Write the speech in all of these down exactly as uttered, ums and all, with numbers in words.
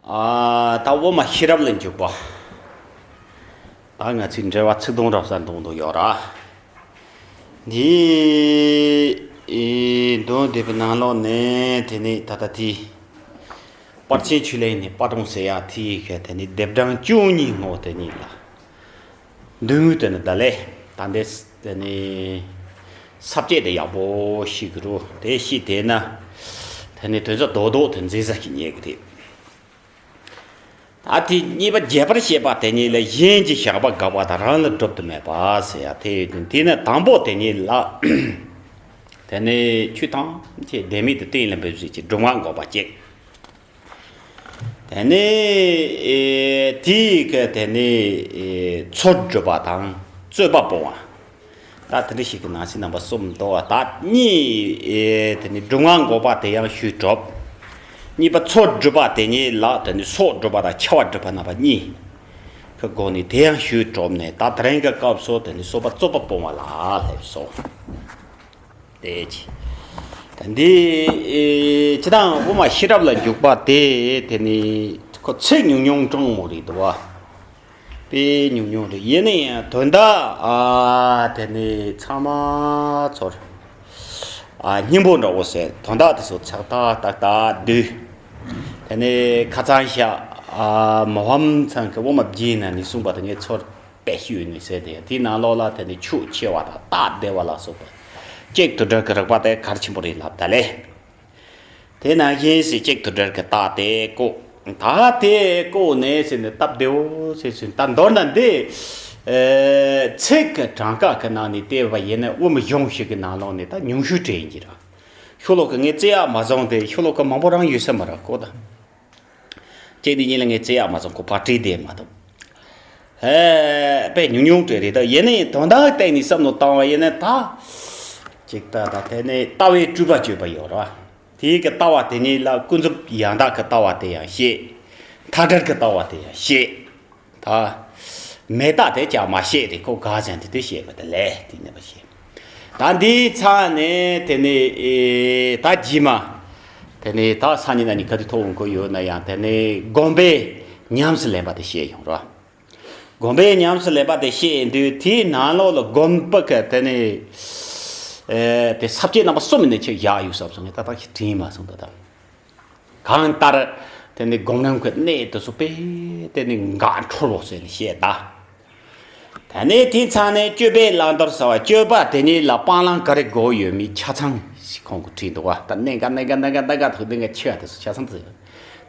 ཨ། ད་དབུ་མ་ཤེས་རབ་ལ་འཇུག་པ། ད་ང་ཚོའི་འགྲེལ་པ་ཚིག་དོན་རབ་གསལ་འདོན་འདོད་ཡོད་ར། འདི་ཨེ་འདོན་བསྡད་པའི་ནང་ལོགས་ནས་དེ་ནས་ད་ལྟ་དེ། པར་ཆེན་ཆོས་གླིང་ནས་པར་སྒྲུང་ཟེར་ཡག་དེའི་གི་དེ་ནས་ལྡེབ་གྲངས་བཅུ་གཉིས་ངོ་དེ་ཉིད་ལ། མདུན་ངོས་དེ་ནི་ད་ལས་ད་འདས་དེ་ནི་ས་བཅད་དེ་ཡག་པོ་ཤེས་དགོས་རུ་དེ་ཤེས་དེ་ན། དེ་ནི་དོན་རྩ་རྡོག་རྡོག་དེ་མཛེས་ས་ཞིག་རྙེད་གི་རེད། ད་དེ་གཉིས་པ་རྒྱས་པར་བཤད་པ་དེ་ཉིད་ལ་གཞན་གྱི་བཞག་པ་དགག་པ་དང་རང་ལ་སྒྲུབ་ཏུ་མེད་པ་ཟེར་ཡ་དེ་ཡོད་དེ། དེ་ནི་དང་པོ་དེ་ཉིད་ལ། དེ་ནི་ཆོས་ཐམས་ཅད་བདེན་མེད་དུ་གཏན་ལ་འབེབས་བྱེད་ཀྱི་སྒྲུབ་ངག་འགོག་པ་བཅས། དེ་ནས་ཨེ་དེའི་གི་དེ་ནས་ཨེ་ཚོགས་སྒྲུབ་པ་དང་རྩོད་པ་སྤོང་བ། ད་དེ་འདྲ་ཞིག་གི་ནང་གསེས་རྣམ་པ་གསུམ་འདུག་བ། ད་གཉིས་ཨེ་དེ་ནས་སྒྲུབ་ངག་འགོག་པ་དེ་ཡང་ཞུས་གྲུབ། གཉིས་པ་ཚོགས་སྒྲུབ་པ་དེ་ཉིད་ལ་དེ་ནས་སྲོག་སྒྲུབ་པ་དང་འཆི་བ་སྒྲུབ་པ་རྣམ་པ་གཉིས་ཀྱི་སྒོ་ནས་དེ་ཡང་ཞུས་གྲུབ་ནས། ད་དེ་རིང་གི་སྐབས་སུ་དེ་ནས་སོ་པ་རྩོད་པ་སྤོང་བ་ལ་སླེབས་སོ། དེ་ཅི། འདི་ཨེ་སྤྱིར་བཏང་དབུ་མ་ཤེས་རབ་ལ་འཇུག་པ་དེ་དེ་ནི་ཁོ་ཚིག་ཉུང་ཉུང་དྲང་མོ་རེད་འདུག་བ། དཔེ་ཉུང་ཉུང་རེད། ཡིན་ན་ཡང་དོན་དག་ཨ་དེ་ནི་ཚང་མ་ཚོར་ཨ་སྙིང་པོ་འདྲ་བོ་ཟེར། དོན་དག་དེ་ཚོ་ཚགས་ཏག་ཏག་ཏག་འདུག་དེ་ནི་ཁ་སང་ཤག་ཨ་མ་ཧམ་ཚང་གི་དབུ་མ་བརྒྱུད་ནས་ནི་གསུངས་པ་དེ་ངས་ཚོར། དཔེ་ཞུས་ནས་ཟེར་ཏེ། དེའི་ནང་ལོགས་ལ་དེ་ནི་ཆོས་ཆེ་བ་དང་རྟགས་བདེ་བ་ལ་སོགས་པ་གཅིག་ཏུ་འགྲིལ་གྱི་རིགས་པ་དེ་གལ་ཆེན་པོ་རེད་ལབ་ད་ལས། དེ་ནང་བཞིན་ཟེར་གཅིག་ཏུ་འགྲིལ་གྱི་རྟགས་དེ་བཀོད། ད་དེ་བཀོད་ནས་ཟེར་ནས་སྟབས་བདེ་བོ་ཟེར་ཟེར། ད་མདོར་ན་འདི་ཨེ་ཚིག་གི་གྲངས་ཀ་གི་ནང་ནས་བལྟས་པ་ཡིན་ན་དབུ་མ་གཞུང་ཞིག་གི་ནང་ལོགས་ནས་ད་ཉུང་ཤོས་དྲན་གྱི་ར། ཤོ་ལོ་ཀ་ངས་རྩིས་ཡག་མ་བཟུང་སྟེ། ཤོ་ལོ་ཀ་མང་པོ་རང་ཡོད་ས་མ་རེད་ཀོ་ད། གཅིག་འདི་གཉིས་ལ་ངས་རྩིས་ཡག་མ་བཟུང་། ཁོ་པར་བྲིས་བསྡད་མ་གཏོགས། ཧེ། དཔེ་ཉུང་ཉུང་དྲན་རེད། ད་ཡིན་ནའི་དོན་དག་སྟེང་ནས་བསམ་བློ་བཏང་བ་ཡིན་ན་ད། ཅིག་ད་ད་དེ་ནས་ལྟ་བའི་སྤྲུལ་པ་བརྗོད་པ་ཡོད་རེད་བ། དེའི་གི་ལྟ་བ་དེ་ཉིད་ལ་ཀུན་རྫོབ་ཡང་དག་གི་ལྟ་བ་དེ་ཡང་བཤད། མཐའ་བྲལ་གྱི་ལྟ་བ་དེ་ཡང་བཤད། ད་མེད་རྟགས་དེ་ཀྱང་མ་བཤད་རེད། ཁོ་དགག་ཟན་དེ་དུས་བཤད་པ་དེ་ལས་དེ་ནས་མ་བཤད། ད་འདིའི་ཚང་ནས་དེ་ནས་ཨེ་ད་རྗེས་མ། དེ་ནས་ད་སང་ཉིན་གནངས་ཉིན་ག་དུས་ཐོག་འོང་གི་ཡོད་ན་ཡང་། དེ་ནས་དགོངས་པའི་ཉམས་སུ་ལེན་པ་དེ་བཤད་ཡོང་རོགས། དགོངས་པའི་ཉམས་སུ་ལེན་པ་དེ་བཤད་དུས་དེའི་ནང་ལོགས་ལ་དགོངས་པ་གི་དེ་ནས་ཨེ་དེ་ས་བཅད་རྣམ་པ་གསུམ་ནས་ཆེད་བཞག་ཡོད་ས་བཟུང་ངས་ད་ལྟ་ཞིག་དྲན་མ་སོང་ད་ད། གང་ལྟར་དེ་ནི་སྒོམ་རིམ་གྱི་གནད་དེ་ཚོ་དཔེ་དེ་ནི་འགག་འཕྲོ་ལོ་ཟེར་ནས་བཤད་ད། དེ་ནས་དེའི་ཚང་ནས་སྤྱོད་པའི་བླང་དོར་ཟེར་བ། སྤྱོད་པ་དེ་ཉིད་ལ་སྤང་བླང་ག་རེ་དགོས་ཡོད་མེད་ཆ་ཚང་ཞིག་ཁོང་གིས་བྲིས་འདུག་བ། ད་གནད་འགག་གནད་འགག་གནད་འགག་གནད་འགག་ཐུག་གནད་འགག་ཆེ་བ་དེ་ཚོ་ཆ་ཚང་དུ་ཡོད།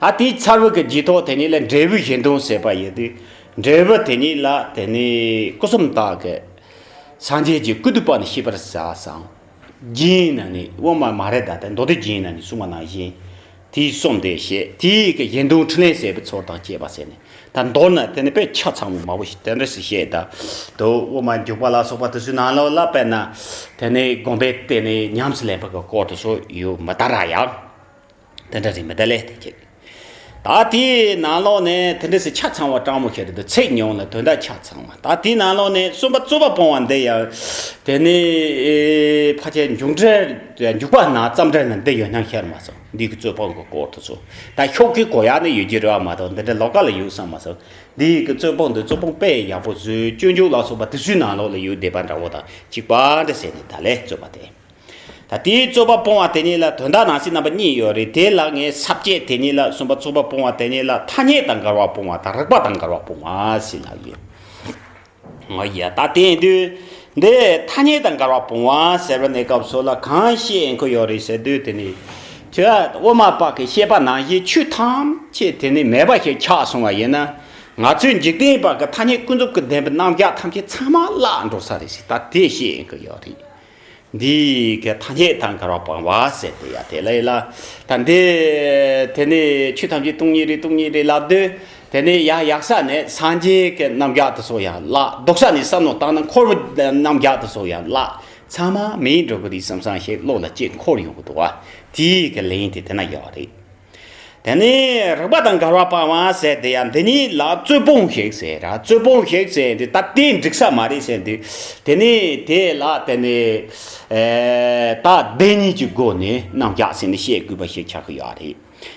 ད་དེའི་ཚར་བུ་གི་རྗེས་ཐོག་དེ་ཉིད་ལ་འབྲས་བུའི་གཞན་དོན་ཟེར་བ་ཡོད་དུས། འབྲས་བུ་དེ་ཉིད་ལ་དེ་ནི་སྐུ་གསུམ་དག་གི་སངས་རྒྱས་ཀྱི་སྐུ་འདུས་པ་ནི་ཤེས་པར་བྱ་ཟེར། རྒྱན་ནི་ནི་དབུ་མ་མ་རེད་ད། དེ་མདོ་སྡེ་རྒྱན་ནི་ནི་གསུངས་པ་ནང་བཞིན། དེའི་གསུམ་དེ་བཤད། དེའི་གི་གཞན་དོན་འཕྲིན་ལས་ཟད་པའི་ཚོར་དང་བཅས་པ་ཟེར་ནས། ད་མདོར་ན་དེ་ནི་དཔེ་ཆ་ཚང་བ་མང་པོ་ཞིག་དེ་འདྲ་ཞིག་བཤད་ད། དོ་དབུ་མ་འཇུག་པ་ལ་སོགས་པ་དེ་ཚོའི་ནང་ལོགས་ལ་དཔེར་ན། དེ་ནི་དགོངས་པའི་དེ་ནི་ཉམས་སུ་ལེན་པ་གི་སྐོར་དེ་ཚོ་ཡོད་མ་ད་ར་ཡང་། དེ་འདྲ་རེད་མི་འདུག་ལས་དེ་ཁྱེད། ད་དེའི་ནང་ལོགས་ནས་དེ་འདྲ་ཟེར་ཆ་ཚང་བ་དྲང་མོ་བཤད་རེད་འདུག་ཚིག་ཉུང་ལ་དོན་དག་ཆ་ཚང་བ། ད་དེའི་ནང་ལོགས་ནས་གསུམ་པ་རྩོད་པ་སྤོང་བ་འདི་ཡང་། དེ་ནི་ཨེ་ཕལ་ཆེར་འཇུག་འགྲེལ་འཇུག་པ་ནང་ཙམ་འདྲ་ན་འདི་ཡོད་སྙམ་ཤར་མ་སོང་། འདི་གི་རྩོད་སྤོང་གི་སྐོར་དེ་ཚོ་ད་ཤོག་གི་གོ་ཡག་ནི་ཡོད་ཀྱི་རེད་བ་མ་གཏོགས། འདི་འདྲ་ལོགས་ཀ་ལ་ཡོད་བསམ་མ་སོང་། འདི་གི་རྩོད་སྤོང་འདི་རྩོད་སྤོང་དཔེ་ཡག་པོ་བཟོས། སྤྱོད་འཇུག་ལ་སོགས་པ་དེ་ཚོའི་ནང་ལོགས་ལ་ཡོད་བསྡད་པ་འདྲ་བོ་དང་གཅིག་པ་འདྲ་ཟེར་ནས་ད་ལས་རྩོད་པ་དེ། ད་དེའི་རྩོད་པ་སྤོང་བ་དེ་ཉིད་ལ་དོན་དག་ནང་གསེས་རྣམ་པ་གཉིས་ཡོད་རེད། དེ་ལ་ངས་ས་བཅད་དེ་ཉིད་ལ། གསུམ་པ་རྩོད་པ་སྤོང་བ་དེ་ཉིད་ལ་ཐ་སྙད་དང་འགལ་བ་སྤོང་བ་དང་རིགས་པ་དང་འགལ་བ་སྤོང་བ་ཟེར་ལབ་ཡོད། ཨོ་ཡ། ད་དེ་ཡིན་དུས་འདི་ཐ་སྙད་དང་འགལ་བ་སྤོང་བ་ཟེར་བ་ནས་སྐབས་སུ་ལ་གང་བཤད་ཀྱི་ཡོད་རེད་ཟེར་དུས། དེ་ནི་ཁྱོད་དབུ་མ་པ་གི་བཤད་པ་ནང་བཞིན་ཆོས་ཐམས་ཅད་དེ་ནི་མེད་པ་ཞིག་ཆགས་སོང་བ་ཡིན་ན། ང་ཚོའི་འཇིག་རྟེན་པ་གི་ཐ་སྙད་ཀུན་རྫོབ་ཀྱི་བདེན་པའི་རྣམ་གཞག་ཐམས་ཅད་ཚང་མ་བརླག་འགྲོ་ས་རེད་ཟེར། ད་དེ་བཤད་ཀྱི་ཡོད་རེད། འདི་གི་ཐ་སྙད་དང་འགལ་བ་སྤོང་བ་ཟེར་དེ་ཡ་དེ་ལ་ཡིན་ལ། ད་འདི་དེ་ནི་ཆོས་ཐམས་ཅད་སྟོང་ཉིད་རེད་སྟོང་ཉིད་རེད་ལབ་དུས། དེ་ནི་ཡ་ཡག་ས་ནས་སངས་རྒྱས་ཀྱི་རྣམ་གཞག་དེ་ཚོ་ཡང་བརླག། སྡུག་ས་ནས་བསམ་བློ་བཏང་ན་འཁོར་བའི་རྣམ་གཞག་དེ་ཚོ་ཡང་བརླག། ཚང་མ་མེད་འགྲོ་གི་རེད་བསམ་བསམ་ཞིག་བློ་ལ་སྐྱེ་འཁོར་ཡོང་གི་འདུག་བ། དེའི་གི་ལན་དེ་དེ་ན་ཡོད་རེད། དེ་ནས་རིགས་པ་དང་འགལ་བ་སྤང་བ་ཟེར་དེ་ཡང་འདི་གཉིས་ལ་རྩོད་སྤོང་ཞིག་ཟེར་ར། རྩོད་སྤོང་ཞིག་ཟེར་འདི་ད་དེ་འགྲིག་ས་མ་རེད་ཟེར་འདི། དེ་ནས་དེ་ལ་དེ་ནས་ཨེ་ད་བདེན་གཉིས་ཀྱི་སྒོ་ནས་རྣམ་གཞག་ཟེར་ནས་བཤད་དགོས་པ་ཞིག་ཆགས་ཀྱི་ཡོད་རེད།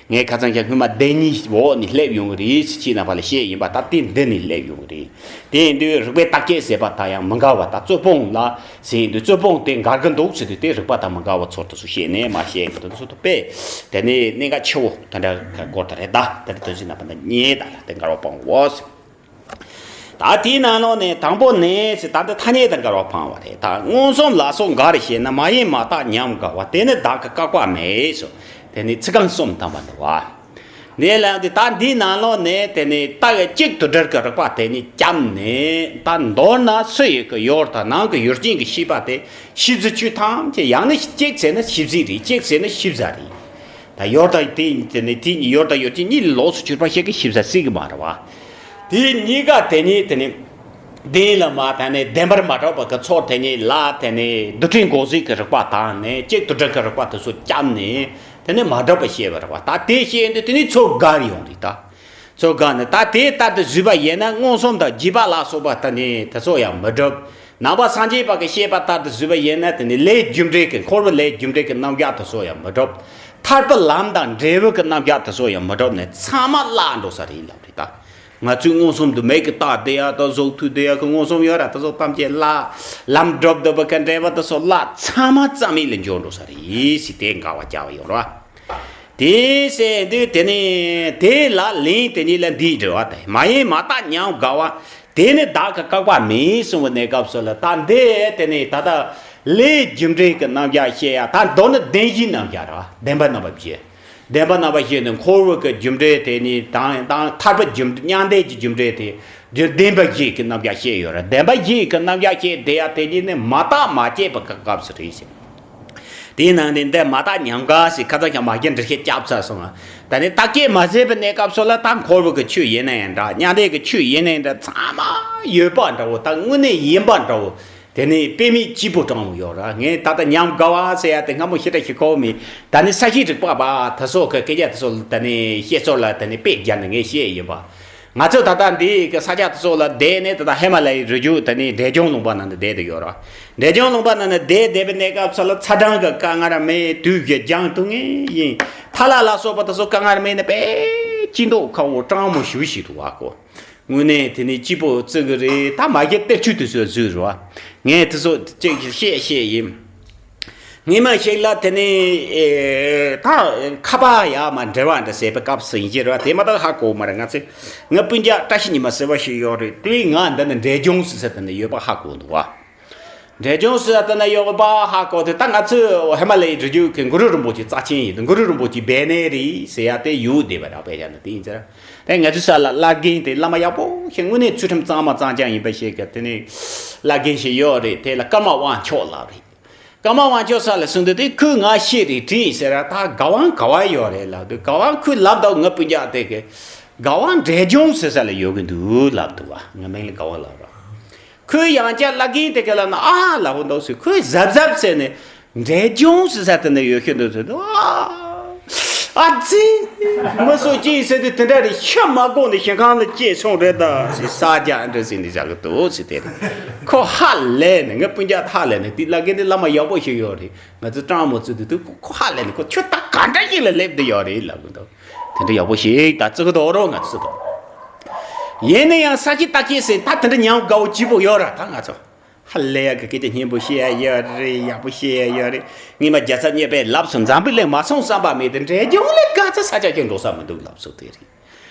ངས་ཁ་སང་ཁྱེད་སྔོན་མ་བདེན་གཉིས་འོག་ནས་སླེབས་ཡོང་གི་རེད་ཟེར། ཁྱེད་རྣམ་པ་ལ་བཤད་ཡིན་པ། ད་དེ་འདི་ནས་སླེབས་ཡོང་གི་རེད། དེ་ཡིན་དུས་རིགས་པའི་བརྟག་དཔྱད་ཟེར་བ་ད་ཡང་མི་འགལ་བ། ད་རྩོད་སྤོང་ལ་ཟེར་ཡིན་དུས་རྩོད་སྤོང་དེ་འགལ་གི་འདུག་ཟེར་དུས་དེ་རིགས་པ་དང་མི་འགལ་བ་ཚོར་དུ་སུ་བཤད་ནས་མ་བཤད་གི་འདུག་སུ་དུ་པས། དེ་ནས་གནད་འགག་ཆེ་བོ་དེ་འདྲ་གོ་ད་རེད། ད་དེ་དོན་ཚིག་རྣམ་པ་འདི་ཉེ་ད་ལ་དེ་འགལ་བ་སྤོང་འོ་ཟེར། ད་དེའི་ནང་ལོགས་ནས་དང་པོ་ནས་ཟེར། ད་འདི་ཐ་སྙད་དང་འགལ་བ་སྤང་བ་རེད། ད་མངོན་སུམ་ལ་སོགས་འགལ་ཞེ་ན། མ་ཡིན་མ་བརྟགས་ཉམས་དགའ་བ། དེ་ནི་བདག་གི་བཀག་པ་མེད་སོ། དེ་ནི་ཚིག་རྐང་གསུམ་དང་པོ་འདུག་བ། འདི་ལ་འདི་ད་འདིའི་ནང་ལོགས་ནས་དེ་ནི་རྟགས་གཅིག་ཏུ་སྒྲིལ་གྱི་རིགས་པ་དེ་ཉིད་བསྐྱབས་ནས། ད་མདོར་ན་སུ་ཡི་གི་ཡུལ་དང་ནང་གི་ཡུལ་ཅན་གྱི་ཤེས་པ་དེ་ཤེས་བཟོ་ཆོས་ཐམས་ཅད། ཡང་ན་གཅིག་ཟེར་ན་ཤེས་བཟོ་རེད། གཅིག་ཟེར་ན་ཤེས་བཟོ་རེད། ད་ཡོད་དང་དེ་དེ་ནི་དེ་ཡོད་དང་ཡུལ་ཅན་གཉིས་ལོགས་སུ་གྱུར་པ་ཞིག་གི་ཤེས་བྱ་སྲིད་ཀྱི་མ་རེད་བ། དེ་གཉིས་ཀ་དེ་ཉིད་དེ་ནི་བདེན་ལ་མ་དེ་ནི་བདེན་པར་མ་གྲུབ་པ་གི་ཚོགས་དེ་ཉིད་ལ་དེ་ནི་རྡུལ་ཕྲན་འགོག་བྱེད་ཀྱི་རིགས་པ་དང་ནི་གཅིག་ཏུ་སྒྲིལ་གྱི་རིགས་པ་དེ་ཚོ་བསྐྱབས་ནས་དེ་ནི་མ་གྲུབ་པ་བཤད་པ་རེད་བ། ད་དེ་བཤད་དུས་དེ་ནི་ཚོགས་འགལ་ཡོང་རེད་ད། ཚོགས་འགལ་ནི་ད་དེ་ལྟར་དུ་བཟོས་པ་ཡིན་ན་མངོན་སུམ་དང་རྗེས་དཔག་ལ་སོགས་པ་ད་ནི་དེ་ཚོ་ཡང་མི་གྲུབ། ནང་པ་སངས་རྒྱས་པ་གི་བཤད་པ་ལྟར་དུ་བཟོས་པ་ཡིན་ན་དེ་ནི་ལས་རྒྱུ་འབྲས་ཀྱི་འཁོར་བའི་ལས་རྒྱུ་འབྲས་ཀྱི་རྣམ་གཞག་དེ་ཚོ་ཡང་མི་གྲུབ། ཐར་པའི་ལམ་དང་འབྲས་བུ་གི་རྣམ་གཞག་དེ་ཚོ་ཡང་མི་གྲུབ་ནས་ཚང་མ་བརླག་འགྲོ་ས་རེད་ལབ་རེད་ད། ང་ཚོས་མངོན་སུམ་དུ་མིག་གིས་བལྟས་བསྡད་ཡ་དང་གཟུགས་ཐོས་བསྡད་ཡ་གི་མངོན་སུམ་ཡོད་ར་དེ་ཚོ་ཐམས་ཅད་བརླག། ལམ་སྒྲུབ་འདོད་པ་གི་འབྲས་བུ་དེ་ཚོ་བརླག། ཚང་མ་རྩ་མེད་ལ་འགྱུར་འགྲོ་ས་རེད་ཟེར་དེ་འགལ་བ་རྒྱག་པ་ཡོད་རེད་བ། དེ་ཟེར་དུས་དེ་ནི་དེ་ལ་ལན་དེ་ཉིད་ལ་འདིའི་འགྲེལ་བ་དེ། མ་ཡིན་མ་བརྟགས་ཉམས་དགའ་བ། དེ་ནི་བདག་གི་བཀག་པ་མེད་གསུངས་པའི་གནས་སྐབས་སུ་ལ་ད་འདི་དེ་ནི་ད་ལྟ་ལས་རྒྱུ་འབྲས་ཀྱི་རྣམ་གཞག་བཤད་ཡ། ད་མདོར་ན་བདེན་བཞིའི་རྣམ་གཞག་རེད་བ། བདེན་པ་རྣམ་པ་བཞི། བདེན་པ་རྣམ་པ་བཞི་ནི་འཁོར་བའི་གི་རྒྱུ་འབྲས་དེ་ནི་དང་དང་ཐར་པའི་རྒྱུ་མྱང་འདས་ཀྱི་རྒྱུ་འབྲས་དེ་རྒྱུ་བདེན་པ་བཞི་གི་རྣམ་གཞག་བཤད་ཡོད་རེད། བདེན་པ་བཞི་གི་རྣམ་གཞག་བཤད་བསྡད་ཡ་དེ་ཉིད་ནི་མ་བརྟགས་མ་དཔྱད་པ་གི་སྐབས་སུ་རེད་ཟེར། དེའི་ནང་ནས་འདི་མ་བརྟགས་ཉམས་དགའ་ཞེས་ཁ་ཚ་ཁྱ་མ་རྒྱ་འགྲེལ་བཤད་བརྒྱབ་ཚར་སོང་ང་། ད་ནི་བརྟག་དཔྱད་མ་བྱས་པའི་གནས་སྐབས་སུ་ལ་ད་འཁོར་བའི་གི་ཆོས་ཡིན་ན་ཡང་འདྲ། མྱང་འདས་ཀྱི་ཆོས་ཡིན་ན་ཡང་འདྲ། ཚང་མ་ཡོད་པ་འདྲ་བོ། ད་དངོས་གནས་ཡིན་པ་འདྲ་བོ། དེ་ནས་དཔེ་མེད་སྐྱིད་པོ་སྤྲང་མོ་ཡོད་ར། ངས་ད་ལྟ་ཉམས་དགའ་བ་ཟེར་ཡ་དེ་སྔ་མོ་ཞེ་དྲག་ཞིག་གོ་མེད། ད་ནི་ས་ཞིང་རིག་པ་བ་ད་སོགས་ཀྱི་སྐད་ཆ་དེ་ཚོ་ད་ནི་བཤད་སྲོལ་ལ་ད་ནི་དཔེ་བརྒྱབ་ནས་ངས་བཤད་ཡིན་པ། ང་ཚོ་ད་ལྟ་འདི་གི་ས་ཆ་དེ་ཚོ་ལ་བསྡད་ནས་ད་ལྟ་ཧི་མ་ལ་ཡའི་རི་རྒྱུད་ད་ནི་འབྲས་ལྗོངས་ལུང་པ་ནང་དུ་བསྡད་དུ་ཡོད་ར། འབྲས་ལྗོངས་ལུང་པ་ནང་ནས་བསྡད་བསྡད་པའི་གནས་སྐབས་སུ་ལ་ཚ་གྲང་གི་དཀའ་ངལ་མེད། དུས་ཀྱི་རྒྱང་ཐུང་ངེ་ཡིན། ཐ་ལ་ལ་སོགས་པ་དེ་ཚོ་དཀའ་ངལ་མེད་ནས་དཔེ་སྐྱིད་མདོག་ཁ་བོ་སྤྲང་མོ་ཞུ་ཞིག་འདུག་བ་ཀོ། དངོས་གནས་དེ་ནི་སྐྱིད་པོ་བརྩི་གི་རེད། ད་མ་གཞི་གཏེར་ཆོས་དེ་ཚོ་བཟོས་རོ། ངས་དེ་ཚོ་ཅིག་བཤད་བཤད་ཡིན། སྔོན་མ་ཞིག་ལ་དེ་ནི་ཨེ་ད་ཁ་པར་ཡ་མ་འབྲེལ་བ་འདྲ་ཟེར་བའི་སྐབས་སུ་ཡིན་གྱི་རེད་བ། དེ་མ་གཏོགས་ཧ་གོ་མ་རེད། ང་ཚོས་ངའི་སྤུན་ཀྱག་བཀྲ་ཤིས་ཉི་མ་ཟེར་བ་ཞིག་ཡོད་རེད། དེ་ང་འདི་ནི་འབྲས་ལྗོངས་སུ་ཟེར་དེ་ནི་ཡོད་པ་ཧ་གོ་འདུག་བ། འབྲས་ལྗོངས་སུ་ལྟ་ན་ཡོད་པ་ཧ་གོ་དེ། ད་ང་ཚོས་ཧི་མ་ལ་ཡའི་རི་རྒྱུད་ཀྱི་གུ་རུ་རིན་པོ་ཆེ་རྩ་ཆེན་ཡིན། གུ་རུ་རིན་པོ་ཆེ་སྦས་གནས་རེད་ཟེར་ཡ་དེ་ཡོད་བསྡད་པ་རག་པས་ཡ་ན་དེ་ཡིན་ཟེར། དེ་ང་ཚོའི་ས་ལ་བླ་རྒན་དེ་བླ་མ་ཡག་པོ་ཞིག་དངོས་གནས་ཚུལ་ཁྲིམས་གཙང་མ་གཙང་རྐྱང་ཡིན་པ་ཞིག་གི་དེ་ནས་བླ་རྒན་ཞིག་ཡོད་རེད། དེ་ལ་ཀརྨ་དབང་ཕྱུག་ལབ་རེད། ཀརྨ་དབང་ཕྱུག་ས་ལ་སོང་དུས་དེ་ཁོས་ང་ཤེས་རེད་དྲིས་ཟེར། ད་ག་བང་ག་བ་ཡོད་རེད་ལབ་དུས། ག་བང་ཁོས་ལབ་དུས་ང་སྤུན་ཀྱག་དེ་གི་ག་བང་འབྲས་ལྗོངས་ཟེར་ས་ལ་ཡོད་གི་འདུག་ལབ་འདུག་བ། ང་མིང་ལ་ག་བང་ལབ་ར། ཁོས་ཡང་བསྐྱར་བླ་རྒན་དེ་ག་ལ་ན་ཨ་ལབ་འདུག་ཟེར། ཁོས་གཟབ་གཟབ་བྱས་ནས་འབྲས་ལྗོངས་ཟེར་ས་དེ་ནས་ཡོད་ཤོད་འདུག་ཟེར། ཨ་ཨ་ཙི། མི་སོ་སྐྱེས་ཟེར་དུས་དེ་འདྲ་རེད། ཤ་མ་གོ་ནས་ཞིང་ཁང་ལ་སྐྱེས་སོང་རེད་ད་ཟེར། ས་རྒྱ་འདྲ་ཟེར་ནས་བཞག་གི་འདུག་ཟེར། དེ་རེད། ཁོ་ཧ་ལས་ནས་ངའི་སྤུན་ཀྱག་ཧ་ལས་ནས་དེ་བླ་རྒན་དེ་བླ་མ་ཡག་པོ་ཞིག་ཡོད་རེད། ང་ཚོ་སྤྲང་མོ་བརྩི་དུས་དུས་ཁོ་ཧ་ལས་ནས་ཁོ་ཁྱོད་ད་ག་འདྲ་ཞིག་ལ་སླེབས་བསྡད་ཡོད་རེད་ལབ་གི་འདུག་དེ་འདྲ་ཡག་པོ་ཞིག་ད་བརྩི་གི་འདུག་རོགས་ང་ཚོ་དང་། ཡིན་ན་ཡང་ས་སྐྱིད་ལྟ་སྐྱིད་ཟེར་ད་དེ་འདྲ་ཉམས་དགའ་བོ་སྐྱིད་པོ་ཡོད་ར། ད་ང་ཚོ་ཧ་ལས་ཡག་གི་སྐད་ཆ་སྙན་པོ་བཤད་ཡ་ཡོད་རེད། ཡག་པོ་བཤད་ཡ་ཡོད་རེད། ངས་མ་རྒྱལ་ཚབ་རྙེད་པས་ལབ་སོང་། འཛམ་བུ་གླིང་མ་སོང་བསམ་པ་མེད་དེ། འབྲས་ལྗོངས་ལས་ག་ཚ་ས་ཆ་ཁྱོད་འགྲོ་ས་མི་འདུག་ལབ་སོང་། དེ་རེད།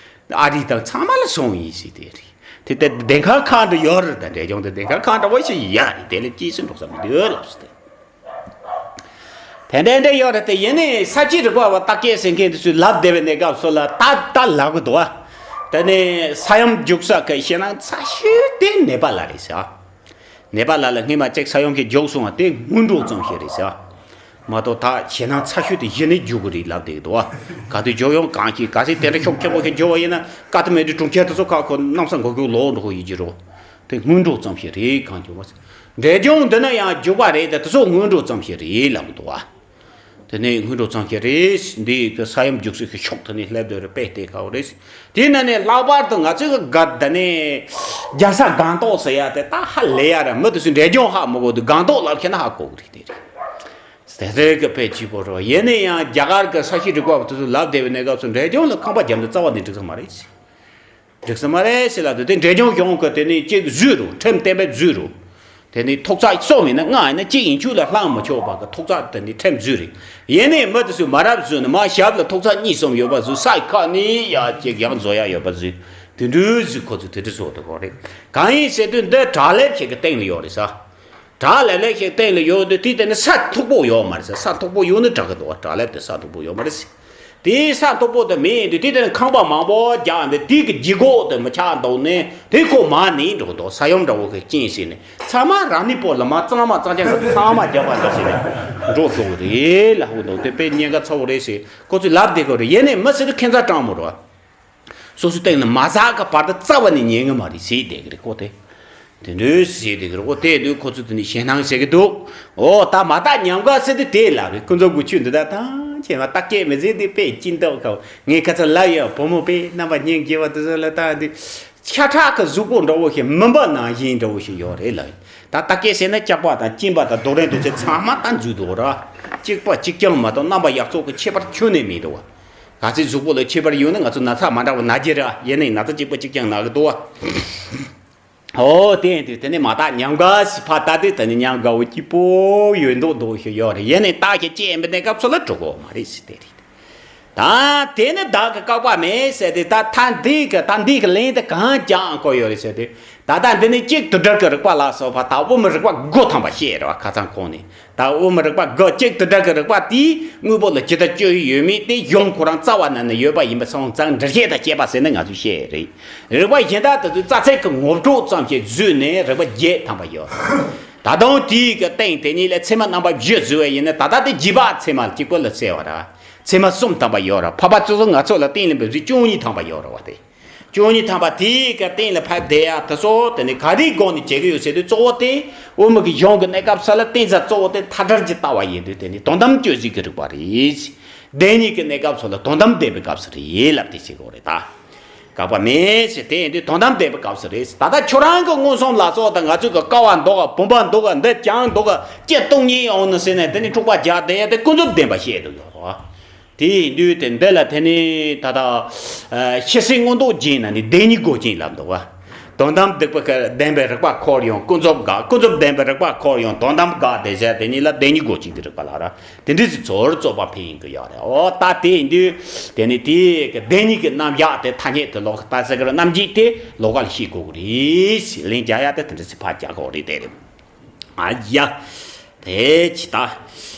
ཨ་རི་དང་ཚང་མ་ལ་སོང་ཡིན་ཞེས་དེ་རེད། དེ་ལྟར་བདེན་ཁ་ཁག་འདྲ་ཡོད་རེད། ད་འབྲས་ལྗོངས་དེ་བདེན་ཁ་ཁག་འདྲ་བོ་ཞིག་ཡ་རེད། དེ་ལས་སྐྱིད་སུ་འགྲོ་ས་མི་འདུག་ལབ་སོང་སྟེ། དེ་འདྲ་འདྲ་ཡོད་རེད་དེ། ཡིན་ནའི་ས་སྐྱིད་རིག་པ་བ་བརྟག་དཔྱད་ཟེར་མཁན་དེ་ཚོས་ལབ་བསྡད་པའི་གནས་སྐབས་སུ་ལ་ད་ད་ལབ་གི་འདུག་ཨ། དེ་ནས་ས་ཡོམ་རྒྱུག་ས་གི་ཞེད་སྣང་ཚ་ཤོས་དེ་ནེ་པ་ལ་རེད་ཟེར་ཨ། ནེ་པ་ལ་ལ་སྔོན་མ་ཅིག་ས་ཡོམ་གྱི་རྒྱུག་སོང་བ་དེ་སྔོན་འགྲོ་ཙམ་ཞིག་རེད་ཟེར་ཨ། མ་གཏོགས་ད་ཞེད་སྣང་ཚ་ཤོས་དེ་གཞི་ནས་རྒྱུག་གི་རེད་ལབ་བསྡད་ཀྱི་འདུག་ཨ། ག་དུས་རྒྱུག་ཡོང་གང་ཤེས། གལ་སྲིད་དེ་འདྲ་ཤུགས་ཆེན་པོ་ཞིག་རྒྱུག་པ་ཡིན་ན་ཀ་ཏི་མན་ཌུ་གྲོང་ཁྱེར་དེ་ཚོ་ཁག་ཁོ་གནམ་ས་མགོ་སྐྱོག་ལོག་འགྲོ་གི་ཡོད་ཀྱི་རེད། དེ་སྔོན་འགྲོ་ཙམ་ཞིག་རེད་གང་བྱུང་བ། འབྲས་ལྗོངས་འདི་ན་ཡང་རྒྱུག་པ་རེད་དེ། དེ་ཚོ་སྔོན་འགྲོ་ཙམ་ཞིག་རེད་ལབ་གི་འདུག་བ། དེ་ནས་སྔོན་འགྲོ་ཙམ་ཞིག་རེད། འདི་གི་ས་ཡོམ་རྒྱུག་སའི་གི་ཕྱོགས་དེ་ནས་སླེབས་འདོད་རེད། དཔེ་དེ་ཁག་པོ་རེད། དེ་ན་ནས་ལྷག་པར་དུ་ང་ཚོའི་གི་ག་ད་ནས་རྒྱལ་ས་སྒང་ཏོག་ཟེར་ཡ་དེ་ད་ཧ་ལས་ཡ་ར། མི་དེ་ཚོས་འབྲས་ལྗོངས་ཧ་མི་གོ་དུས་སྒང་ཏོག་ལབ་ཤེས་ན་ཧ་གོ་གི་རེད། དེ་རེད། རེད་གི་དཔེ་སྐྱིད་པོ་རེད། ཡིན་ན་ཡང་རྒྱ་གར་གི་ས་གཤིས་རིག་པ་བ་དེ་ཚོ་ལབ་བསྡད་པའི་གནས་སྐབས་སུ་འབྲས་ལྗོངས་ལ་ཁང་པ་བརྒྱབ་ན་རྩ་བ་ནས་འགྲིག་ས་མ་རེད། འགྲིག་ས་མ་རེད་ཟེར་ལབ་དུས་དེ་འབྲས་ལྗོངས་གཞུང་གི་དེ་ནས་གཅིག་བཟོས་རུང་ཁྲིམས་གཏན་འབེབས་བཟོས་རུང་། དེ་ནས་ཐོག་ཚད་གསུམ་ཡིན་ན་ལྔ་ཡིན་ན་གཅིག་ཡིན་ཆུ་ལ་ལྷང་མི་ཆོག་པ་གི་ཐོག་ཚད་དེ་ནས་ཁྲིམས་བཟོས་རེད། ཡིན་ནའི་མི་དེ་ཚོས་མ་རབས་བཟོས་ནས་མ་ཞབས་ལ་ཐོག་ཚད་གཉིས་གསུམ་ཡོད་པ་བཟོས་ས་ཁ་ནས་ཡ་གཅིག་ཡང་བཟོ་ཡ་ཡོད་པ་བཟོས། དེ་འདྲའི་བཟོས་ཁོ་ཚོས་དེ་འདྲ་བཟོ་དགོས་རེད། གང་ཡིན་ཟེར་དུས་འདི་བྲག་ལེབ་ཞིག་གི་སྟེང་ལ་ཡོད་རེད་ས། བྲག་ལེབ་ལེབ་ཞིག་སྟེང་ལ་ཡོད་དུས་དེ་དེ་ནི་ས་མཐུག་པོ་ཡོད་མ་རེད་ས། ས་མཐུག་པོ་ཡོད་ནི་དྲག་གི་འདུག་བྲག་ལེབ་དེ་ས་མཐུག་པོ་ཡོད་མ་རེད་ས། དེའི་ས་མཐུག་པོ་དེ་མེད་དུས་དེ་དེ་ནི་ཁང་པ་མང་པོ་རྒྱག་འདི་དེ་གི་ལྗིད་ཁོག་དེ་མི་ཆགས་འདུག་ནས་དེ་ཁོ་མར་ནས་འགྲོ་གི་འདུག་ས་ཡོམ་འདྲ་བོ་གི་རྐྱེན་བྱས་ནས་ཚང་མ་རང་ནི་པོ་ལ་མ་གཙང་མ་གཙང་རྐྱང་གི་ཚང་མ་རྒྱག་པ་འདྲ་བྱས་ནས་འགྲོ་འགྲོ་གི་རེད་ལབ་གི་འདུག་དེ་དཔེ་ཉེན་ཁ་ཚ་བོ་རེད་ཟེར་ཁོ་ཚོས་ལབ་བསྡད་གི་རེད། ཡིན་ནའི་མི་ཟེར་དུས་ཁྱད་མཚར་སྤྲང་མོ་རེད། སོ་སོའི་སྟེང་ལ་མ་ཟག་གི་བར་དུ་རྩ་བ་ནས་ཉན་གི་མ་རེད་ཟེར་བསྡད་གི་རེད་ཁོ་དེ། དེ་འདྲའི་ཟེར་བསྡད་གི་རེད་ཁོ་དེ་དུས་ཁོ་ཚོ་དེ་ནས་ཞེད་སྣང་བྱེད་གི་འདུག་ཨོ་ད་མ་བརྟགས་ཉམས་དགའ་ཟེར་དུས་དེ་ལ་རེད། ཀུན་རྫོབ་ཀྱི་ཆོས་འདི་དག་ཐམས་ཅད་མ་བརྟག་དཔྱད་མི་བྱེད་དུས་དཔེ་སྐྱིད་འདུག་ག་ངས་ཁ་ཚ་ལབ་ཡོད། བུ་མོ་དཔེ་རྣམ་པ་སྙིང་རྗེ་བ་དེ་ཚོ་ལ་བལྟ་དུས་ཤ་ཁྲག་གི་གཟུགས་པོ་འདྲ་བོ་ཞིག་མུན་པ་ནང་བཞིན་འདྲ་བོ་ཞིག་ཡོད་རེད་ལ། ད་བརྟག་དཔྱད་བྱས་ན་སྐྱག་པ་དང་གཅིན་པ་དང་རྡོག་རིལ་དེ་ཚོ་ཚང་མ་ད་འཛུལ་འདུག་ར། གཅིག་པ་གཅིག་རྐྱང་མ་གཏོགས་རྣམ་པ་ཡག་བཙོག་གི་ཁྱད་པར་ཁྱོན་ནས་མི་འདུག་བ། ག་ཚོད་གཟུགས་པོ་ལ་ཁྱད་པར་ཡོད་ན་ང་ཚོ་ན་ཚ་མ་འདྲ་བ་ན་རྒྱུ་ར། ཡིན་ནའི་ན་ཚ་གཅིག་པ་གཅིག་རྐྱང་ན་གི་འདུག་བ། ཨོ་དེ་ཡིན་དུས་དེ་ནས་མ་བརྟགས་ཉམས་དགའ་ཞིག་ཕར་ལྟ་དུས་དེ་ནས་ཉམས་དགའ་བོ་སྐྱིད་པོ་ཡོད་མདོག་མདོག་ཞིག་ཡོད་རེད། ཡིན་ནའི་བརྟག་དཔྱད་བྱེད་ཡིན་པའི་གནས་སྐབས་སུ་ལ་འགྲོ་གི་མ་རེད་ཟེར་དེ་རེད། ད་དེ་ནི་བདག་གི་བཀག་པ་མེད་ཟེར་དུས་ད་ད་འདི་གི་ད་འདི་གི་ལན་དེ་གང་རྒྱག་དགོས་ཡོད་རེད་ཟེར་དུས། ད་ལྟ་འདི་ནི་གཅིག་དུ་སྒྲིལ་གྱི་རིགས་པ་ལ་སོགས་པ་དང་དབུ་མའི་རིགས་པ་དགུ་ཐམ་པ་བཤད་རེད་བ། ཁ་སང་གོང་ནས་ད་དབུ་མའི་རིགས་པ་དགུ་གཅིག་དུ་སྒྲིལ་གྱི་རིགས་པ་དེའི་དངོས་པོ་ལ་ཇི་ལྟར་སྤྱོད་ཡུལ་ཡོད་མེད་དེ་གཞུང་ཁོ་རང་རྩ་བ་ནས་ནི་ཡོད་པ་ཡིན་པ་སོང་ཙང་འགྲེལ་བཤད་དང་བཅས་པ་ཟེར་ནས་ང་ཚོས་བཤད་རེད། རིགས་པ་གཞན་དག་དེ་ཚོའི་རྩ་ཚིག་གི་ངོ་སྤྲོད་ཙམ་ཞིག་བཟོས་ནས་རིགས་པ་བརྒྱད་ཐམ་པ་ཡོད། ད་དུང་དེའི་གི་སྟེང་དེ་གཉིས་ལས་ཚད་མ་རྣམ་པ་བཞི་བཟོས་པ་ཡིན་ན་ད་ལྟ་དེ་རྗེས་དཔག་ཚད་མ་གཅིག་པོ་ལ་ཚད་པ་ར། ཚད་མ་གསུམ་ཐམ་པ་ཡོད་ར། འཕགས་པ་སྤྱི་གཙུག་ང་ཚོ་ལ་གཏན་ལ་འབེབས་ཚུལ་བཅུ་གཉིས་ཐམ་པ་ཡོད་ར་བ་སྟེ། བཅུ་གཉིས་ཐམ་པ་དེའི་གི་སྟེང་ལ་ཕེབས་བསྡད་ཡ་དེ་ཚོ་དེ་ནི་ག་རེའི་སྒོ་ནས་བྱེད་ཀྱི་ཡོད་ཟེར་དུས་གཙོ་བོ་དེ་དབུ་མ་གི་གཞུང་གི་གནས་སྐབས་སུ་ལ་བསྟན་རྩ་གཙོ་བོ་དེ་མཐའ་བྲལ་གྱི་ལྟ་བ་ཡིན་དུས་དེ་ནི་དོན་དམ་དཔྱོད་བྱེད་ཀྱི་རིགས་པ་རེད། བདེན་གཉིས་ཀྱི་གནས་སྐབས་སུ་ལ་དོན་དམ་བདེན་པའི་སྐབས་སུ་རེད་ལབ་དེ་བྱེད་དགོས་རེད་ད། དགག་པ་མེད་ཟེར་དེ་ཡིན་དུས་དོན་དམ་བདེན་པའི་སྐབས་སུ་རེད། ད་ལྟ་ཁྱོད་རང་གི་མངོན་སུམ་ལ་སོགས་དང་ང་ཚོས་གི་ཀ་བ་འདུག་ག་བུམ་པ་འདུག་ག་འདི་བྱང་འདུག་ག་ལྕེ་སྟོང་ཉིད་ཡོང་ནི་ཟེར་ནས་དེ་ནི་འཁྲུག་པ་རྒྱག་བསྡད་ཡ་དེ་ཀུན་རྫོབ་བདེན་པ་བཤད་དུ་ཡོད་རེད། དེ་ཡིན་དུས་དེ་འདི་ལ་དེ་ནི་ད་ལྟ་ཤེས་བྱའི་མངོན་རྟོགས་རྒྱན་ན་ནི་བདེན་གཉིས་དགོས་ཅན་ལབ་འདུག་ག་དོན་དམ་བདེན་པ་གི་བདེན་པའི་རིགས་པ་འཁོར་ཡང་ཀུན་རྫོབ་དགག་ཀུན་རྫོབ་བདེན་པའི་རིགས་པ་འཁོར་ཡང་དོན་དམ་དགག་དེ་བྱས་དེ་གཉིས་ལ་བདེན་གཉིས་དགོས་ཅན་གྱི་རིགས་པ་ལ་ར། དེ་འདྲ་ཞིག་ཚོར་རྩོད་པ་འཕེན་ཡིན་གི་ཡོད་རེད། ཨོ་ད་དེ་ཡིན་དུས་དེ་ནི་དེའི་གི་བདེན་གཉིས་ཀྱི་རྣམ་གཞག་དེ་ཐ་སྙད་དེ་ལོག་ལྟ་ས་གི་རྣམ་འབྱེད་དེ་ལོགས་ཀ་ལ་ཤེས་དགོས་གི་རེད། ལན་རྒྱག་ཡ་དེ་དེ་འདྲ་ཞིག་ཕར་རྒྱག་དགོས་རེད་དེ་རེད། ཨ་ཡ། དེ་ཅི་ད།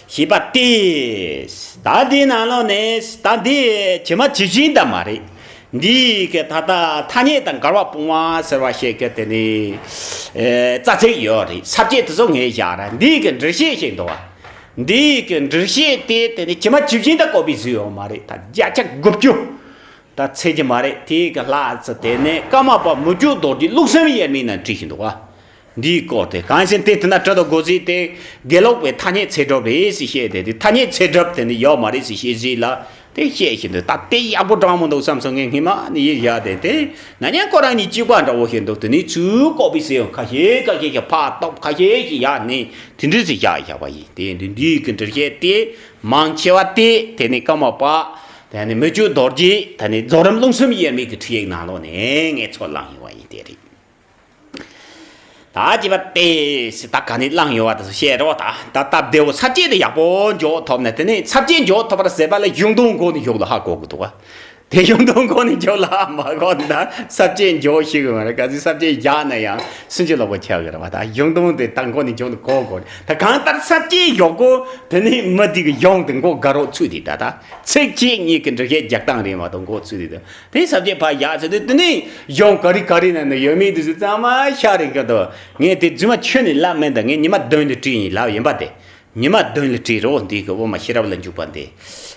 ཞེས་པ་སྟེ། ད་འདིའི་ནང་ལོགས་ནས་ད་འདི་ཇི་མ་ཇི་བཞིན་ད་མ་རེད། འདིའི་གི་ད་ལྟ་ཐ་སྙད་དང་འགལ་བ་སྤོང་བ་ཟེར་བ་ཞིག་གི་དེ་ནི། ཨེ་རྩ་ཚིག་ཡོད་རེད། ས་བཅད་དེ་ཚོ་ངས་བཞག་ར་འདིའི་གི་འགྲེལ་བཤད་ཞིག་འདུག་བ། འདིའི་གི་འགྲེལ་བཤད་དེ་དེ་ནི་ཇི་མ་ཇི་བཞིན་ད་ཀོ་པི་བཟོས་ཡོད་མ་རེད། ད་བརྒྱ་ཆ་དགུ་བཅུ། ད་ཚད་ཀྱི་མ་རེད། དེའི་གི་ལྷག་ཙམ་དེ་ནས་ཀརྨ་པ་མི་བསྐྱོད་རྡོ་རྗེའི་བློ་གསུམ་དབྱེར་མེད་ནང་བྲིས་ཤིང་འདུག་ག་འདིའི་སྐོར་དེ་གང་ཞིག་དེ་དེ་ན་བྲི་དང་དགོས་ཟིག་དེ་དགེ་ལུགས་པའི་ཐ་སྙད་ཚད་གྲུབ་རེད་ཟེར་བཤད་དེ་དེ་ཐ་སྙད་ཚད་གྲུབ་དེ་ནི་ཡོད་མ་རེད་ཟེར་བཤད་ཟིག་ལ་དེ་བཤད་བཞིན་འདུག་ད་དེ་ཡག་པོ་དྲང་མོ་འདུག་བསམ་སོང་། ངས་སྔས་མ་ནི་ཡིད་བཞག་དེ་དེ་ན་ཉན་ཁོ་རང་གཉིས་གཅིག་པ་འདྲ་བོ་ཞིག་འདུག་དེ་ནི་ཚུར་ཀོ་པི་ཟེར་ཡང་ཁ་ཤས་ཁ་ཤས་ཤིག་ཕར་གཏུབ་ཁ་ཤས་ཤིག་ཡར་ནས་དེ་འདྲ་ཟེར་བཞག་བཞག་པ་ཡིན། དེ་འདི་འདིའི་གི་འགྲེལ་བཤད་དེ་མང་ཆེ་བ་དེ་དེ་ནི་ཀརྨ་པ་དེ་ནི་མི་བསྐྱོད་རྡོ་རྗེ་དེ་ནི་རྫོགས་རིམ་རླུང་གསུམ་དབྱེར་མེད་ཀྱི་ཁྲིད་ཡིག་ནང་ལོགས་ནས་ངས་ཚུར་བླངས་ཡོད་པ་ཡིན། དེ་རེད། ད་ཅི་བ་ཏེ་སི་ད་ག་ནས་བླངས་ཡོད་པ་དེ་ཚོ་བཤད་རོགས། ད་ད་སྟབས་བདེ་བོ་ས་བཅད་དེ་ཡག་པོ་འཇོག་ཐུབ་ན། དེ་ནས་ས་བཅད་འཇོག་ཐུབ་པར་ཟད་པ་ལ་གཞུང་དོན་འགོ་ནས་འཇོག་ལ་ཧ་གོ་གི་འདུག་བ། དེ་གཞུང་དོན་འགོ་ནས་འཇོག་ལ་ཧ་མ་གོ་ན་ད་ས་བཅད་འཇོག་ཤེས་གི་མ་རེད། ག་ཚོད་ས་བཅད་བཞག་ན་ཡང་སུན་ཅི་ལོག་པ་ཆགས་གི་རེད་བ། ད་གཞུང་དོན་དེ་ད་འགོ་ནས་འཇོག་ལ་གོ་དགོས་རེད། ད་གང་ལྟར་ས་བཅད་འཇོག་གོ་དེ་ནས་མི་དེ་གི་གཞུང་དེ་འགོ་དགའ་རོགས་ཚུད་དེ་ད་ད་ཚིག་གཅིག་གཉིས་ཀྱི་འགྲེལ་བཤད་རྒྱག་སྟངས་རེད་མ་གཏོགས་འགོ་ཚུད་དེ་ད། དེ་ས་བཅད་ཕར་བཞག་ཚེ་དེ་དེ་ནས་གཞུང་ག་རེ་ག་རེ་ན་ནི་ཡོད་མེད་དེ་ཚོ་ཚང་མ་ཤ་རེ་གི་འདུག་ངས་དེ་རྫུན་མ་ཁྱོན་ནས་ལབ་མེད་ད། ངས་ཉི་མ་བདུན་ལ་བྲིས་ཡིན་ལབ་ཡིན་པ་དེ། ཉི་མ་བདུན་ལ་བྲིས་རོགས། འདི་གི་དབུ་མ་ཤེས་རབ་ལ་འཇུག་པ་འདི།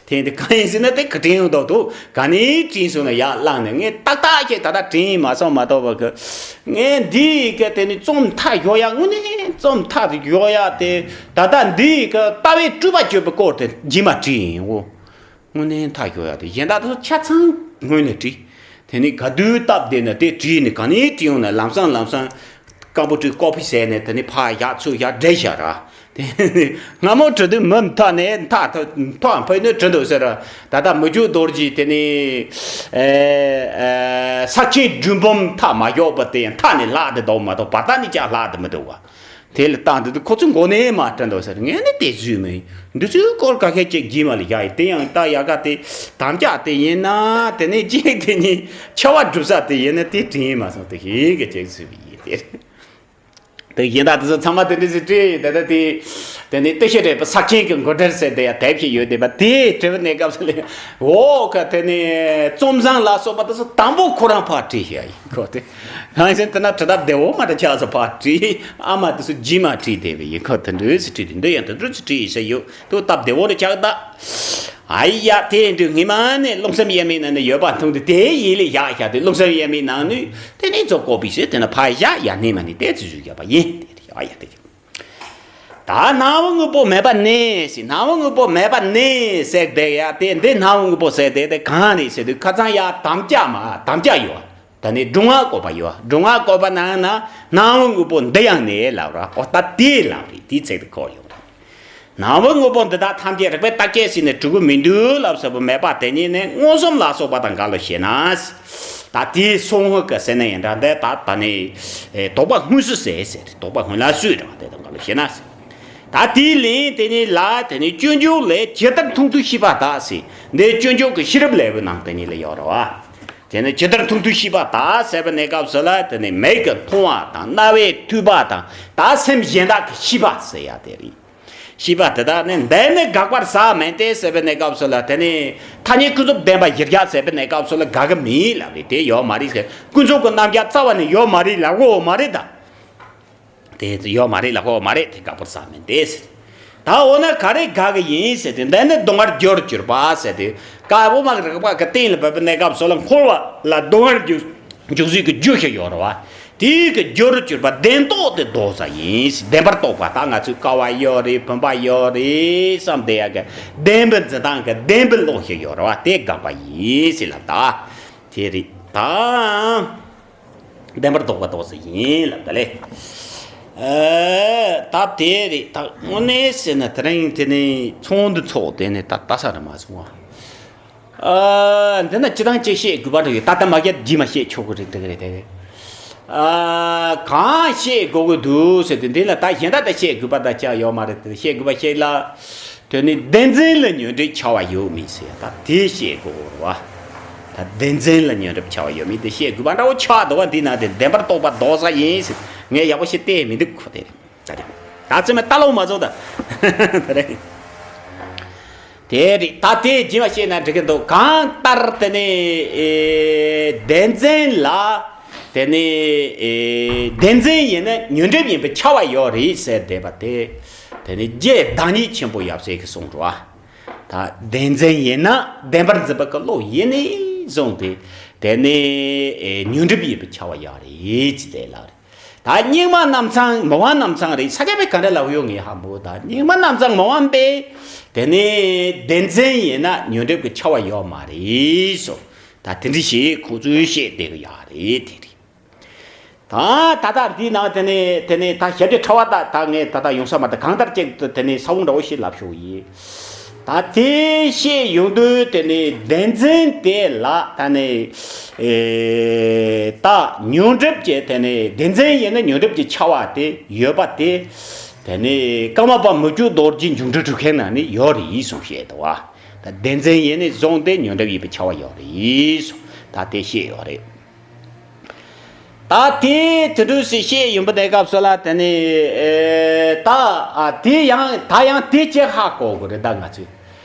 དེ་འདི་གང་ཡིན་ཟེར་ན་དེ་གི་དྲན་ཡོང་དོག་འདུག་ག་ནས་དྲན་སོང་ན་ཡར་བླངས་ནས་ངས་ཏག་ཏག་ཁྱེད་ད་ལྟ་དྲན་ཡིན་མ་སོང་མ་གཏོགས་པ་གི། ངས་འདི་གི་དེ་ནི་རྩོམ་མཐའ་ཡོ་ཡ་དངོས་གནས་རྩོམ་མཐའ་ཡོ་ཡ་དེ་ད་ལྟ་འདི་གི་ལྟ་བའི་སྤྲུལ་པ་གཅོད་པའི་སྐོར་དེ་རྗེས་མ་བྲིས་ཡིན་འོ། དངོས་གནས་མཐའ་ཡོ་ཡ་དེ་གཞན་དག་དེ་ཚོ་ཆ་ཚང་སྔོན་ནས་བྲིས། དེ་ནས་ག་དུས་སྟབས་བདེ་ན་དེ་བྲིས་ནས་ག་ནས་བྲིས་ཡོང་ན་ལམ་སང་ལམ་སང་སྐམ་པོ་བྲིས་ཀོ་པི་བྱས་ནས་དེ་ནས་ཕར་བཞག་ཚུར་བཞག་འབྲི་བཞག་ར། དེ་ནི་སྔ་མོ་བྲི་དུས་མུ་མཐའ་ནས་མཐའ་མཐའ་ཕུད་ནས་བྲི་འདུག་ཟེར། ད་ལྟ་མི་བསྐྱོད་རྡོ་རྗེ་དེ་ནི་ཨེ་ཨེ་ས་ཆེན་སྒྲུབ་འབུམ་མཐའ་མ་ཞོག་པ་དེ་ཡང་མཐའ་ནས་ལྷག་དེ་འདུག་མ་གཏོགས་བར་ཐག་ནས་ཀྱང་ལྷག་དེ་མི་འདུག་བ། དེ་ལ་བཏང་དུས་ཁོ་ཚོས་མགོ་ནས་མ་བྲི་འདུག་ཟེར། ངས་ནི་དེ་བཟོས་མིན། འདི་ཚོའི་སྐོར་ག་ཁེ་ཅིག་རྗེས་མ་ལ་བཞག་ཡིན། དེ་ཡང་ད་ཡག་ག་དེ་དམ་བཅའ་དེ་ཡིན་ན་དེ་ནི་གཅིག་དེ་ནི་ཆེ་བ་སྒྲུབ་ས་དེ་ཡིན་ན་དེ་དྲན་མ་སོང་། དེ་ཞིག་གི་ཅིག་བཟོས་པ་ཡིན་ཏེ། དེ་ཡིན་ད་དེ་ཚོ་ཚང་མ་དེ་འདྲ་ཞིག་བྲིས་ཡིན། ད་ལྟ་དེ་དེ་ནི་ཏི་ཤ་རས་པ་ས་ཆེན་གྱི་མགོ་ཁྲིད་ཟེར་དེ་ཡང་དེབ་ཞིག་ཡོད་དེ་བ། དེ་བྲིས་པ་ནས་སྐབས་སུ་ལས་འོ་ཁ་དེ་ནི་རྩོམ་བཟང་ལ་སོགས་པ་དེ་ཚོ་དང་པོ་ཁོ་རང་ཕར་བྲིས་ཤག་ཡིན་ཁོ། དེ་རང་བཞིན་དེ་ན་བྲི་སྟབས་བདེ་བོ་མ་འདྲ་ཆགས་སོ། ཕར་བྲིས། ཨ་མ་དེ་ཚོ་རྗེས་མ་བྲིས་བསྡད་པ་ཡིན་ཁོ། དེ་འདྲ་ཞིག་བྲིས་ཏེ་འདི་ཡང་དེ་འདྲ་ཞིག་བྲིས་ཡིན་ས་ཡོད་དུ་སྟབས་བདེ་བོ་རེ་ཆགས་ད། ཨ་ཡ། དེ་འདྲ་སྔོན་མ་ནས་རླུང་སེམས་དབྱེར་མེད་ནང་ནས་ཡོད་པ་མཐོང་དུས་དེ་ཡིད་ལ་བཞག་བཞག་སྟེ། རླུང་སེམས་དབྱེར་མེད་ནང་ནས་དེ་ནས་ཚོ་ཀོ་པི་བྱས་དེ་ན་ཕར་བཞག་ཡ་ནས་མ་ནས་དེ་ཚོ་བཟོས་བཞག་པ་ཡིན། དེ་རེད། ཨ་ཡ། དེ་ད་སྣང་བ་དངོས་པོ་མེད་པ་ནས་ཟེར། སྣང་བ་དངོས་པོ་མེད་པ་ནས་ཟེར་བསྡད་ཡ་དེ། འདི་སྣང་བ་དངོས་པོ་ཟེར་དེ་དེ་གང་རེད་ཟེར་དུས། ཁ་སང་ཡ་དམ་བཅའ་མ་དམ་བཅའ་ཡོད། ད་ནི་སྒྲུབ་ངག་བཀོད་པ་ཡོད། སྒྲུབ་ངག་བཀོད་པ་ནང་ན་སྣང་བ་དངོས་པོ་འདི་ཡང་ནས་ལབ་ར། ཨོ་ད་དེ་ལབ་རེད། དེའི་ཚིག་དེ་ཁོ་ཡོང་རེད། སྣང་བ་དངོས་པོ་འདི་དག་ཐམས་ཅད་རིག་པས་བརྟག་དཔྱད་བྱས་ནས་གྲུབ་ཀྱི་མི་འདུག་ལབ་ཟེར་བ་མེད་པ་དེ་ཉིད་ནི་མངོན་སུམ་ལ་སོགས་པ་དང་འགལ་ལོ་ཞེ་ན། ད་དེའི་སོང་ཧོ་ག་ཟེར་ན་ཡང་འདྲ། འདི་ད་ད་ནི་ཨེ་དོགས་པ་མངོན་སུམ་ཟེར་ཟེར། དོགས་པ་མངོན་ལ་སུས་འདྲ་བ་དེ་དང་འགལ་ལོ་ཞེ་ན། ད་དེའི་ལན་དེ་ཉིད་ལ་དེ་ནི་སྤྱོད་འཇུག་ལས་ཇི་ལྟར་མཐོང་ཐོས་ཤེས་པ་དག་ཟེར། འདི་སྤྱོད་འཇུག་གི་ཤེས་རབ་ལེའུ་ནང་དེ་ཉིད་ལ་ཡོད་རེད་བ། དེ་ནི་ཇི་ལྟར་མཐོང་ཐོས་ཤེས་པ་དག་ཟེར་བ་ནས་སྐབས་སུ་ལ་དེ་ནི་མིག་གིས་མཐོང་བ་དང་རྣ་བས་ཐོས་པ་དང་ད་སེམས་གཞན་དག་གིས་ཤེས་པ་ཟེར་ཡ་དེ་རེད། ཤེས་པ་དེ་དག་ནི་འདི་ནི་དགག་པར་ཟ་མིན་ཏེ་ཟེར་བའི་གནས་སྐབས་སུ་ལ། དེ་ནི་ཐ་སྙད་ཀུན་རྫོབ་བདེན་པ་གཞིར་བཞག་ཟེར་བའི་གནས་སྐབས་སུ་ལ་དགག་གི་མིན་ལབ་རེད། དེ་ཡོད་མ་རེད་ཟེར། ཀུན་རྫོབ་ཀྱི་རྣམ་གཞག་རྩ་བ་ནས་ཡོད་མ་རེད་ལབ་དགོས་མ་རེད་ད། དེ་ཡོད་མ་རེད་ལབ་དགོས་མ་རེད། དེ་དགག་པར་ཟ་མིན་ཏེ་ཟེར། ད་འོ་ན་ག་རེ་དགག་གི་ཡིན་ཟེར་ཏེ། འདི་ནི་ལྡོག་པར་སྦྱོར་གྱུར་པ་ཟེར་ཏེ། ཀ་དབུ་མ་རིགས་པ་གི་སྟེང་ལ་བབས་པའི་གནས་སྐབས་སུ་ལ་འཁོར་བ་ལ་ལྡོག་པར་འཇུག་འཇུག་སའི་གི་རྒྱུ་ཞིག་ཡོད་རེད་བ། དེའི་གི་རྒྱུར་གྱུར་པ་བདེན་རྟོག་དེ་ལྡོག་ས་ཡིན། བདེན་པར་རྟོག་པ་ད་ང་ཚོའི་ཀ་བ་ཡོད་རེད། བུམ་པ་ཡོད་རེད་བསམ་བསྡད་ཡ་གི་བདེན་པའི་འཛིན་སྟངས་གི་བདེན་པའི་བློ་ཞིག་ཡོད་རེད་བ། དེ་དགག་པ་ཡིན་ཟེར་ལབ་ད། དེ་རེད་ད། བདེན་པར་རྟོག་པ་ལྡོག་ས་ཡིན་ལབ་ད་ལེ། ཨ་ད་དེ་རེད། ད་དངོས་གནས་ཟེར་ན་དེ་རིང་དེ་ནས་ཚོགས་འདུ་ཚོགས་དེ་ནས་ད་ལྟ་ས་རེད་མ་སོང་བ། ཨ་འདི་ན་སྤྱིར་བཏང་ཅིག་བཤད་དགོས་པ་འདྲ་ཡོད། ད་ལྟ་མ་བཤད་རྗེས་མ་བཤད་ཆོག་གི་རེད། འགྲིག་གི་རེད་དེ། ཨ་གང་བཤད་དགོས་ཀྱི་འདུག་ཟེར་དུས། འདི་ལ་ད་གཞན་དག་ད་བཤད་དགོས་པ་ད་ཅང་ཡོད་མ་རེད་དེ། བཤད་དགོས་པ་ཞིག་ལ། དེ་ནི་བདེན་འཛིན་ལ་ཉོན་སྒྲིབ་ཆགས་པ་ཡོད་མེད་ཟེར་ཡ་ད་དེ་བཤད་དགོས་རེད་བ། ད་བདེན་འཛིན་ལ་ཉོན་སྒྲིབ་ཆགས་པ་ཡོད་མེད་དེ་བཤད་དགོས་པ་འདྲ་བོ་ཆགས་འདུག་བ། འདི་ན་དེ་བདེན་པར་རྟོག་པ་ལྡོག་ས་ཡིན་ཟེར། ངས་ཡག་པོ་ཞིག་བལྟས་མི་འདུག་ཁོ། དེ་རེད། ད་རེད། ད་ཚོད་མེད་ལྟ་ལོང་མ་བཟོ་ད། དེ་རེད། དེ་རེད། ད་དེ་རྗེས་མ་བཤད་ན་འགྲིག་གི་འདུག་གང་ལྟར་དེ་ནི་ཨེ་བདེན་འཛིན་ལ་དེ་ནི་ཨེ་བདེན་འཛིན་ཡིན་ན་ཉོན་སྒྲིབ་ཡིན་པའི་ཁྱབ་པ་ཡོད་རེད་ཟེར་བསྡད་པ་དེ། དེ་ནི་རྗེ་བདག་ཉིད་ཆེན་པོ་ཡབ་སྲས་ཀྱིས་གསུངས་འགྲོ་བ། ད་བདེན་འཛིན་ཡིན་ན་བདེན་པར་འཛིན་པ་གི་བློ་ཡིན་ནས་བཟུང་སྟེ། དེ་ནི་ཨེ་ཉོན་སྒྲིབ་ཡིན་པའི་ཁྱབ་པ་ཡོད་རེད་ཅེས་དེ་ལབ་རེད། ད་སྙིགས་མ་རྣམ་ཚང་མི་དབང་རྣམ་ཚང་རེད། ས་སྐྱ་པས་ག་འདྲ་ལབ་ཡོད་ངས་ཧ་མོ། ད་སྙིགས་མ་རྣམ་ཚང་མི་དབང་པས་དེ་ནི་བདེན་འཛིན་ཡིན་ན་ཉོན་སྒྲིབ་ཀྱི་ཁྱབ་པ་ཡོད་མ་རེད་སོ། ད་དེ་འདྲ་ཞིག་ཁོ་ཚོས་བཤད་བསྡད་ཀྱི་ཡོད་རེད། དེ་རེད། ད་ད་ལྟ་འདིའི་ནང་དེ་ནས་དེ་ནས་ད་ཞབས་ཀྱི་ཕྲེང་བ་ད་ད་ངས་ད་ལྟ་ཡོང་ས་མ་ད་གང་ལྟར་ཅིག་ཏུ་དེ་ནས་ས་བོན་འདྲ་བོ་ཞིག་ལབ་ཤོག་ཡིན། ད་དེ་བཤད་ཡོང་དུས་དེ་ནས་བདེན་འཛིན་དེ་ལ་ད་ནས་ཨེ་ད་ཉོན་སྒྲིབ་ཀྱི་དེ་ནས་བདེན་འཛིན་ཡིན་ན་ཉོན་སྒྲིབ་ཀྱི་ཁྱབ་པ་དེ་ཡོད་པ་དེ། དེ་ནས་ཀརྨ་པ་མི་བསྐྱོད་རྡོ་རྗེ་འབྱུང་འགྲུལ་གྲུབ་མཁན་ནང་ནས་ཡོད་རེད་གསུངས་བཤད་འདུག་བ། ད་བདེན་འཛིན་ཡིན་ནས་བཟུང་སྟེ་ཉོན་སྒྲིབ་ཡིན་པའི་ཁྱབ་པ་ཡོད་རེད་གསུངས་ད་དེ་བཤད་ཡོད་རེད། ད་དེ་དེ་འདྲ་ཞིག་བཤད་ཡོང་པ་དེ་སྐབས་སུ་ལ་དེ་ནི་ཨེ་ད་ཨ་དེ་ཡང་ད་ཡང་དེ་ཅི་ཧ་གོ་དགོས་རེད་ད་ང་ཚོས།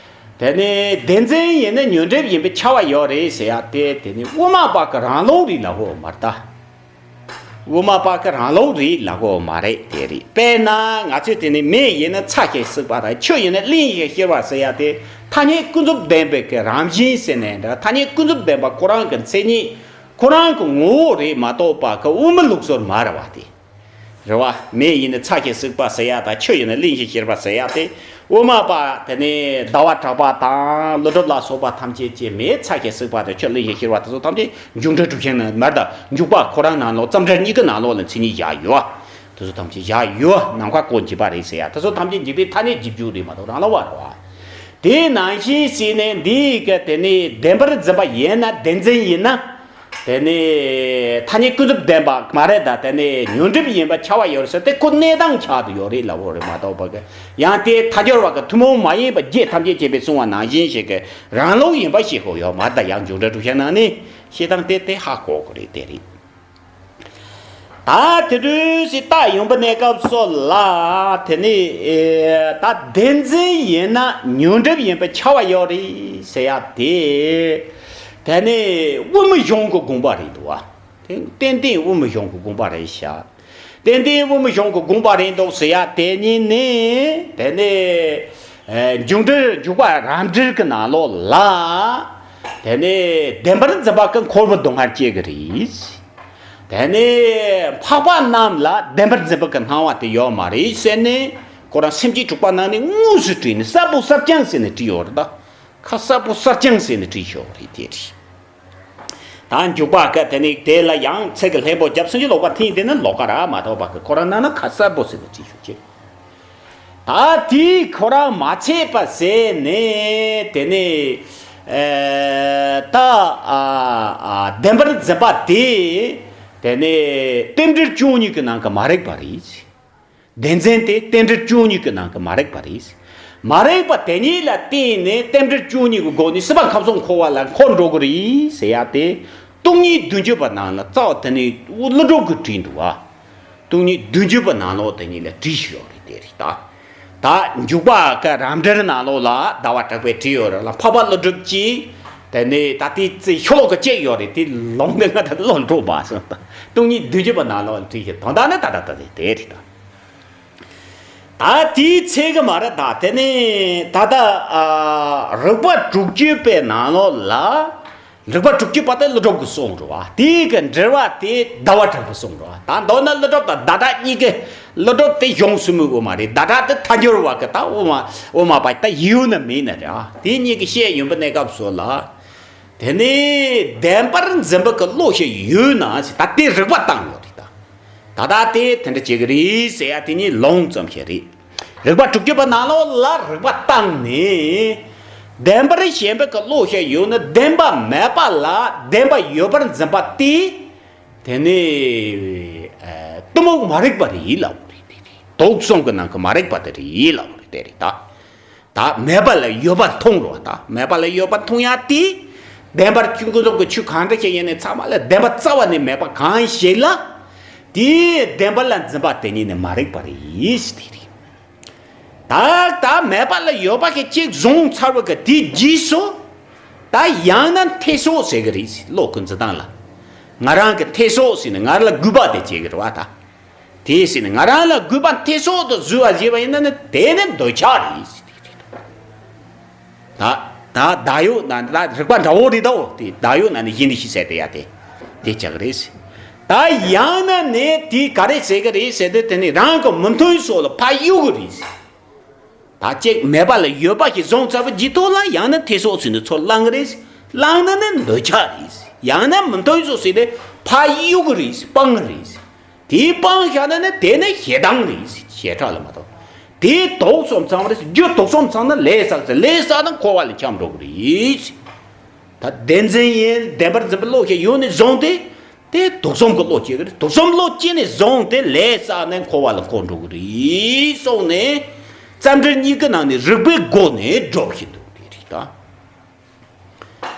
དེ་ནི་བདེན་འཛིན་ཡིན་ན་ཉོན་སྒྲིབ་ཡིན་པའི་ཁྱབ་པ་ཡོད་རེད་ཟེར་ཡ་དེ་དེ་ནི་དབུ་མ་པ་གི་རང་ལུགས་རེད་ལབ་དགོས་མ་རེད་ད། དབུ་མ་པ་གི་རང་ལུགས་རེད་ལབ་དགོས་མ་རེད། དེ་རེད། དཔེར་ན་ང་ཚོས་དེ་ནི་མེ་ཡིན་ན་ཚ་ཞིང་བསྲེག་པ་དང་ཆུ་ཡིན་ན་བརླན་ཞིང་གཤེར་བ་ཟེར་ཡ་དེ་ཐ་སྙད་ཀུན་རྫོབ་བདེན་པའི་གི་རང་བཞིན་ཟེར་ནའི་འདྲ། ཐ་སྙད་ཀུན་རྫོབ་བདེན་པ་ཁོ་རང་གི་མཚན་ཉིད། ཁོ་རང་གི་ངོ་བོ་རེད་མ་གཏོགས་པ་གི་དབུ་མའི་ལུགས་སྲོལ་མ་རེད་བ་དེ། རེད་བ། མེ་ཡིན་ན་ཚ་ཞིང་བསྲེག་པ་ཟེར་ཡ་དང་ཆུ་ཡིན་ན་བརླན་ཞིང་གཤེར་བ་ཟེར་ཡ་དེ། དབུ་མ་པ་དེ་ནས་ཟླ་བ་གྲགས་པ་དང་ཀླུ་སྒྲུབ་ལ་སོགས་པ་ཐམས་ཅད་ཀྱིས་མེ་ཚ་ཞིང་བསྲེག་པ་དང་ཆུ་བརླན་ཞིང་གཤེར་བ་དེ་ཚོ་ཐམས་ཅད་འབྱུང་འགྲོལ་གྲུབ་ཆེན་ནི་མར་དང་འཇུག་པ་ཁོ་རང་ནང་ལོགས་ཙམ་སྦྲ་གཉིས་ཀྱི་ནང་ལོགས་ལ་མཚན་ཉིད་བཞག་ཡོད། དེ་ཚོ་ཐམས་ཅད་བཞག་ཡོད། ནམ་མཁའ་སྐོར་འབྱེད་པ་རེད་ཟེར་ཡ། དེ་ཚོ་ཐམས་ཅད་འཇིག་རྟེན་ཐ་སྙད་འཇིག་རྒྱུ་རེད་མ་གཏོགས་རང་ལ་བ་རེད་བ། དེ་ནང་བཞིན་བྱས་ནས་འདི་གི་དེ་ནི་བདེན་པར་འཛིན་པ་ཡིན་ན། བདེན་འཛིན་ཡིན་ན། དེ་ནི་ཐ་སྙད་ཀུན་རྫོབ་བདེན་པ་མ་རེད་ད། དེ་ནི་ཉོན་སྒྲིབ་ཡིན་པ་ཁྱབ་པ་ཡོད་ཟེར་དེ་ཁོ་གནས་སྟངས་ཆགས་དུ་ཡོད་རེད་ལབ་དགོས་རེད་མ་གཏོགས་པ་གི། ཡང་དེ་ཐལ་འགྱུར་བ་གི་ཐུན་མོང་མ་ཡིན་པ་བརྒྱད་ཐམས་ཅད་མཁྱེན་པས་གསུངས་པ་ནང་བཞིན་ཞིག་གི་རང་ལུགས་ཡིན་པ་ཤེས་དགོས་ཡོད་མ་རེད་ད། ཡང་འཇུག་འགྲེལ་བསྒྲུབ་བྱ་ནང་ནས་བཤད་སྟངས་དེ་དེ་ཧ་གོ་དགོས་རེད། དེ་རེད། ད་དེ་དུས་སི་ད་ཡོང་པ་གནས་སྐབས་སོགས་ལ་དེ་ནི་ཨེ་ད་བདེན་འཛིན་ཡིན་ན་ཉོན་སྒྲིབ་ཡིན་པ་ཁྱབ་པ་ཡོད་རེད་ཟེར་ཡ་དེ། དེ་ནི་དབུ་མའི་གཞུང་གི་དགོངས་པ་རེད་འདུག་བ། དེ་ཏན་ཏན་དབུ་མའི་གཞུང་གི་དགོངས་པ་རེད་ཤག་ཏན་ཏན་དབུ་མའི་གཞུང་གི་དགོངས་པ་རེད་འདུག་ཟེར་ཡ་དེ་ཉིད་ནི་དེ་ནི་ཨེ་འཇུག་འགྲེལ་འཇུག་པ་རབ་འབྲིང་གི་ནང་ལོགས་ལ་དེ་ནི་བདེན་པར་འཛིན་པ་གི་འཁོར་བུ་སྡུག་བསྔལ་སྐྱེ་གི་རེད། དེ་ནས་འཕགས་པ་རྣམས་ལ་བདེན་པར་འཛིན་པ་གི་སྣང་བ་དེ་ཡོད་མ་རེད་ཟེར་ནས། ཁོ་རང་སེམས་བསྐྱེད་དྲུག་པ་ནང་ནས་དངོས་སུ་བྲིས་ནས་གསལ་པོ་གསལ་རྐྱང་ཟེར་ནས་བྲིས་ཡོད་རེད་ད། ཁ་གསལ་པོ་གསལ་རྐྱང་ཟེར་ནས་བྲིས་ཡོད་རེད་དེ་རེད། ད་འཇུག་པ་ག་དེ་ནས་དེ་ལ་ཡང་ཚིག་གི་ལྷན་པོ་རྒྱབ་སུ་ཅི་ལོག་པ་ཐིང་དེ་ནི་ལོག་ག་ར་མ་གཏོགས་པ་གི་ཁོ་རང་ནང་ན་ཁ་གསལ་པོ་ཟེར་ནས་བྲིས་ཡོད་ཀྱི། ད་དེས་ཁོ་རང་མ་ཚད་པ་ཟེར་ནས་དེ་ནས་ཨེ་ད་ཨ་ཨ་བདེན་པར་འཛིན་པ་དེ་དེ་ནས་རྟེན་འབྲེལ་བཅུ་གཉིས་ཀྱི་ནང་གི་མ་རིག་པ་རེད། བདེན་འཛིན་དེ་རྟེན་འབྲེལ་བཅུ་གཉིས་ཀྱི་ནང་གི་མ་རིག་པ་རེད། མ་རིག་པ་དེ་ཉིད་ལ་བརྟེན་ནས་རྟེན་འབྲེལ་བཅུ་གཉིས་ཀྱི་སྒོ་ནས་སྲིད་པ་ཁམས་གསུམ་འཁོར་བ་ལ་འཁོར་འགྲོ་གི་རེད་ཟེར་ཡ་དེ། སྟོང་ཉིད་བདུན་ཅུ་པ་ནང་ལ་རྩ་བ་དེ་ནས་ཀླུ་སྒྲུབ་ཀྱིས་བྲིས་འདུག་བ། སྟོང་ཉིད་བདུན་ཅུ་པ་ནང་ལོགས་དེ་ཉིད་ལ་བྲིས་ཤིག་ཡོད་རེད་དེ་རེད་ད། ད་འཇུག་པ་ག་རབ་འབྲིང་ནང་ལོགས་ལ་ཟླ་བ་གྲགས་པས་བྲིས་ཡོད་རེད་ལ། འཕགས་པ་ཀླུ་སྒྲུབ་ཀྱིས་དེ་ནས་ད་ལྟའི་རྩི་ཤོ་ལོ་ཀ་བཅད་ཡོད་རེད། དེ་ལུང་དེ་ང་ད་བློ་འགྲོ་མ་སོང་། སྟོང་ཉིད་བདུན་ཅུ་པ་ནང་ལོགས་ལ་བྲིས་ཤིག་དོན་དག་ནི་ད་ད་ད་དེ་དེ་རེད་ད། ད་དེའི་ཚེ་གི་མ་རེད་ད། དེ་ནས་ད་ལྟ་ཨ་རིགས་པ་དྲུག་ཅུ་པའི་ནང་ལོགས་ལ། རིགས་པ་དྲུག་ཅུ་པ་དེ་ཀླུ་སྒྲུབ་ཀྱིས་གསུངས་འགྲོ་བ། དེའི་གི་འགྲེལ་བ་དེ་ཟླ་བ་གྲགས་པས་གསུངས་འགྲོ་བ། ད་མདོར་ན་ཀླུ་སྒྲུབ་དང་ཟླ་གྲགས་གཉིས་ཀྱི། ཀླུ་སྒྲུབ་དེ་གཞུང་གསུམ་མའི་དབུ་མ་རེད། ཟླ་གྲགས་དེ་ཐལ་འགྱུར་བ་གི་ད་དབུ་མ་དབུ་མ་པ་ད་ཡིན་ན་མིན་ན་རེད། དེ་གཉིས་ཀྱི་བཤད་ཡོང་པ་གནས་སྐབས་སུ་ལ། དེ་ནས་བདེན་པར་འཛིན་པ་གི་བློ་ཞིག་ཡོད་ན་ཟེར་ད་དེ་རིགས་པ་བཏང་ཡོད་རེད་ད། ད་ལྟ་དེ་དེ་འདྲ་བྱེད་ཀྱི་རེད་ཟེར་ཡ་དེ་ཉིད་ལུང་ཙམ་ཞིག་རེད། རིགས་པ་དྲུག་ཅུ་པ་ནང་ལོགས་ལ་རིགས་པ་བཏང་ནས། བདེན་པར་ཞེན་པའི་གི་བློ་ཞིག་ཡོད་ན་བདེན་པ་མེད་པ་ལ་བདེན་པ་ཡོད་པར་འཛིན་པ་དེ། དེ་ནི་ཨ་གཏི་མུག་མ་རིག་པ་རེད་ལབ་རེད། དེ་རེད། དུག་གསུམ་གྱི་ནང་གི་མ་རིག་པ་དེ་རེད་ལབ་རེད། དེ་རེད་ད། ད་མེད་པ་ལ་ཡོད་པ་མཐོང་རོགས། ད་མེད་པ་ལ་ཡོད་པ་མཐོང་ཡ་དེ། བདེན་པར་ཀུན་རྫོབ་ཀྱི་ཆོས་གང་འདྲ་ཞིག་ཡིན་ནའི་ཚང་མ་ལ་བདེན་པ་རྩ་བ་ནས་མེད་པ་གང་ཞིག་ལ། དེའི་བདེན་པ་ལ་འཛིན་པ་དེ་ཉིད་ནི་མ་རིག་པ་རེད་ཟེར་དེ་རེད། ད་ད་མེད་པ་ལ་ཡོད་པ་ཞིག་གཅིག་བཟུང་ཚར་བ་གི་དེའི་རྗེས་སུ། ད་ཡང་ན་འཐད་སོགས་ཟེར་གི་རེད་ཟེར། བློ་ཀུན་འཛིན་སྟངས་ལ། ང་རང་གི་འཐད་སོགས་ཟེར་ནས་ང་རང་ལ་དགོས་པ་དེ་བྱེད་གི་རེད་བ་ད། དེ་ཟེར་ནས་ང་རང་ལ་དགོས་པ་འཐད་སོགས་དུ་བཟོས་པ་བྱས་པ་ཡིན་ན་ནི་དེ་ནི་འདོད་ཆགས་རེད་ཟེར་དེ་རེད། ད་ད་བདག་ཡོད་ན་ད་རིགས་པ་འདྲ་བོ་རེད་དོ། དེ་བདག་ཡོད་ན་ནི་གཞན་དེ་ཤི་ཟེར་དེ་ཡ་དེ་དེ་ཆགས་གི་རེད་ཟེར། ད་ཡང་ན་ནི་དེ་ག་རེ་ཟེར་གི་རེད་ཟེར་དུས་དེ་ནི་རང་གི་མི་མཐུན་སོགས་ལ་ཕར་གཡུག་གི་རེད་ཟེར། ད་ཅིག་མེད་པ་ལ་ཡོད་པ་ཞིག་བཟུང་ཚར་བའི་རྗེས་ཐོག་ལ་ཡང་ན་འཐད་སོགས་ཟེར་ནས་ཚུར་བླང་གི་རེད། བླངས་ན་ནི་འདོད་ཆགས་རེད། ཡང་ན་མི་མཐུན་སོགས་ཟེར་ནས་ཕར་གཡུག་གི་རེད། སྤང་གི་རེད། དེ་སྤང་བཞག་ན་ནི་དེ་ནི་ཞེ་སྡང་རེད། ཞེ་དྲག་ལ་མ་གཏོགས། དེ་དུག་གསུམ་ཚང་བ་རེད། རྒྱུ་དུག་གསུམ་ཚང་ན་ལས་བསགས་ཚེ་ལས་བསགས་ན་འཁོར་བ་ལ་འཁྱམས་འགྲོ་གི་རེད། ད་བདེན་འཛིན་ཡིན་བདེན་པར་འཛིན་པའི་བློ་ཞིག་ཡོད་ནས་བཟུང་སྟེ། དེ་དུག་གསུམ་གྱི་བློ་སྐྱེ་གི་རེད། དུག་གསུམ་བློ་སྐྱེས་ནས་བཟུང་སྟེ་ལས་བསགས་ནས་འཁོར་བ་ལ་འཁོར་འགྲོ་གི་རེད་གསུངས་ནས། རྩ་འགྲེལ་གཉིས་ཀྱི་ནང་ནས་རིགས་པའི་སྒོ་ནས་སྒྲུབ་བཞིན་འདུག་དེ་རེད་ད།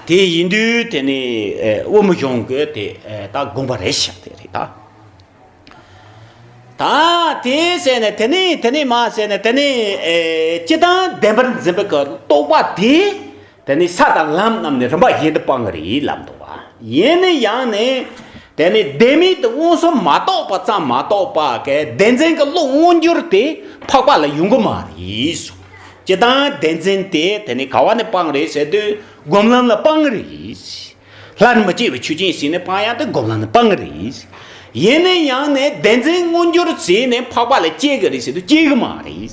དེ་ཡིན་དུས་དེ་ནི་ཨེ་དབུ་མའི་གཞུང་གི་དེ་ཨེ་ད་དགོངས་པ་རེད་ཤག་དེ་རེད་ད། ད་དེ་ཟེར་ནས་དེ་ནི་དེ་ནི་མ་ཟེར་ནས་དེ་ནི་ཨེ་སྤྱིར་བཏང་བདེན་པར་འཛིན་པའི་གི་རྟོག་པ་དེ། དེ་ནི་ས་དང་ལམ་རྣམས་ནི་རིམ་པ་བཞིན་དུ་སྤང་གི་རེད་ལབ་འདུག་བ། ཡིན་ན་ཡང་ནི། དེ་ནི་བདེན་མེད་དུ་མངོན་སུམ་མ་རྟོགས་པ་ཙམ་མ་གཏོགས་པ་གི་བདེན་འཛིན་གྱི་བློ་མངོན་གྱུར་དེ་འཕགས་པ་ལ་ཡོང་གི་མ་རེད་གསུངས། སྤྱིར་བཏང་བདེན་འཛིན་དེ་དེ་ནི་ག་བ་ནས་སྤང་རེད་ཟེར་དུས་སྒོམ་ལམ་ལ་སྤང་གི་རེད། སླར་མི་སྐྱེ་བའི་ཆོས་ཅན་ཟེར་ནས་སྤང་ཡག་དེ་སྒོམ་ལམ་ནས་སྤང་གི་རེད། ཡིན་ན་ཡང་ནི་བདེན་འཛིན་མངོན་གྱུར་ཟེར་ནས་འཕགས་པ་ལ་སྐྱེ་གི་རེད་ཟེར་དུས་སྐྱེ་གི་མ་རེད།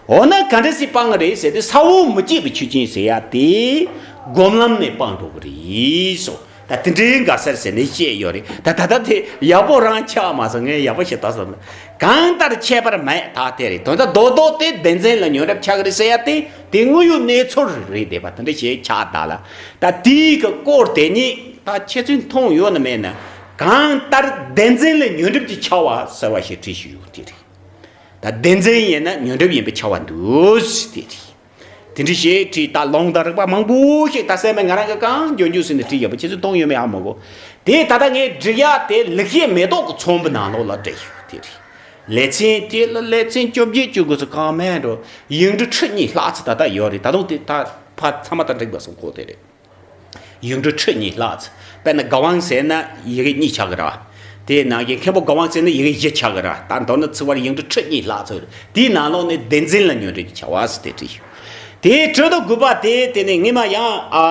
འོ་ན་ག་འདྲ་སེ་སྤང་གི་རེད་ཟེར་དུས་ས་འོག་མི་སྐྱེ་བའི་ཆོས་ཅན་ཟེར་ཡག་དེ་སྒོམ་ལམ་ནས་སྤང་འགྲོ་གི་རེད་སོ། ད་དེ་འདྲའི་དགའ་སར་ཟེར་ནས་བཤད་ཡོད་རེད། ད་ད་ལྟ་དེ་ཡག་པོ་རང་ཆགས་མ་སོང་། ངས་ཡག་པོ་ཞིག་ལྟ་སོང་། གང་ལྟར་ཁྱད་པར་མེད། ད་དེ་རེད། དོན་དག་རྡོག་རྡོག་དེ་བདེན་འཛིན་ལ་ཉོན་སྒྲིབ་ཆགས་ཀྱི་རེད་ཟེར་ཡ་དེ་དེ་དངོས་ཡོད་གནས་ཚུལ་རེད། བསྡད་པ་དེ་འདྲ་ཞིག་ཆགས་ད་ལ། ད་དེའི་གི་སྐོར་དེ་ཉིད་ད་ཁྱེད་ཚོས་མཐོང་ཡོད་ན་མེད་ན། གང་ལྟར་བདེན་འཛིན་ལ་ཉོན་སྒྲིབ་ཀྱི་ཆགས་པ་ཟེར་བ་ཞིག་བྲིས་ཞུས་ཡོད། དེ་རེད། ད་བདེན་འཛིན་ཡིན་ན་ཉོན་སྒྲིབ་ཡིན་པའི་ཆགས་པ་འདུག་ཟེར་དེ་རེད། དེ་འདྲ་ཞིག་བྲིས། ད་ལུང་དང་རིགས་པ་མང་པོ་ཞིག་ད་སེམས་ང་རང་གི་གང་འཇོན་འཇོན་ཟིན་ནས་བྲིས་ཡོད་པ་ཁྱེད་ཚོས་མཐོང་ཡོད་མེད་ཧ་མ་གོ། དེ་ད་ལྟ་ངས་འབྲི་ཡག་དེ་ལེགས་བཤད་མེ་ཏོག་གི་ཚོམ་བུ་ནང་ལོགས་ལ་བྲིས་ཡོད། དེ་རེད། ལེ་ཚན་དེ་ལ་ལེ་ཚན་བཅོ་བརྒྱད་བཅུ་དགུ་ཚོ་གང་མེད་འགྲོ། ཡིག་འབྲུ་ཁྲི་གཉིས་ལྷག་ཙམ་ད་ལྟ་ཡོད་རེད། ད་དུང་དེ་ད་ཕ་ཚང་མ་དང་འགྲིག་པ་སོང་གོ། དེ་རེད། ཡིག་འབྲུ་ཁྲི་གཉིས་ལྷག་ཙམ། དཔེར་ན་དགའ་དབང་ཟེར་ན་ཡི་གེ་གཉིས་ཆགས་ཀྱི་རེད་བ། དེའི་ནང་གི་མཁན་པོ་དགའ་དབང་ཟེར་ན་ཡི་གེ་བཞི་ཆགས་ཀྱི་རེད་བ། ད་མདོར་ན་ཚིག་བར་ཡིག་འབྲུ་ཁྲི་གཉིས་ལྷག་ཙམ་རེད། དེའི་ནང་ལོགས་ནས་བདེན་འཛིན་ལ་ཉོན་སྒྲིབ་ཀྱི་ཆགས་པ་ཟེར་དེ་བྲིས་ཡོད། དེའི་དྲུག་དང་དགུ་པ་དེ་དེ་ནས་ངས་མ་ཡང་ཨ་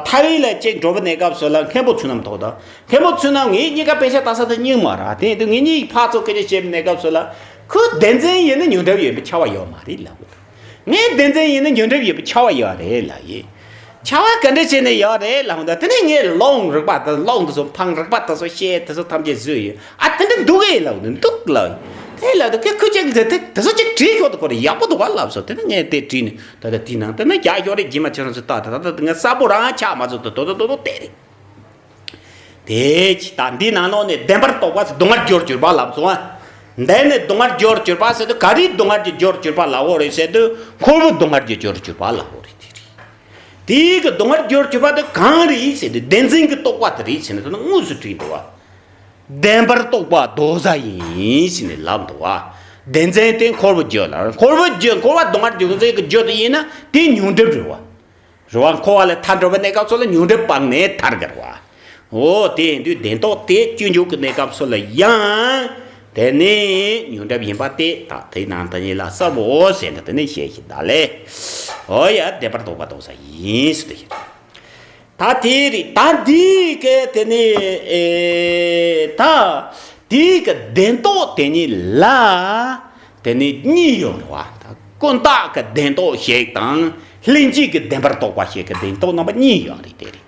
ཐ་ཝི་ལ་གཅིག་འགྲོ་བའི་གནས་སྐབས་སུ་ལ་མཁན་པོ་ཚུལ་རྣམ་ཐོག་དང་། མཁན་པོ་ཚུལ་རྣམ་ངེད་གཉིས་ཀ་དཔེ་ཆ་ལྟ་ས་དེ་རྙིང་མ་རེད། དེ་དུས་ངེད་གཉིས་ཕར་ཚུར་སྐད་ཆ་བཤད་པའི་གནས་སྐབས་སུ་ལ། ཁོས་བདེན་འཛིན་ཡིན་ན་ཉོན་སྒྲིབ་ཡོད་པའི་ཆགས་པ་ཡོད་མ་རེད་ལབ་གོ། ངས་བདེན་འཛིན་ཡིན་ན་ཉོན་སྒྲིབ་ཡོད་པའི་ཆགས་པ་ཡོད་རེད་ལབ་ཡིན། ཆགས་པ་ག་འདྲ་བྱས་ནས་ཡོད་རེད་ལབ་འདུག། དེ་ནས་ངས་ལུང་རིགས་པ་དང་ལུང་དེ་ཚོ་འཕངས། རིགས་པ་དེ་ཚོ་བཤད། དེ་ཚོ་ཐམས་ཅད་བཟོས་ཡིན། ཨ་དེ་འདྲ་འདུག་གས་ལབ་འདུག་འདུག་ལབ་ཡིན། དེ་ལབ་དུས་ཁོས་ཁོ་ཅིག་དེ་དེ་དེ་ཚོ་ཅིག་བྲིས་ཤོག་དང་། ཁོ་རང་ཡག་པོ་འདུག་ག་ལབ་སོང་། དེ་ནས་ངས་དེ་བྲིས་ནས་ད་ལྟ་དེའི་ནང་དེ་ན་རྒྱག་ཤོག་རེད། རྗེས་མ་ཁྱེད་རང་ཚོས་ལྟ། ད་ད་ད་ང་གསལ་པོ་རང་ཆགས་མ་སོང་། ད་དོ་དོ་དོ་དོ་དེ་རེད། དེ་ཅི་ད་འདི་ནང་ལོགས་ནས་བདེན་པར་རྟོག་པ་ཟེར་སྡུག་བསྔལ་སྦྱོར་གྱུར་པ་ལབ་སོང་ཨ། འདི་ནས་སྡུག་བསྔལ་སྦྱོར་གྱུར་པ་ཟེར་དུས་ག་རེ་སྡུག་བསྔལ་གྱི་སྦྱོར་གྱུར་པ་ལབ་དགོས་རེད་ཟེར་དུས། འཁོར་བའི་སྡུག་བསྔལ་གྱི་སྦྱོར་གྱུར་པ་ལབ་དགོས་རེད། དེ་རེད། དེའི་གི་སྡུག་བསྔལ་སྦྱོར་གྱུར་པ་དེ་གང་རེད་ཟེར་དུས་བདེན་འཛིན་གྱི་རྟོག་པ་དེ་རེད་ཟེར་ནས་དེ་ན་དངོས་སུ་བྲིས་འདུག་བ། བདེན་པར་རྟོག་པ་རྡོག་རྩ་ཡིན་ཟེར་ནས་ལབ་འདུག་བ། བདེན་འཛིན་དེ་འཁོར་བའི་རྒྱུ་ལ། འཁོར་བའི་རྒྱུ། འཁོར་བ་སྡུག་བསྔལ་སྦྱོར་བའི་རྒྱུ་དེ་ཡིན་ན་དེ་ཉོན་སྒྲིབ་རེད་བ། རེད་བ། འཁོར་བ་ལས་ཐར་འགྲོ་བའི་གནས་སྐབས་སུ་ལ་ཉོན་སྒྲིབ་སྤངས་ནས་ཐར་དགོས་རེད་བ། འོ་དེ་ཡིན་དུས་བདེན་རྟོག་དེ་སྤྱོད་འཇུག་གི་གནས་སྐབས་སུ་ལ་ཡང་དེ་ནི་ཉོན་སྒྲིབ་ཡིན་པ་དེ་དག་དེའི་ནང་དུ་ཉིད་ལ་གསལ་བོ་ཟེར་ནས་དེ་ནི་བཤད་ཞིག་ད་ལས། འོ་ཡ་བདེན་པར་རྟོག་པ་རྡོག་རྩ་ཡིན་ཟེར་དེ་ཞིག་ད་དེ་རེད། ད་འདི་གི་དེ་ནི་ཨེ་ད་དེའི་གི་བདེན་རྟོག་དེ་ཉིད་ལ་དེ་ནི་གཉིས་ཡོད་རེད་བ། ད་ཀུན་བརྟགས་ཀྱི་བདེན་རྟོག་ཞིག་དང་ལྷན་སྐྱེས་ཀྱི་བདེན་པར་རྟོག་པ་ཞིག་གི་བདེན་རྟོག་རྣམ་པ་གཉིས་ཡོད་རེད། དེ་རེད།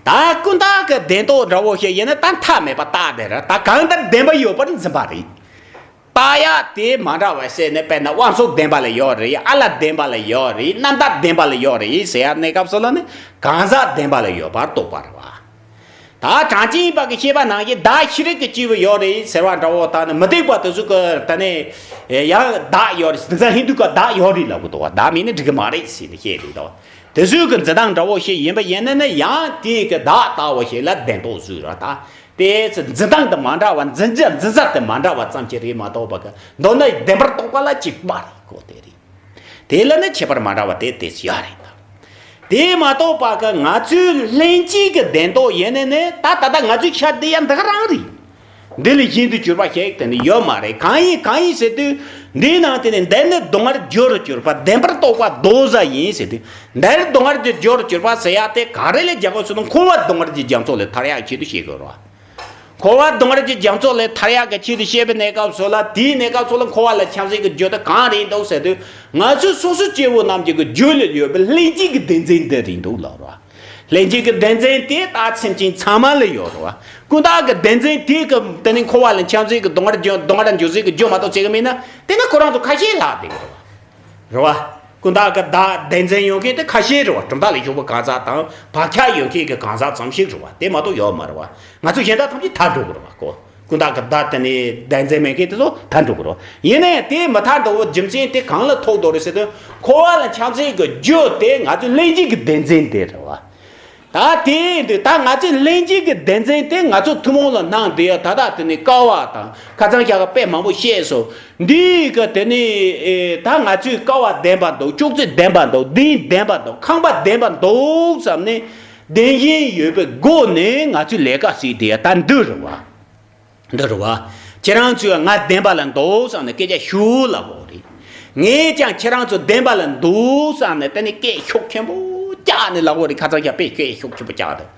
ད་ཀུན་བརྟགས་ཀྱི་བདེན་རྟོག་འདྲ་བོ་ཞིག་ཡིན་ན་ད་མཐའ་མེད་པ་རྟགས་དེ་རེད། ད་གང་ལྟར་བདེན་པ་ཡོད་པར་འཛིན་པ་རེད། རྟགས་ཡག་དེ་མ་འདྲ་བ་བཤད་ནས། དཔེར་ན་དབང་ཕྱུག་བདེན་པ་ལ་ཡོད་རེད། ཨ་ལ་བདེན་པ་ལ་ཡོད་རེད། རྣམ་དག་བདེན་པ་ལ་ཡོད་རེད་ཟེར་ཡ་གནས་སྐབས་སུ་ལ་ནི་གང་ཟག་བདེན་པ་ལ་ཡོད་པར་རྟོགས་པ་རེད་བ། ད་གྲངས་ཅན་པ་གི་བཤད་པ་ནང་བཞིན་བདག་ཤེས་རིག་གི་སྐྱེས་བུ་ཡོད་རེད་ཟེར་བ་འདྲ་བོ། ད་ནི་མུ་སྟེགས་པ་དེ་ཚོ་གི་ད་ནི་ཡང་བདག་ཡོད་རེད། དེང་སང་ཧིན་དུ་ག་བདག་ཡོད་རེད་ལབ་གི་འདུག་བ། བདག་མེད་ན་འགྲིག་གི་མ་རེད་ཟེར་ནས་བཤད་རེད་དོ། དེ་ཚོའི་གི་འཛིན་སྟངས་འདྲ་བོ་ཞིག་ཡིན་པ་ཡིན་ན་ནི་ཡང་དེའི་གི་བདག་ལྟ་བུ་ཞིག་ལ་བདེན་རྟོག་བཟོས་ར། ད་དེ་ཚོ་འཛིན་སྟངས་དེ་མ་འདྲ་བ། འཛིན་བྱ་འཛིན་ས་དེ་མ་འདྲ་བ་ཙམ་ཅིག་རེད་མ་གཏོགས་པ་གི་མདོར་ན་བདེན་པར་རྟོག་པ་ལ་གཅིག་པ་རེད་གོ། དེ་རེད། དེ་ལ་ནི་ཁྱད་པར་མ་འདྲ་བ་དེ་དེ་ཡོད་རེད། དེ་མ་གཏོགས་པ་གི་ང་ཚོའི་ལྷན་སྐྱེས་ཀྱི་བདེན་རྟོག་ཡིན་ནི་ནི་ད་ད་ལྟ་ང་ཚོའི་ཤ་དེ་ཡང་འདི་ག་རང་རེད། འདི་ལས་གཞན་དུ་གྱུར་པ་ཞིག་དེ་ནི་ཡོད་མ་རེད། གང་ཡིན་གང་ཡིན་ཟེར་དུས་འདིའི་ནང་དེ་ནི་འདི་ནི་སྡུག་བསྔལ་སྦྱོར་གྱུར་པ། བདེན་པར་རྟོག་པ་རྡོག་རྩ་ཡིན་ཟེར་དུས། འདིར་སྡུག་བསྔལ་གྱི་སྦྱོར་གྱུར་པ་ཟེར་ཡ་དེ་ག་རེ་ལ་རྒྱག་དགོས་ཟེར་ན། འཁོར་བ་སྡུག་བསྔལ་གྱི་རྒྱ་མཚོ་ལས་ཐར་ཡག་ཆེད་དུ་བཤད་དགོས་རེད་བ། འཁོར་བ་སྡུག་བསྔལ་གྱི་རྒྱ་མཚོ་ལས་ཐར་ཡག་གི་ཆེད་དུ་བཤད་པའི་གནས་སྐབས་སུ་ལ། དེའི་གནས་སྐབས་སུ་ལ་འཁོར་བ་ལ་འཁྱམས་སའི་གི་རྒྱུ་དེ་གང་རེད་འདུག་ཟེར་དུས། ང་ཚོའི་སོ་སོ་སྐྱེ་བོ་རྣམས་ཀྱི་གི་རྒྱུད་ལ་ཡོད་པའི་ལྷན་སྐྱེས་ཀྱི་བདེན་འཛིན་འདི་རེད་འདུག་ལབ་རེད་བ། ལྷན་སྐྱེས་ཀྱི་བདེན་འཛིན་དེ་ད་སེམས་ཅན་ཚང་མ་ལ་ཡོད་རེད་བ། ཀུན་བརྟགས་ཀྱི་བདེན་འཛིན་དེ་གི་དེ་ནི་འཁོར་བ་ལ་འཁྱམས་སའི་གི་སྡུག་བསྔལ་རྒྱུ། སྡུག་བསྔལ་འགྱུར་སའི་གི་རྒྱུ་མ་གཏོགས་བྱེད་གི་མེད་ན། དེ་ནི་ཁོ་རང་ཚོ་ཁ་ཤས་ལྷག་བསྡད་གི་རེད་བ། རེད་བ། ཀུན་བརྟགས་ཀྱི་བདག་བདེན་འཛིན་ཡོད་མཁན་དེ་ཁ་ཤས་རེད་བ། གྲུབ་མཐའ་ལ་ཞུགས་པའི་གང་ཟག་དང་བག་ཆགས་ཡོད་མཁན་གྱི་གང་ཟག་ཙམ་ཞིག་རེད་བ། དེ་མ་གཏོགས་ཡོད་མ་རེད་བ། ང་ཚོ་གཞན་དག་ཐམས་ཅད་ཐར་འགྲོ་གི་རེད་བ་ཀོ། ཀུན་བརྟགས་ཀྱི་བདག་དེ་ནི་བདེན་འཛིན་མེད་མཁན་དེ་ཚོ་ཐར་འགྲོ་གི་རེད་བ། ཡིན་ནའི་དེ་མི་ཐར་འགྲོ་བའི་རྒྱུ་མཚན་དེ་གང་ལ་ཐུག་འདུག་རེད་ཟེར་དུས། འཁོར་བ་ལ་འཁྱམས་སའི་གི་རྒྱུ་དེ་ང་ཚོའི་ལྷན་སྐྱེས་ཀྱི་བདེན་འཛིན་དེ་རེད་བ། ད་དེ་འདི་ད་ང་ཚོའི་ལྷན་སྐྱེས་ཀྱི་བདེན་འཛིན་དེ་ང་ཚོ་ཐུན་མོང་ལ་སྣང་བསྡད་ཡ། ད་ལྟ་དེ་ནི་ཀ་བ་དང་ཁ་སང་ཞག་ག་དཔེ་མང་པོ་བཤད་སོང་། འདི་ག་དེ་ནི་ཨེ་ད་ང་ཚོའི་ཀ་བ་བདེན་པ་འདུག། ཅོག་ཙེ་བདེན་པ་འདུག། འདི་བདེན་པ་འདུག། ཁང་པ་བདེན་པ་འདུག་བསམ་ནས་བདེན་ཞེན་ཡོད་པའི་སྒོ་ནས་ང་ཚོའི་ལས་ཀ་བྱས་བསྡད་ཡ་ད་འདི་རེད་བ། འདི་རེད་བ། ཁྱེད་རང་ཚོས་ང་བདེན་པ་ལ་འདུག་བསམ་ནས་སྐད་ཆ་ཞུ་ལབ་དགོས་རེད། ངས་ཀྱང་ཁྱེད་རང་ཚོ་བདེན་པ་ལ་འདུག་བསམ་ནས་དེ་ནི་སྐད་ཤུགས་ཆེན་པོ་བཀྱགས་ནས་ལབ་དགོས་རེད། ཁ་སང་ཞག་དཔེ་སྐད་ཤུགས་ཆེན་པོ་བཀྱགས་འདུག།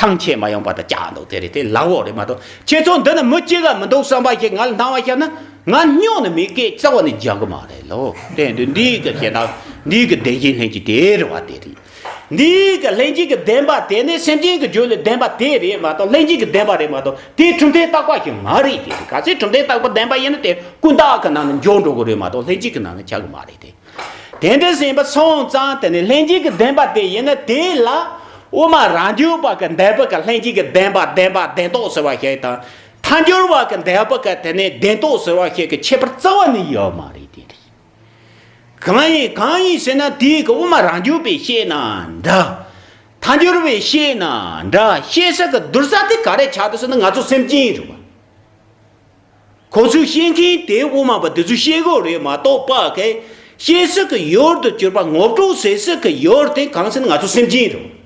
ཐང་ཆད་མ་ཡོང་བ་དང་བཀྱགས་འདུག། དེ་རེད། དེ་ལབ་དགོས་རེད་མ་གཏོགས། ཁྱེད་ཚོ་འདི་ན་མི་གཅིག་ག་མི་འདུག་བསམ་པ་ཞིག་ང་ལ་སྣང་བ་བཤད་ན། ང་སྨྱོ་ནས་མི་སྐད་རྩ་བ་ནས་རྒྱག་གི་མ་རེད་ལོ། དེ་འདི་འདི་གི་ཞེ་དྲག་འདི་གི་བདེན་ཞེན་ལྷན་སྐྱེས་དེ་རེད་བ། དེ་རེད། འདི་གི་ལྷན་སྐྱེས་ཀྱི་བདེན་པ་དེ་ནི་སེམས་ཅན་གྱི་རྒྱུད་ལ་བདེན་པ་དེ་རེད་མ་གཏོགས་ལྷན་སྐྱེས་ཀྱི་བདེན་པ་རེད་མ་གཏོགས་དེ་གྲུབ་མཐས་བརྟགས་པ་ཞིག་མ་རེད་དེ། གལ་སྲིད་གྲུབ་མཐས་བརྟགས་པ་བདེན་པ་ཡིན་ན་དེ་ཀུན་བརྟགས་ཀྱི་ནང་ནས་འཇོག་འགྲོ་གི་རེད་མ་གཏོགས་ལྷན་སྐྱེས་ཀྱི་ནང་ནས་ཆགས་ཀྱི་མ་རེད་དེ། དེ་འདྲ་ཟིན་པ་སོང་ཙང་དེ་ནི་ལྷན་སྐྱེས་ཀྱི་བདེན་པ་དེ་ཡིན་ན་དེ་ལ་དབུ་མ་རང་རྒྱུད་པ་གི་འདོད་པ་གི་ལྷན་སྐྱེས་ཀྱི་བདེན་པ་བདེན་པ་བདེན་རྟོག་ཟེར་བ་ཞིག་དང་། ཐལ་འགྱུར་བ་གི་འདོད་པ་གི་དེ་ནི་བདེན་རྟོག་ཟེར་བ་ཞིག་གི་ཁྱད་པར་རྩ་བ་ནས་ཡོད་མ་རེད་དེ་རེད། གང་ཡིན་གང་ཡིན་ཟེར་ན་དེའི་གི་དབུ་མ་རང་རྒྱུད་པས་བཤད་ན་འདྲ། ཐལ་འགྱུར་བས་བཤད་ན་འདྲ། བཤད་ས་གི་བསྡུར་ས་དེ་ག་རེ་ཆགས་འདུག་ཟེར་ན་ང་ཚོ་སེམས་ཅན་རེད་བ། ཁོ་ཚོས་བཤད་མཁན་དེ་དབུ་མ་པ་དེ་ཚོས་བཤད་གོ་རེད་མ་གཏོགས་པ་གི་བཤད་ས་གི་ཡུལ་དུ་གྱུར་པ་ངོ་སྤྲོད་ཟེར་ས་གི་ཡུལ་དེ་གང་ཟེར་ན་ང་ཚོ་སེམས་ཅན་རེད།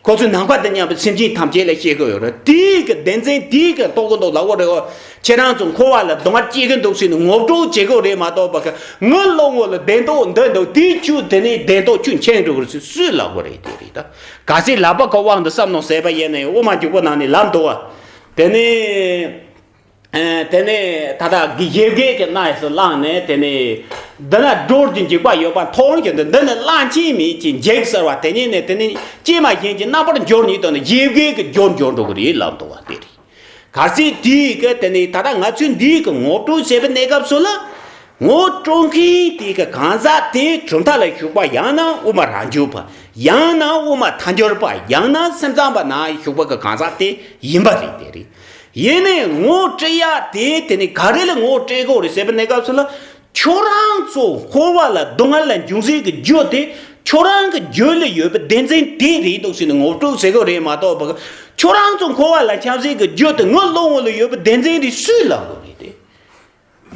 ཁོ་ཚོས་ནམ་མཁའ་དང་མཉམ་པའི་སེམས་ཅན་ཐམས་ཅད་ལ་བཤད་གོ་ཡོད་རེད། དེའི་གི་བདེན་འཛིན་དེའི་གི་རྟོགས་གི་འདུག་ལབ་གོ་རེད་བ། ཁྱེད་རང་ཚོ་འཁོར་བ་ལ་སྡུག་བསྔལ་སྐྱེ་གི་འདུག་ཟེར་ནས་ངོ་སྤྲོད་བྱེད་གོ་རེད་མ་གཏོགས་པ་གི་ངའི་བློ་ངོ་ལ་བདེན་རྟོག་འདི་འདུག་དེའི་ཆུ་དེ་ནས་བདེན་རྟོག་ཆུ་མཁྱེན་འགྲོ་གི་རེད་ཟེར་སུས་ལབ་གོ་རེད་དེ་རེད་ད། གལ་སྲིད་ལག་པ་གི་དབང་དུ་བསམ་མནོ་ཟེར་བ་ཡིན་ནའི་དབུ་མ་འཇུག་པ་ནང་ནས་ལབ་འདུག་བ། དེ་ནས། ཨ། དེ་ནས་ད་ལྟ་གི་ཞིབ་རྒྱས་ཀྱི་གནས་སུ་བླངས་ནས་དེ་ནས་འདི་ན་སྒྲོལ་གྱི་འཇུག་པ་ཡོད་པ་མཐོང་གི་འདུག་འདི་ནི་གླང་ཆེན་མིན་གྱི་འཇིག་ཟེར་བ་དེ་ཉིད་ནས་དེ་ནས་སྐྱེས་མ་བཞིན་གྱི་རྣམ་པར་འགྱུར་ཉིད་དུ་ནི་ཞིབ་རྒྱས་ཀྱི་སྦྱོར་འགྱུར་འགྲོ་གི་རེད་ལབ་འདུག་བ་དེ་རེད། གལ་སྲིད་དེའི་གི་དེ་ནས་ད་ལྟ་ང་ཚོས་འདིའི་གི་ངོ་སྤྲོད་བྱེད་པའི་གནས་སྐབས་སུ་ལ། ངོ་སྤྲོད་མཁན་དེ་གི་གང་ཟག་དེ་གྲུབ་མཐའ་ལ་ཞུགས་པ་ཡང་ན་དབུ་མ་རང་རྒྱུད་པ། ཡང་ན་དབུ་མ་ཐལ་འགྱུར་པ། ཡང་ན་སེམས་ཙམ་པ་ན་ཞུགས་པ་གི་གང་ཟག་དེ་ཡིན་པ་རེད་དེ་རེད། ཡིན་ནའི་ངོ་སྤྲད་ཡ་དེ་དེ་ནི་ག་རེ་ལ་ངོ་སྤྲད་དགོས་རེད་ཟེར་བའི་གནས་སྐབས་སུ་ལ། ཁྱོད་རང་ཚོ་འཁོར་བ་ལ་སྡུག་བསྔལ་ལ་འབྱུང་སའི་གི་རྒྱུ་དེ་ཁྱོད་རང་གི་རྒྱུད་ལ་ཡོད་པའི་བདེན་འཛིན་དེ་རེད་འདུག་ཟེར་ནས་ངོ་སྤྲོད་ཟེར་གི་རེད་མ་གཏོགས་པ། ཁྱོད་རང་ཚོ་འཁོར་བ་ལ་འཁྱམ་སའི་གི་རྒྱུ་དེ་ངའི་བློ་ངོ་ལ་ཡོད་པའི་བདེན་འཛིན་དེ་སུས་ལབ་དགོས་རེད་དེ།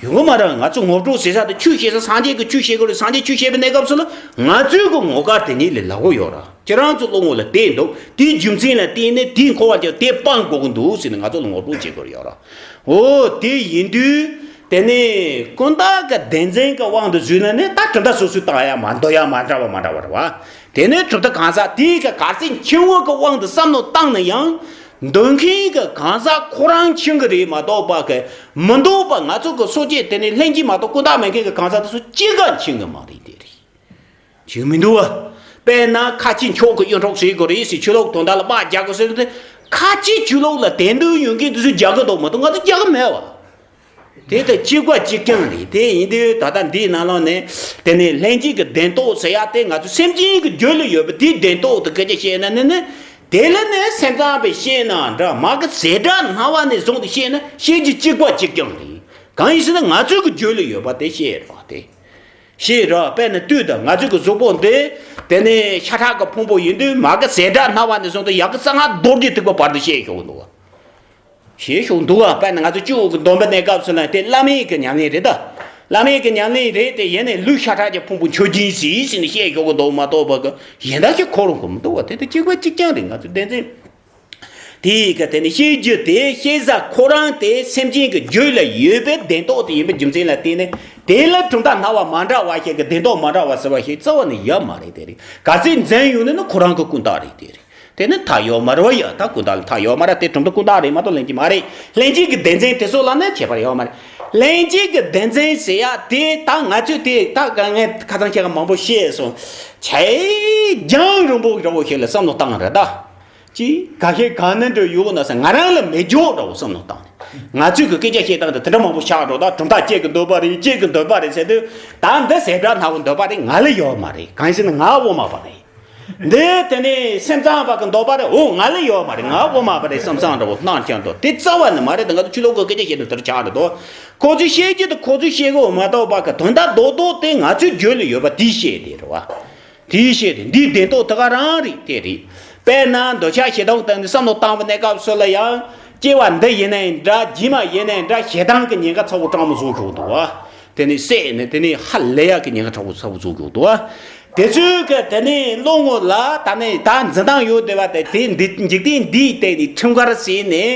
ཡོང་གི་མ་རེད། ང་ཚོ་ངོ་སྤྲོད་བྱེད་ས་དེ་ཆོས་བཤད་ས་སངས་རྒྱས་ཀྱི་ཆོས་བཤད་དགོས་རེད། སངས་རྒྱས་ཆོས་བཤད་པའི་གནས་སྐབས་སུ་ལ་ང་ཚོའི་གི་ངོ་དཀར་དེ་ཉིད་ལས་ལབ་དགོས་ཡོད་ར། ཁྱེད་རང་ཚོ་བློ་ངོ་ལ་དེ་འདུག་དེའི་རྒྱུ་མཚན་ལ་བརྟེན་ནས་དེའི་འཁོར་བ་ཀྱང་དེ་སྤང་དགོས་ཀྱི་འདུག་ཟེར་ནས་ང་ཚོ་ལ་ངོ་སྤྲོད་བྱེད་དགོས་ཡོད་ར། འོ་དེ་ཡིན་དུས་དེ་ནས་ཀུན་བརྟགས་ཀྱི་བདེན་འཛིན་གྱི་དབང་དུ་བཟུང་ན་ནི་ད་གྲུབ་མཐའ་སོ་སོའི་སྟེང་ཡང་མ་འདོད་ཡ་མ་འདྲ་བ་མ་འདྲ་བ་རེད་བ། དེ་ནས་གྲུབ་མཐའ་གང་ཟག་དེའི་གི་གལ་སྲིད་འཆིང་བ་གི་དབང་དུ་བསམ་མནོ་བཏང་ན་ཡང་། འདོད་མཁན་གྱི་གང་ཟག་ཁོ་རང་འཆིང་གི་རེད་མ་གཏོགས་པ་གི་མི་འདོད་པ་ང་ཚོ་གི་སོ་སྐྱེ་དེ་ནི་ལྷན་སྐྱེས་མ་གཏོགས་ཀུན་བརྟགས་མེད་མཁན་གྱི་གང་ཟག་དེ་ཚོ་གཅིག་ཀ་འཆིང་གི་མ་རེད་དེ་རེད། འཆིང་མི་འདུག་བ། དཔེར་ན་ཁ་ཆེ་མཆོག་གི་གཡུ་འབྲུག་ཟེར་དགོས་རེད་ཟེར་ཆོས་ལུགས་དོན་དག་ལ་དམག་རྒྱག་དགོས་ཟེར་ཏེ་ཁ་ཆེ་ཆོས་ལུགས་ལ་དད་འདུན་ཡོད་མཁན་དེ་ཚོས་རྒྱག་གི་འདུག་མ་གཏོགས་ང་ཚོ་རྒྱག་གི་མེད་བ། དེ་དང་གཅིག་པ་གཅིག་རྐྱང་རེད། དེ་ཡིན་དུས་ད་ལྟ་འདིའི་ནང་ལོགས་ནས་དེ་ནས་ལྷན་སྐྱེས་ཀྱི་བདེན་རྟོག་ཟེར་ཡ་དེ་ང་ཚོ་སེམས་ཅན་གྱི་རྒྱུད་ལ་ཡོད་པ་དེའི་བདེན་རྟོག་དེ་སྐད་ཆ་བཤད་ན་ནི་ནི། དེ་ལ་ནི་སེམས་ཙམ་པས་བཤད་ན་འདྲ་མ་གི་ཟད་འགྲར་སྣང་བ་ནས་བཟུང་སྟེ་བཤད་ན་བཤད་རྒྱུ་གཅིག་པ་གཅིག་རྐྱང་རེད། གང་ཡིན་ཟེར་ན་ང་ཚོའི་གི་རྒྱུད་ལ་ཡོད་པ་དེ་བཤད་རོགས་དེ། བཤད་རོགས་དཔེར་ན་ལྟོས་དང་ང་ཚོའི་གི་གཟུགས་པོ་འདི་དེ་ནས་ཤ་ཁྲག་གི་ཕུང་པོ་ཡིན་དུས་མ་གི་ཟད་འགྲར་སྣང་བ་ནས་བཟུང་སྟེ་ཡ་གི་གསང་སྔགས་རྡོ་རྗེ་ཐེག་པ་བར་དུ་བཤད་ཆོག་གི་འདུག་བ། ཞེས་ཞུ་འདུག་བ། དཔེར་ན་ང་ཚོ་སྤྱི་བོ་གི་འདོམས་པའི་གནས་སྐབས་སུ་ལ་དེ་བླ་མའི་གི་ཉམས་ལེན་རེད་ད། བླ་མའི་གི་ཉམས་ལེན་རེད་དེ་ཡིན་ནའི་ལུས་ཤ་ཁྲག་གི་ཕུང་པོ་མཆོད་སྦྱིན་ཟེར་ཟེར་ནས་བཤད་ཆོག་གི་འདུག་མ་གཏོགས་པ་གི་གཞན་དག་གི་འཁོར་གི་མི་འདུག་བ། དེ་དང་གཅིག་པ་གཅིག་རྐྱང་རེད། ང་ཚོ་བདེན་འཛིན་དེའི་གི་དེ་ནི་བཤད་རྒྱུ་དེ་བཤད་ས་ཁོ་རང་དེ་སེམས་ཅན་གྱི་རྒྱུད་ལ་ཡོད་པའི་བདེན་རྟོག་དེ་ཡིན་པའི་རྒྱུ་མཚན་ལ་བརྟེན་ནས་དེ་ལ་གྲུབ་མཐའ་སྣང་བ་མ་འདྲ་བ་ཞིག་གི་བདེན་རྟོག་མ་འདྲ་བ་ཟེར་བ་ཞིག་རྩ་བ་ནས་ཡོད་མ་རེད། དེ་རེད། གལ་སྲིད་འཛིན་ཡོང་ན་ནི་ཁོ་རང་གི་ཀུན་བརྟགས་རེད། དེ་རེད། དེ་ནི་མཐའ་ཡོད་མ་རེད་བ། ཡ་ད་ཀུན་བརྟགས་ལ་མཐའ་ཡོད་མ་རེད། དེ་གྲུབ་མཐའ་ཀུན་བརྟགས་རེད་མ་གཏོགས་ལྷན་སྐྱེས་མ་རེད། ལྷན་སྐྱེས་ཀྱི་བདེན་འཛིན་དེ་ཚོ་ལ་ནི་ཁྱད་པར་ཡོད་མ་རེད། ལྷན་སྐྱེས་ཀྱི་བདེན་འཛིན་ཟེར་ཡ་དེ་ད་ང་ཚོས་དེ་ད་ངས་ཁ་སང་ཁྱེད་ཀ་མང་པོ་བཤད་སོང་། ཆེས་རྒྱང་རིང་པོ་འདྲ་བོ་ཞིག་ལ་བསམ་བློ་བཏང་རེད་ད། ཅི་ག་ཤེད་ག་ནི་འདྲ་ཡོད་ན་ཟེར་ང་རང་ལ་མི་འཇོག་འདྲ་བོ་བསམ་བློ་བཏང་ནས་ང་ཚོས་ཀྱི་སྐད་ཆ་བཤད་སྟངས་དེ་དེ་འདྲ་མང་པོ་ཆགས་འགྲོ། ད་གྲུབ་མཐའ་གཅིག་གི་འདོད་པ་རེད། གཅིག་གི་འདོད་པ་རེད་ཟེར་དུས་ད་འདི་ཟད་འགྲར་སྣང་བའི་འདོད་པ་དེ་ང་ལ་ཡོད་མ་རེད། གང་ཡིན་ཟེར་ན་ང་དབུ་མ་པ་རེད། འདི་དེ་ནས་སེམས་ཙམ་པ་གི་འདོད་པ་རེད། འོ་ང་ལ་ཡོད་མ་རེད། ང་དབུ་མ་པ་རེད་བསམ་བསམ་འདྲ་བོ་སྣང་ཀྱང་འདུག་དེ་རྩ་བ་ནས་མ་རེད། ད་ང་ཚོ་ཆོས་ལུགས་ཀྱི་སྐད་ཆ་བཤད་དུས་དེ་འདྲ་ཆགས་འགྲོ་འདུག་ཁོ་ཚོས་བཤད་རྒྱུ་དེ་ཁོ་ཚོས་བཤད་དགོས་མ་གཏོགས་པ་གི་དོན་དག་རྡོག་རྡོག་དེ་ང་ཚོའི་རྒྱུད་ལ་ཡོད་པ་དེ་བཤད་དེ་རེད་བ། དེའི་ཕྱིར་འདིའི་བདེན་རྟོག་དེ་ག་རང་རེད། དེ་རེད། དཔེར་ན་འདོད་ཆགས་ཞེ་སྡང་བཏང་ནས་བསམ་བློ་བཏང་བའི་གནས་སྐབས་སུ་ལ་ཡང་སྐྱེ་བ་འདི་ཡིན་ནའི་འདྲ་རྗེས་མ་ཡིན་ནའི་འདྲ་ཞེ་སྡང་གི་ཉེན་ཁ་ཚ་བོ་དྲག་མོ་བཟོ་ཆོག་འདུག་བ། དེ་ནས་བསད་ནས་དེ་ནས་ཧ་ལས་ཡག་གི་ཉེན་ཁ་དྲག་པོ་ཚ་བོ་བཟོ་ཆོག་འདུག་བ། དེ་ཚོའི་གི་དེ་ནས་བློ་ངོ་ལ་ད་ནས་ད་འཛིན་སྟངས་ཡོད་བསྡད་པ་དེ་དེ་འདི་འཇིག་རྟེན་འདིའི་སྟེང་ནས་ཁྲིམས་འགལ་བྱས་ནས་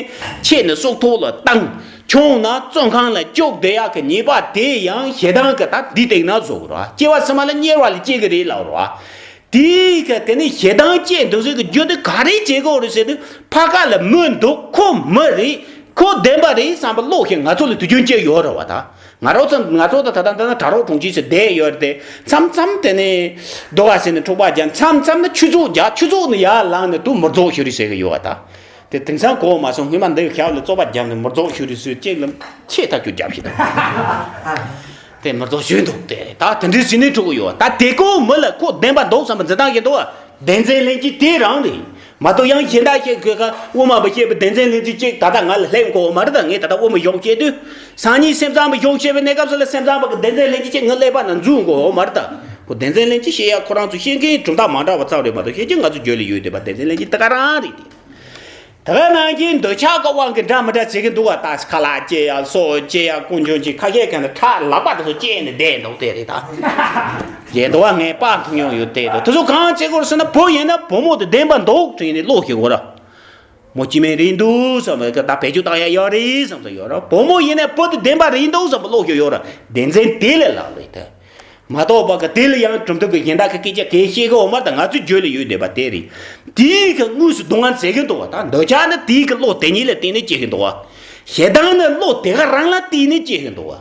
ཆད་ནས་སྲོག་ཐོག་ལ་བཏང་། ཆུང་ན་བཙོན་ཁང་ལ་བཅུག་བསྡད་ཡག་གི་ཉེས་པ་དེ་ཡང་ཞེ་སྡང་གི་ད་འདི་སྟེང་ན་བཟོ་གི་རེད་བ། སྐྱེ་བ་ཕྱི་མ་ལ་དམྱལ་བ་ལ་སྐྱེ་གི་རེད་ལབ་རེད་བ། དེའི་གི་དེ་ནི་ཞེ་སྡང་སྐྱེ་འདུག་ཟེར་གི་རྒྱུ་དེ་ག་རེ་བྱེད་དགོས་རེད་ཟེར་དུས་ཕ་ཁ་ལ་མི་འདུག་ཁོ་མི་རེད། ཁོ་བདེན་པ་རེད་བསམ་པ་བློ་ཞིག་ང་ཚོ་ལ་དུས་རྒྱུན་སྐྱེ་ཡོད་རེད་བ་ད། ང་རོ་ཚོ་ང་ཚོ་ད་ད་ད་ད་གྲྭ་རོགས་གྲོང་ཁྱེར་ཟེར་བསྡད་ཡོད་རེད་དེ། མཚམས་མཚམས་དེ་ནས་རྡོ་ག་ཟེར་ནས་འཁྲུག་པ་རྒྱག་མཚམས་མཚམས་ནས་ཆུ་ཚོད་རྒྱག་ཆུ་ཚོད་ནས་ཡར་ལངས་ནས་དུ་མི་རྫོགས་ཤོ་རི་ཟེར་གི་ཡོད་བ་ད། དེ་དེང་སང་གོ་མ་སོང་། སྔོན་མ་འདི་ཞབས་ལ་བཙོག་པ་བརྒྱབ་ནས་མི་རྫོགས་ཤོ་རི་ཟེར་ཅིག་ལ་ཆེ་ཐག་ཆོད་བརྒྱབ་ཤི་ད། དེ་མི་རྫོགས་ཤོ་འདུག་དེ་ད་དེ་འདྲའི་ཟིན་ནས་འཁྲུག་གི་ཡོད་ད། དེ་གོ་མི་ལ་ཁོ་བདེན་པ་འདུག་བསམ་པ་འཛིན་སྟངས་ཀྱི་འདུག་བ། བདེན་འཛིན་ལེན་གྱི་དེ་རང་རེད། མ་གཏོགས་ཡང་གཞན་དག་ཞིག་གི་ཁ་དབུ་མ་པ་བཤད་པའི་བདེན་འཛིན་ལེན་གྱི་ཅིག་ད་ལྟ་ང་ལ་སླེབས་གོ་མ་རེད་ད། ངས་ད་ལྟ་དབུ་མ་ཞོག་བཤད་དུས་སང་ཉིན་སེམས་ཙམ་པ་ཞོག་བཤད་པའི་གནས་སྐབས་སུ་ལ་སེམས་ཙམ་པ་གི་བདེན་འཛིན་ལེན་གྱི་ཅིག་ངའི་ཀླད་པ་ན་འཛུལ་གོ་མ་རེད་ད། ཁོ་བདེན་འཛིན་ལེན་གྱི་བཤད་ཡ་ཁོ་རང་ཚོ་བཤད་མཁན་གྲུབ་མཐའ་མ་འདྲ་བ་ཙམ་རེད་མ་གཏོགས་བཤད་ཀྱི་ང་ཚོ་རྒྱུད་ལ་ཡོད་བསྡད་པ་བདེན་འཛིན་ལེན་གྱི་དེ་ག་རང་རེད་དེ། དེ་ག་ནང་བཞིན་འདོད་ཆགས་ཀྱི་དབང་གིས་འདྲ་མི་འདྲ་བྱེད་ཀྱི་འདུག་བ། ད་ཁ་ལག་སྐྱེ་ཡ་སོ་སྐྱེ་ཡ་ཀུན་འབྱུང་གི་ཁ་ཤས་ཀྱང་ཁྲག་ལག་པ་དེ་ཚོ་སྐྱེས་ནས་བསྡད་འདུག་དེ་རེད་ད། རྒྱལ་དུ་བ་ངས་པར་མཐོང་མྱོང་ཡོད་དེ་དུ་དེ་ཚོ་གང་བྱེད་དགོས་ཟེར་ན་བུ་ཡིན་ན་བུ་མོ་དེ་བདེན་པ་འདུག་དྲན་ནས་བློ་ཞིག་འོ་ར། མོ་སྐྱེ་དམན་རེད་འདུག་བསམ་པ་ད་བེད་སྤྱོད་བཏང་ཡ་ཡོད་རེད་བསམ་ས་ཡོད་ར། བུ་མོ་ཡིན་ན་བུ་དེ་བདེན་པ་རེད་འདུག་བསམ་པ་བློ་ཞིག་ཡོད་ར། བདེན་འཛིན་དེ་ལས་ལག་ལས་ད། མ་གཏོགས་པ་གི་དེ་ལ་ཡང་གྲུབ་མཐའ་གི་གཞན་དག་གི་སྐད་ཆ་གས་བཤད་གི་འོ་མ་ད་ང་ཚོའི་རྒྱུད་ལ་ཡོད་བསྡད་པ་དེ་རེད། དེའི་གི་དངོས་སུ་སྡུག་བསྔལ་ཟེར་གི་འདུག་བ། ད་འདོད་ཆགས་ནི་དེའི་གི་བློ་དེ་ཉིད་ལ་བརྟེན་ནས་སྐྱེ་གི་འདུག་བ། ཞེ་སྡང་ནི་བློ་དེ་ག་རང་ལ་བརྟེན་ནས་སྐྱེ་གི་འདུག་བ།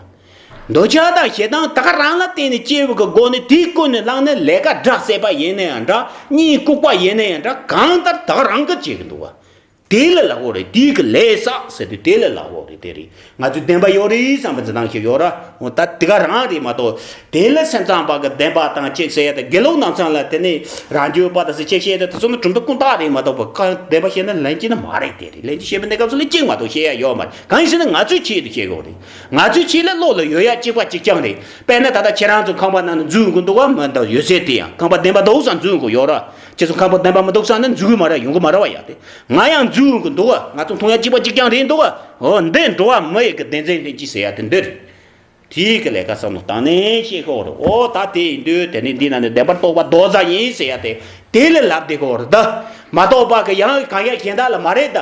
འདོད་ཆགས་དང་ཞེ་སྡང་ད་ག་རང་ལ་བརྟེན་ནས་སྐྱེ་བའི་གི་སྒོ་ནས་དེའི་ཀུན་ནས་བསླངས་ནས་ལས་ཀ་དྲག་ཟེར་པ་ཡིན་ན་ཡང་འདྲ། གཉིད་ལྐུགས་པ་ཡིན་ན་ཡང་འདྲ། གང་ལྟར་ད་ག་རང་གི་བྱེད་ཀྱི་འདུག་བ། དེ་ལ་ལབ་དགོས་རེད། དེའི་གི་ལས་བསགས་ཟེར་དུས་དེ་ལ་ལབ་དགོས་རེད། དེ་རེད། ང་ཚོས་བདེན་པ་ཡོད་རེད་བསམ་པ་འཛིན་སྟངས་ཤིག་ཡོད་ར། འོ་ད་དེ་ག་རང་རེད་མ་གཏོགས་དེ་ལ་སེམས་ཙམ་པ་གི་བདེན་པ་དང་གཅིག་ཟེར་ཡ་དེ་དགེ་ལུགས་རྣམ་གསུམ་ལ་དེ་ནས་རང་རྒྱུད་པ་དང་ཟེར་ཅིག་བཤད་དེ་དེ་ཚོ་ནི་གྲུབ་མཐའ་ཀུན་བཏགས་རེད་མ་གཏོགས་པ་གང་བདེན་པ་བཤད་ན་ལན་གཅིག་ནི་མ་རེད། དེ་རེད། ལན་གཅིག་བཤད་པའི་གནས་སྐབས་སུ་ལན་གཅིག་མ་གཏོགས་བཤད་ཡ་ཡོད་མ་རེད། གང་ཡིན་ཟེར་ན་ང་ཚོའི་ཆེད་དུ་བཤད་དགོས་རེད། ང་ཚོའི་ཆེད་ལ་བློ་ལ་ཡོད་ཡ་གཅིག་པ་གཅིག་རྐྱང་རེད། དཔེར་ན་ད་ལྟ་ཁྱེད་རང་ཚོ་ཁང་པ་ནང་ནས་འཛུལ་དགོས་འདུག་བ། མི་འདུག་ཡོད་ཚད་དེ་ཡང་ཁང་པ་བདེན་པ་འདུག་བསམ་འཛུལ་དགོས་ཡོད་ར། ཁྱེད་ཚོ་ཁང་པ་བདེན་པ་མི་འདུག་བསམ་ན་འཛུལ་གི་མ་ར་ཡོང་གི་མ་ར་བ་ཡ་དེ། ང་ཡང་འཛུལ་གི་འདུག་བ། ང་ཚོ་མཐོང་ཡ་གཅིག་པ་གཅིག་རྐྱང་རེད་འདུག་བ། འོ་འདི་འགྲོ་བ་མི་ཡི་གི་བདེན་འཛིན་ལྷན་སྐྱེས་ཟེར་ཡ་དེ་འདི་རེད། དེའི་གི་ལས་ཀ་བསམ་བློ་བཏང་ནས་ཤེས་ཁོ་རེད། འོ་ད་དེ་ཡིན་དུས་དེ་ནི་འདི་ན་ནི་བདེན་པར་རྟོག་པ་ལྡོག་ཟ་ཡིན་ཟེར་ཡ་དེ་དེ་ལས་ལབ་བསྡད་ཁོ་རེད་ད། མ་གཏོགས་པ་གི་ཡང་གང་ཡ་གཞན་དག་ལ་མ་རེད་ད།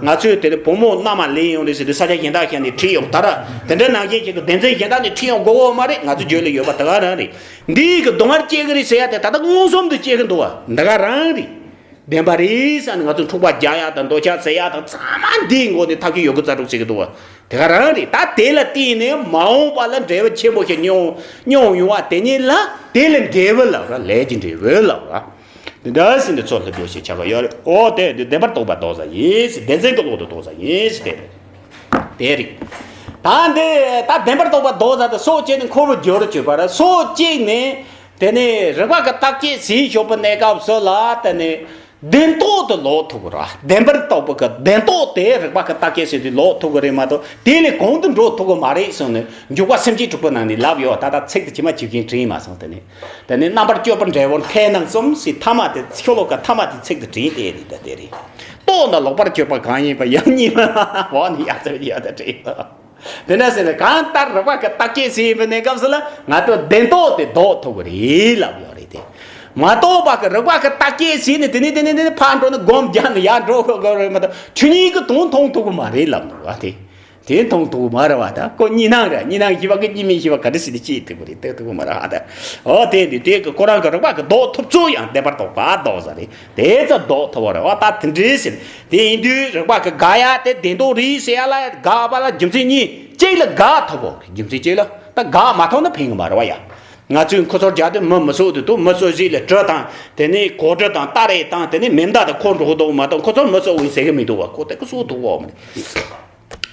ང་ཚོས་དེ་ནི་བུ་མོ་མནའ་མ་ལེན་ཡོང་རེད་ཟེར་དུས་ས་ཆ་གཞན་དག་གཞན་ནས་ཁྲིད་ཡོང་ད་ར། དེ་འདྲ་ནང་བཞིན་ཅིག་གི་བདེན་འཛིན་གཞན་དག་ནས་ཁྲིད་ཡོང་དགོས་གོ་མ་རེད། ང་ཚོ་རྒྱུད་ལ་ཡོད་པ་དེ་ག་རང་རེད། འདི་ཡི་གི་སྡུག་བསྔལ་སྐྱེ་གི་རེད་ཟེར་ཡ་དེ་ད་ལྟ་མངོན་སུམ་དུ་སྐྱེ་གི་འདུག་བ། འདི་ག་རང་རེད། བདེན་པ་རེད་བསམ་ནས་ང་ཚོ་འཁྲུག་པ་རྒྱག་ཡ་དང་འདོད་ཆགས་ཟེར་ཡ་དང་ཚང་མ་འདིའི་མགོ་ནས་ཐབས་ཤེས་ཡོད་དགུ་རྩལ་སྤྲུགས་བྱེད་ཀྱི་འདུག་བ། དེ་ག་རང་རེད། ད་དེ་ལ་བརྟེན་ནས་མ་འོངས་པ་ལ་འབྲས་བུ་ཆེན་པོ་ཞིག་མྱོང་མྱོང་ཡོང་བ་དེ་ཉིད་ལ་དེ་ལ་འབྲས་བུ་ལབ་ར། ལས་ཀྱི་འབྲས་བུ་ལབ་ར། འདི་འདྲ་ཟིན་ཏེ་ཚོ་ལྷ་འདོད་ཞེས་བྱ་བ་ཡོད་རེད། ཨོ་དེ་འདི་བདེན་པར་རྟོག་པ་ལྡོག་ཟ་ཡིན་ཟེར། བདེན་འཛིན་གྱི་བློ་དེ་ལྡོག་ཟ་ཡིན་ཟེར། དེ་རེད། དེ་རེད། ད་འདི་ད་བདེན་པར་རྟོག་པ་ལྡོག་ཟ་དེ་སོ་སྐྱེ་ནས་འཁོར་བར་འགྱུར་གྱུར་པ་ར། སོ་སྐྱེ་ནས། དེ་ནས་རིག་པ་གི་བརྟག་དཔྱད་ཟིན་ཞོག་པའི་གནས་སྐབས་སུ་ལ་དེ་ནས་བདེན་རྟོག་དེ་ལོག་ཐུབ་ཀྱི་རེད། བདེན་པར་རྟོག་པ་གི་བདེན་རྟོག་དེ་རིག་པ་གི་བརྟག་དཔྱད་ཟིན་དུས་ལོག་ཐུབ་ཀྱི་རེད་མ་གཏོགས་དེ་ལས་གོང་དུ་འགྲོ་ཐུབ་ཀྱི་མ་རེད་གསུངས་ནས་འཇུག་པ་སེམས་བསྐྱེད་དྲུག་པོ་ནང་ནས་ལབ་ཡོད། ད་ལྟ་ཚིག་དེ་ཇི་མ་ཇི་བཞིན་དྲན་མ་སོང་། དེ་ནས་དེ་ནས་རྣམ་པར་དཔྱོད་པ་འབྲས་བུ་མཁས་རྣམས་གསུམ་ཟེར་ཐ་མ་དེ་ཤོ་ལོ་ཀ་ཐ་མ་དེ་ཚིག་དེ་དྲན་དེ་རེད། ད་དེ་རེད། རྟོག་ན་ལོག་པར་གྱུར་པ་གང་ཡིན་པ་ཡང་གཉིས་མ་འོག་ནས་ཡར་ཚུར་ཡར་ད་དྲན། དེ་འདྲ་ཟེར་ནས་གང་ལྟར་རིག་པ་གི་བརྟག་དཔྱད་ཟེར་བའི་གནས་སྐབས་སུ་ལ་ང་ཚོ་བདེན་རྟོག་དེ་ལྡོག་ཐུབ་ཀྱི་རེད་ལབ་ཡོད་རེད་དེ། མ་རྟོགས་པ་གི་རིག་པ་གི་བརྟག་དཔྱད་ཟེར་ནས་དེ་ནས་དེ་ནས་དེ་ནས་ཕར་འགྲོ་ནས་སྒོམ་རྒྱག་ནས་ཡར་འགྲོ་དགོས་རེད་མ་གཏོགས་ཆོས་ཉིད་ཀྱི་དོན་མཐོང་ཐུབ་ཀྱི་མ་རེད་ལབ་འདུག་བ་དེ། དེ་མཐོང་ཐུབ་ཀྱི་མ་རེད་བ། ད་ཁོ་གཉིས་སྣང་རེད། གཉིས་སྣང་ཤེས་པ་གི་གཉིས་མིན་ཤེས་པ་ག་འདྲ་ཟེར་ནས་ཅི་ཐུབ་ཀྱི་རེད། ལྟ་ཐུབ་ཀྱི་མ་རེད་བ་ད། ཨོ་དེ་འདི་དེ་གི་ཁོ་རང་གི་རིག་པ་གི་ལྡོག་ཐུབ་ཚུལ་ཡང་བདེན་པར་རྟོག་པ་ལྡོག་ས་རེད། དེ་ཙམ་ལྡོག་ཐུབ་བ་རེད་བ། ད་དེ་འདྲའི་ཟེར། དེ་ཡིན་དུས་རིག་པ་གི་དགག་ཡ་དེ་བདེན་རྟོག་རེད་ཟེར་ཡ་ལ་དགག་པ་ལ་རྒྱུ་མཚན་གཉིས། གཅིག་ལ་དགག་ཐུབ་བོ་རེད། རྒྱུ་མཚན་གཅིག་ལ་ད་དགག་མ་ཐུབ་ན་ཕན་གི་མ་རེད་བ་ཡ། ང་ཚོས་ཁོ་ཚོར་རྒྱག་དུས་མི་མི་གསོད་དུས་དུ་མི་གསོད་ཟིག་ལ་གྲི་དང་དེ་ནས་གོ་གྲི་དང་སྟ་རེ་དང་དེ་ནས་མེ་མདའ་དང་ཁོ་འགྲོ་གི་འདུག་མ་གཏོགས་ཁོ་ཚོར་མི་གསོད་འོས་ཟེར་གི་མི་འདུག་བ། ཁོ་དེ་གི་གསོད་ཐུབ་བོ་མ་རེད།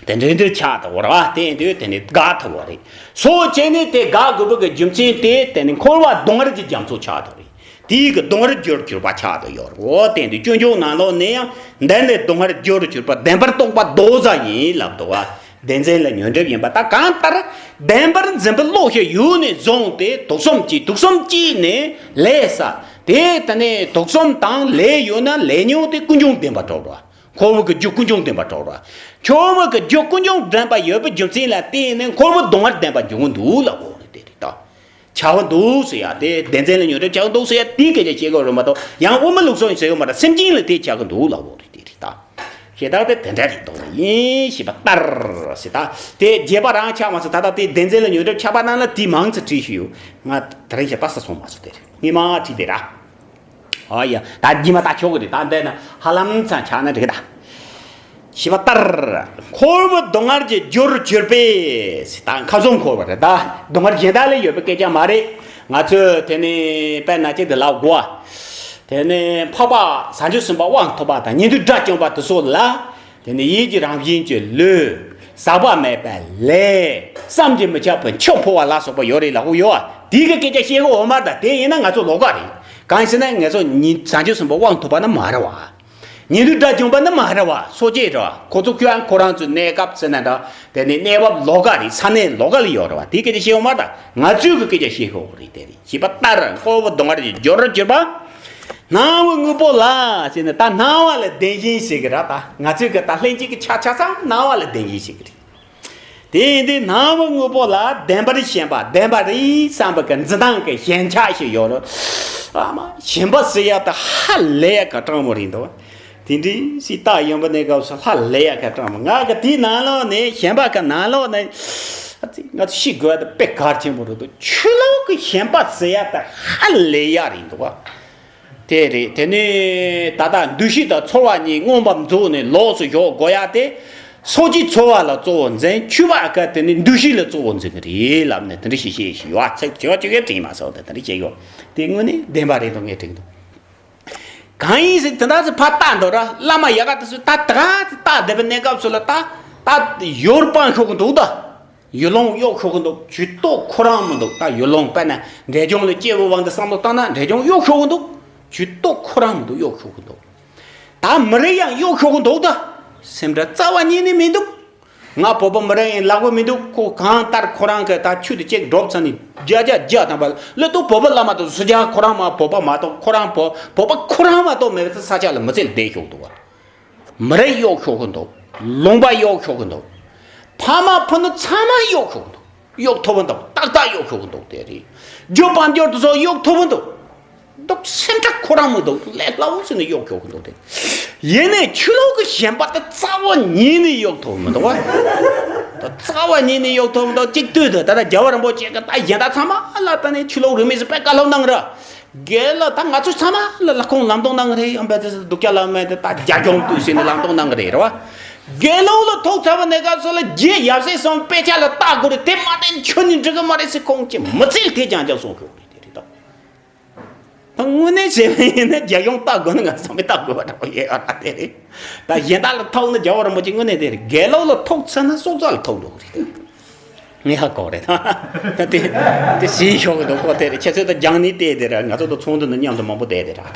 དེ་འདྲའི་འདྲའི་ཆགས་ཐུབ་བོ་རེད་བ། དེ་ཡིན་དུས་དེ་ནས་དགག་ཐུབ་བོ་རེད། སོ་བྱས་ནས་དེ་དགག་དགོས་པའི་གི་རྒྱུ་མཚན་དེ་དེ་ནས་འཁོར་བ་སྡུག་བསྔལ་གྱི་རྒྱ་མཚོ་ཆགས་ཐུབ་རེད། དེའི་གི་སྡུག་བསྔལ་རྒྱུར་གྱུར་པ་ཆགས་ཏེ་ཡོད་རེད། འོ་དེ་འདི་སྐྱོན་བརྗོད་ནང་ལོགས་ནས་ཡང་འདི་ནི་སྡུག་བསྔལ་རྒྱུར་གྱུར་པ་བདེན་པར་རྟོག་པ་ལྡོག་ཟ་ཡིན་ལབ་འདུག་བ། བདེན་འཛིན་ལ་ཉོན་སྒྲིབ་ཡིན་པ་ད་གང་ལྟར་བདེན་པར་འཛིན་པའི་བློ་ཞིག་ཡོད་ནས་བཟུང་སྟེ་དུག་གསུམ་གྱིས་དུག་གསུམ་གྱིས་ནི་ལས་བསགས་དེ་ལྟ་ནས་དུག་གསུམ་དང་ལས་ཡོད་ན་ལས་ཉོན་དེ་ཀུན་འབྱུང་བདེན་པར་གྲུབ་རོ། འཁོར་བ་གི་རྒྱུ་ཀུན་འབྱུང་བདེན་པར་གྲུབ་རོ། འཁོར་བ་གི་རྒྱུ་ཀུན་འབྱུང་བདེན་པ་ཡོད་པའི་རྒྱུ་མཚན་ལ་བརྟེན་ནས་འཁོར་བ་སྡུག་བསྔལ་བདེན་པར་འབྱུང་གི་འདུག་ལབ་དགོས་རེད། དེ་རེད་ད། བྱ་བ་འདུག་ཟེར་ཡ་དེ་བདེན་འཛིན་ལ་ཉོན་སྒྲིབ་བྱ་བ་འདུག་ཟེར་ཡ་དེའི་སྐད་ཆ་བཤད་དགོས་རེད་མ་གཏོགས་ཡང་དབུ་མ་ལུགས་སྲོལ་ཡིན་ཟེར་གི་མ་རེད། སེམས་ཅན་ལ་དེ་བྱ་གི་འདུག་ལབ་དགོས་རེད། དེ་རེད་ད། ཞེ་དྲག་དེ་དེ་འདྲ་རེད་འདུག་ཡིན་ཞེས་པ་ལྟར་ཟེར་ད། དེ་རྒྱས་པ་རང་ཆགས་མ་སོང་། ད་ལྟ་དེ་བདེན་འཛིན་ལ་ཉོན་སྒྲིབ་ཆགས་པ་རྣམས་ལ་དེ་མང་ཙམ་བྲིས་ཞུས་ཡོད། ང་དེ་རིང་ཞེ་དྲག་ས་སོང་མ་སོང་། དེ་རེད་སྔོན་མ་བྲིས་དེ་ར། ཨ་ཡ། ད་རྒྱུ་མ་ད་ཆོག་གི་རེད། ད་འདི་ན་ཧ་ལམ་ཚང་ཆགས་ན་འགྲིག་གི་ད། ཞེས་པ་ལྟར། འཁོར་བའི་སྡུག་བསྔལ་གྱི་རྒྱུར་གྱུར་པའི། ད་ཁམས་གསུམ་འཁོར་བ་རེད། ད་སྡུག་བསྔལ་གཞན་དག་ལ་ཡོད་པའི་སྐད་ཆ་མ་རེད། ང་ཚོས་དེ་ནི་དཔེར་ན་ཅིག་དེ་ལབ་དགོས། དེ་ནི་འཕགས་པ་བྱང་ཆུབ་སེམས་དཔའ་དབང་ཐོབ་པ་དང་ཉན་ཐོས་དགྲ་བཅོམ་པ་དེ་ཚོ་ལ། དེ་ནི་ཡིད་ཀྱི་རང་བཞིན་གྱི་ལུས། ཟག་པ་མེད་པའི་ལས། བསམ་གྱིས་མི་ཁྱབ་པའི་མཆོག་འཕོ་བ་ལ་སོགས་པ་ཡོད་རེད་ལབ་ཡོད། དེའི་གི་སྐད་ཆ་བཤད་གི་ཡོད་མ་རེད། ད་དེ་ཡིན་ན་ང་ཚོ་ལོགས་ཀ་རེད། གང་ཡིན་ཟེར་ན་ང་ཚོ་ཉིད་བྱང་ཆུབ་སེམས་དཔའ་དབང་ཐོབ་པ་ནི་མ་རེད་བ། ཉན་ཐོས་དགྲ་བཅོམ་པ་ནི་མ་རེད་བ། སོ་སྐྱེ་རེད་བ། ཁོ་ཚོ་ཁྱོད་ཁོ་རང་ཚོའི་གནས་སྐབས་ཟེར་ན་འདྲ། དེ་ནི་གནས་བབ་ལོགས་ཀ་རེད། ས་གནས་ལོགས་ཀ་ལ་ཡོད་རེད་བ། དེའི་སྐད་ཆ་བཤད་ཡོད་མ་རེད། ད་ང་ཚོའི་གི་སྐད་ཆ་བཤད་གི་ཡོད་རེད། དེ་རེད། ཞེས་པ་ལྟར་འཁོར་བའི་སྡུག་བསྔལ་གྱི་རྒྱུར་གྱུར་པ། སྣང་བའི་དངོས་པོ་ལ་ཟེར་ནས། ད་སྣང་བ་ལ་བདེན་ཞེན་བྱེད་ཀྱི་རེད། ད་ང་ཚོས་གི་ད་ལྷན་སྐྱེས་ཀྱི་ཆ་ཆ་ཚང་སྣང་བ་ལ་བདེན་ཞེན་བྱེད་ཀྱི་རེད། དེ་ཡིན་དུས་སྣང་བའི་དངོས་པོ་ལ་བདེན་པར་ཞེན་པ། བདེན་པ་རེད་བསམ་པའི་གི་འཛིན་སྟངས་ཀྱི་ཞེན་ཆགས་ཤིག་ཡོད་རེད། ཨ་མ་ཞེན་པ་ཟེར་ཡ་ད་ཧ་ལས་ཡ་གི་སྤྲང་མོ་རེད་འདུག་དེ་འདྲའི་སྲིད་ད་ཡོང་པ་ནས་སྐབས་སུ་ཧ་ལས་ཡ་གི་སྤྲང་མོ། ང་གི་དེའི་ནང་ལོགས་ནས་ཞེན་པ་གི་ནང་ལོགས་ནས་ཨ་ཙི་ང་ཚོ་ཤི་དགོས་ཡ་ད་དཔེ་གལ་ཆེན་པོ་རེད་འདུག་ཆུ་ལོག་གི་ཞེན་པ་ཟེར་ཡ་ད་ཧ་ལས་ཡ་རེད་འདུག་དེ་རེད། དེ་ནི་ད་ལྟ་འདུ་ཤེས་དང་ཚོར་བ་གཉིས་མངོན་པར་རྫོགས་ནས་ལོགས་སུ་ཞོག་དགོས་ཡ་དེ། སོ་སྐྱེ་ཚོར་བ་ལ་གཙོ་བོ་འཛིན། ཆོས་པ་ཀ་དེ་ནི་འདུ་ཤེས་ལ་གཙོ་བོ་འཛིན་གི་རེད་ལབ་ནས་དེ་འདྲ་ཞིག་བཤད་བཞིན་ཡོད། ཚིག་ཆེ་བ་ཅིག་གིས་དྲན་མ་སོང་། དེ་དེ་འདྲ་བཤད་ཡོད། དེ་དངོས་གནས་བདེན་པ་རེད་འདུག་ངས་དྲན་འདུག་གང་ཡིན་ཟེར་དེ་འདྲ་ཟེར་ཕར་བལྟ་འདུག་ར། བླ་མ་ཡག་ག་དེ་ཚོས་ད་ད་ག་ཚོད་བལྟ་བསྡད་པའི་གནས་སྐབས་སུ་ལ་ད་ད་ཡོར་སྤང་ཤོག་གི་འདུག་ད། ཡུལ་ལུང་གཡོག་ཤོར་གི་འདུག་ཇུས་གཏོགས་ཁོ་རང་མི་འདུག་ད་ཡུལ་ལུང་དཔེར་ན་འབྲས་ལྗོངས་ལ་སྐྱེས་བུ་དབང་དུ་བསམ་བློ་བཏང་ན་འབྲས་ལྗོངས་གཡོག་ཤོར་གི་འདུག་ཇུས་གཏོགས་ཁོ་རང་མི་འདུག་གཡོག་ཤོར་གི་འདུག་ད་མི་རིགས་ཡང་གཡོག་ཤོར་གི་འདུག་ད་སེམས་ཁྲལ་རྩ་བ་ཉིད་ནས་མི་འདུག་ང་བོད་པ་མི་རིགས་ཡིན་ལབ་གི་མི་འདུག་ཁོ་གང་ལྟར་ཁོ་རང་གི་ད་ཆུ་དེ་གཅིག་འགྲོ་ཚར་ནས་བརྒྱ་ཆ་བརྒྱ་ཐམ་པ་ལ་ལྟོས། བོད་པ་བླ་མ་དང་སུ་ཇ་ཁོ་རང་མ་བོད་པ་མ་གཏོགས། ཁོ་རང་བོད་བོད་པ་ཁོ་རང་མ་གཏོགས་མེད་པའི་ས་ཆ་ལ་མི་ཚེ་ལ་བསྡད་ཤོར་གི་འདུག་བ། མི་རིགས་གཡོག་ཤོར་གི་འདུག་ལུང་པ་གཡོག་ཤོར་གི་འདུག་ཕ་མ་ཕུ་ནུ་ཚང་མ་གཡོག་ཤོར་གི་འདུག་གཡོག་ཐུབ་གི་འདུག་ཏག་ཏག་གཡོག་ཤོར་གི་འདུག་དེ་རེད། རྒྱུ་དཔལ་འབྱོར་དེ་ཚོ་གཡོག་ཐུབ་གི་འདུག་འདུག་སེམས་ཁྲལ་ཁོ་རང་མི་འདུག་ལས་སླ་བོ་ཟེར་ནས་གཡོག་ཤོར་གི་འདུག་དེ་ཡིན་ནའི་ཆོས་ལུགས་ཀྱི་ཞེན་པ་དེ་རྩ་བ་ཉིད་ནས་གཡོག་ཐུབ་མི་འདུག་བ། ད་རྩ་བ་ཉིད་ནས་གཡོག་ཐུབ་མི་འདུག་གཅིག་ལྟོས་དང་ད་ལྟ་རྒྱལ་བ་རིན་པོ་ཆེ་གི་ད་གཞན་དག་ཚང་མ་ལ་ད་ནས་ཆོས་ལུགས་རིས་མེད་ཟེར་དཔེ་བཀའ་སློབ་གནང་ར། དགེ་ལགས་ད་ང་ཚོ་ཚང་མ་ལ་ལ་ཁོང་ལམ་སྟོན་གནང་གི་རེད། ཨམ་པ་ཏི་སི་སྡུག་ཅག་ལ་མེད་དེ་ད་རྒྱ་གཞུང་དུས་ཟིན་ནས་ལམ་སྟོན་གནང་གི་རེད་རེད་བ། དགེ་སློང་ལ་ཐོག་ཚ་བ་ནས་ག་སོ་ལ་རྒྱལ་ཡབ་སྲས་སམ་དཔེ་ཆ་ལ་བལྟ་དགོས་རེད། དེ་མ་བལྟས་ཁྱོད་ནི་འགྲིག་གི་མ་རེད་ཟེར་ཁོང་ཅི་མི་ཚེ་ལ་དེ་ཅང་ཅང་གསུང་གི་རེད། དེ་རེད་ད། ད་དངོས་གནས་བྱས་པ་ཡིན་ན་རྒྱ་གཞུང་བལྟ་དགོས་ན་ང་ཚང་མས་བལྟ་དགོས་པ་འདྲ་པོ་ཡོད་ཨ་དེ་རེད། ད་གཞན་དག་ལ་ཐོག་ན་རྒྱལ་བ་རིན་པོ་ཆེ་དངོས་གནས་དེ་རེད། དགེ་སློང་ལ་ཐོག་ཚ་ན་སྲོག་རྩ་ལ་ཐོག་འགྲོ་གི་རེད། ངས་ཧ་གོ་རེད་ད། ད་དེ་དེ་ཟིན་ཤོག་གི་འདུག་གོ་དེ་རེད། ཁྱེད་ཚོས་ད་རྒྱང་ནས་བལྟས་དེ་རེད། ང་ཚོ་ད་ཚོགས་འདུ་ནང་མཉམ་དུ་མང་པོ་བསྡད་དེ་རེད།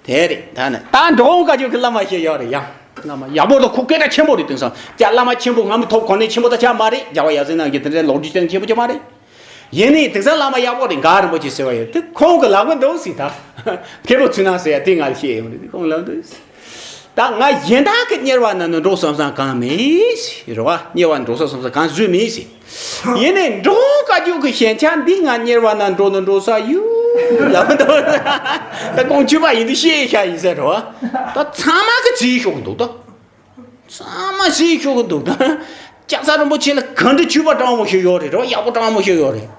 དེ་རེད། ད་ནི་ད་འགྲོ་འོང་བཀའ་བརྒྱུད་ཀྱི་བླ་མ་ཞིག་ཡོད་རེད་ཡ། བླ་མ་ཡག་པོ་དང་ཁོ་སྐད་གྲགས་ཆེན་པོ་རེད། དེང་སང་ཀྱ་བླ་མ་ཆེན་པོ་ང་མི་ཐོབ་གོ་གནས་ཆེན་པོ་ད་ཆགས་མ་རེད། རྒྱལ་བ་ཡབ་སྲས་རྣམས་ཀྱི་དེ་འདྲའི་ལོ་རྒྱུས་ཅན་ཆེན་པོ་ཅིག་མ་རེད། ཡིན་ནའི་དེང་སང་བླ་མ་ཡག་པོ་རེད། འགའ་རིན་པོ་ཆེ་ཟེར་བ་ཡོད་དེ་ཁོང་གི་ལག་པ་འདུག་ཟེར་ད། མཁས་པོ་ཚུལ་སྣང་ཟེར་ཡ་དེ་ང་ལ་བཤད་ཡོང་རེད། དེ་ཁོང་ལག་འདུག་ཟེར། ད་ང་གཞན་དག་གི་གཉེར་བ་ན་ནི་འགྲོ་བསམ་བསམ་གང་མེད་ཟེར་རེད་བ། གཉེར་བ་འགྲོ་བསམ་བསམ་གང་བཟོས་མེད་ཟེར། ཡིན་ནའི་འགྲོ་བཀའ་བརྒྱུད་ཀྱི་ཞན་ཆ་འདི་ང་གཉེར་བ་ན་འགྲོ་ནི་འགྲོ་ས་ཡོད་ལབ་འདུག་ད་ཁོང་ཆོས་པ་ཡིན་དུས་ཤེས་ཤ་ཡིན་ཟེར་རེད་བ། ད་ཚང་མ་གི་རྩིས་ཤོག་འདུག་ད། ཚང་མ་ཤེས་ཤོག་གི་འདུག་ད། ལྕགས་ཚང་རིན་པོ་ཆེ་ལ་ག་འདྲ་ཆོས་པ་སྤྲང་བོ་ཞིག་ཡོད་རེད་རོ། ཡག་པོ་སྤྲང་བོ་ཞིག་ཡོད་རེད།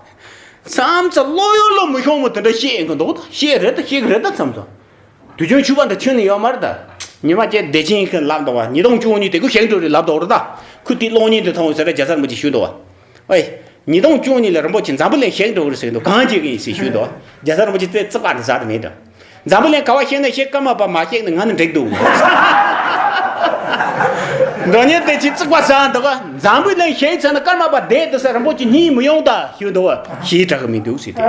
མཚམས་མཚམས་བློ་ཡོད་བློ་མི་ཤོང་བ་དེ་འདྲ་བཤད་ཡིན་གི་འདུག་ད་བཤད་རེད་ད་བཤད་གི་རེད་ད་མཚམས་མཚམས། དུས་རྒྱུན་ཆོས་པ་འདྲ་ཁྱོན་ནས་ཡོད་མ་རེད་ད། ཉི་མ་བཅས་བདེ་ཆེན་གི་ལབ་འདུག་བ། ཉིས་སྟོང་བཅུ་གཉིས་དེ་ཁོ་ཞིག་འགྲོ་རེད་ལབ་འདུག་རེད་ད། ཁོ་དེའི་གློག་བརྙན་དེ་མཐོང་ཟེར་ར་རྒྱ་ཚ་རིན་པོ་ཆེ་ཞུས་འདུག་བ། ཨེ། ཉིས་སྟོང་བཅུ་གཉིས་ལ་རིན་པོ་ཆེ་འཛམ་བུ་གླིང་ཞིག་འགྲོ་གི་རེད་ཟེར་གི་འདུག་གང་བྱེད་གི་ཡིན་ཟེར་ཞུས་འདུག་རྒྱ་ཚ་རིན་པོ་ཆེ་རྩེ་རྩིག་པ་འདི་ཟ་དེ་མེད་འགྲོ། འཛམ་བུ་གླིང་ག་བ་ཞིག་ན་ཞིག་ཀརྨ་པ་མ་ཞིག་ན་ང་ནི་འགྲིག་འདུག་འགྲོ་ཉེན་དེ་ཆེ་རྩིག་པ་ཟ་འདུག་འཛམ་བུ་གླིང་ཞིག་ཚར་ན་ཀརྨ་པ་བསྡད་དེ་ས་རིན་པོ་ཆེ་གཉིད་མི་ཡོང་ད་ཞུས་འདུག་ཞེ་དྲག་གི་མི་འདུག་ཟེར་དེ།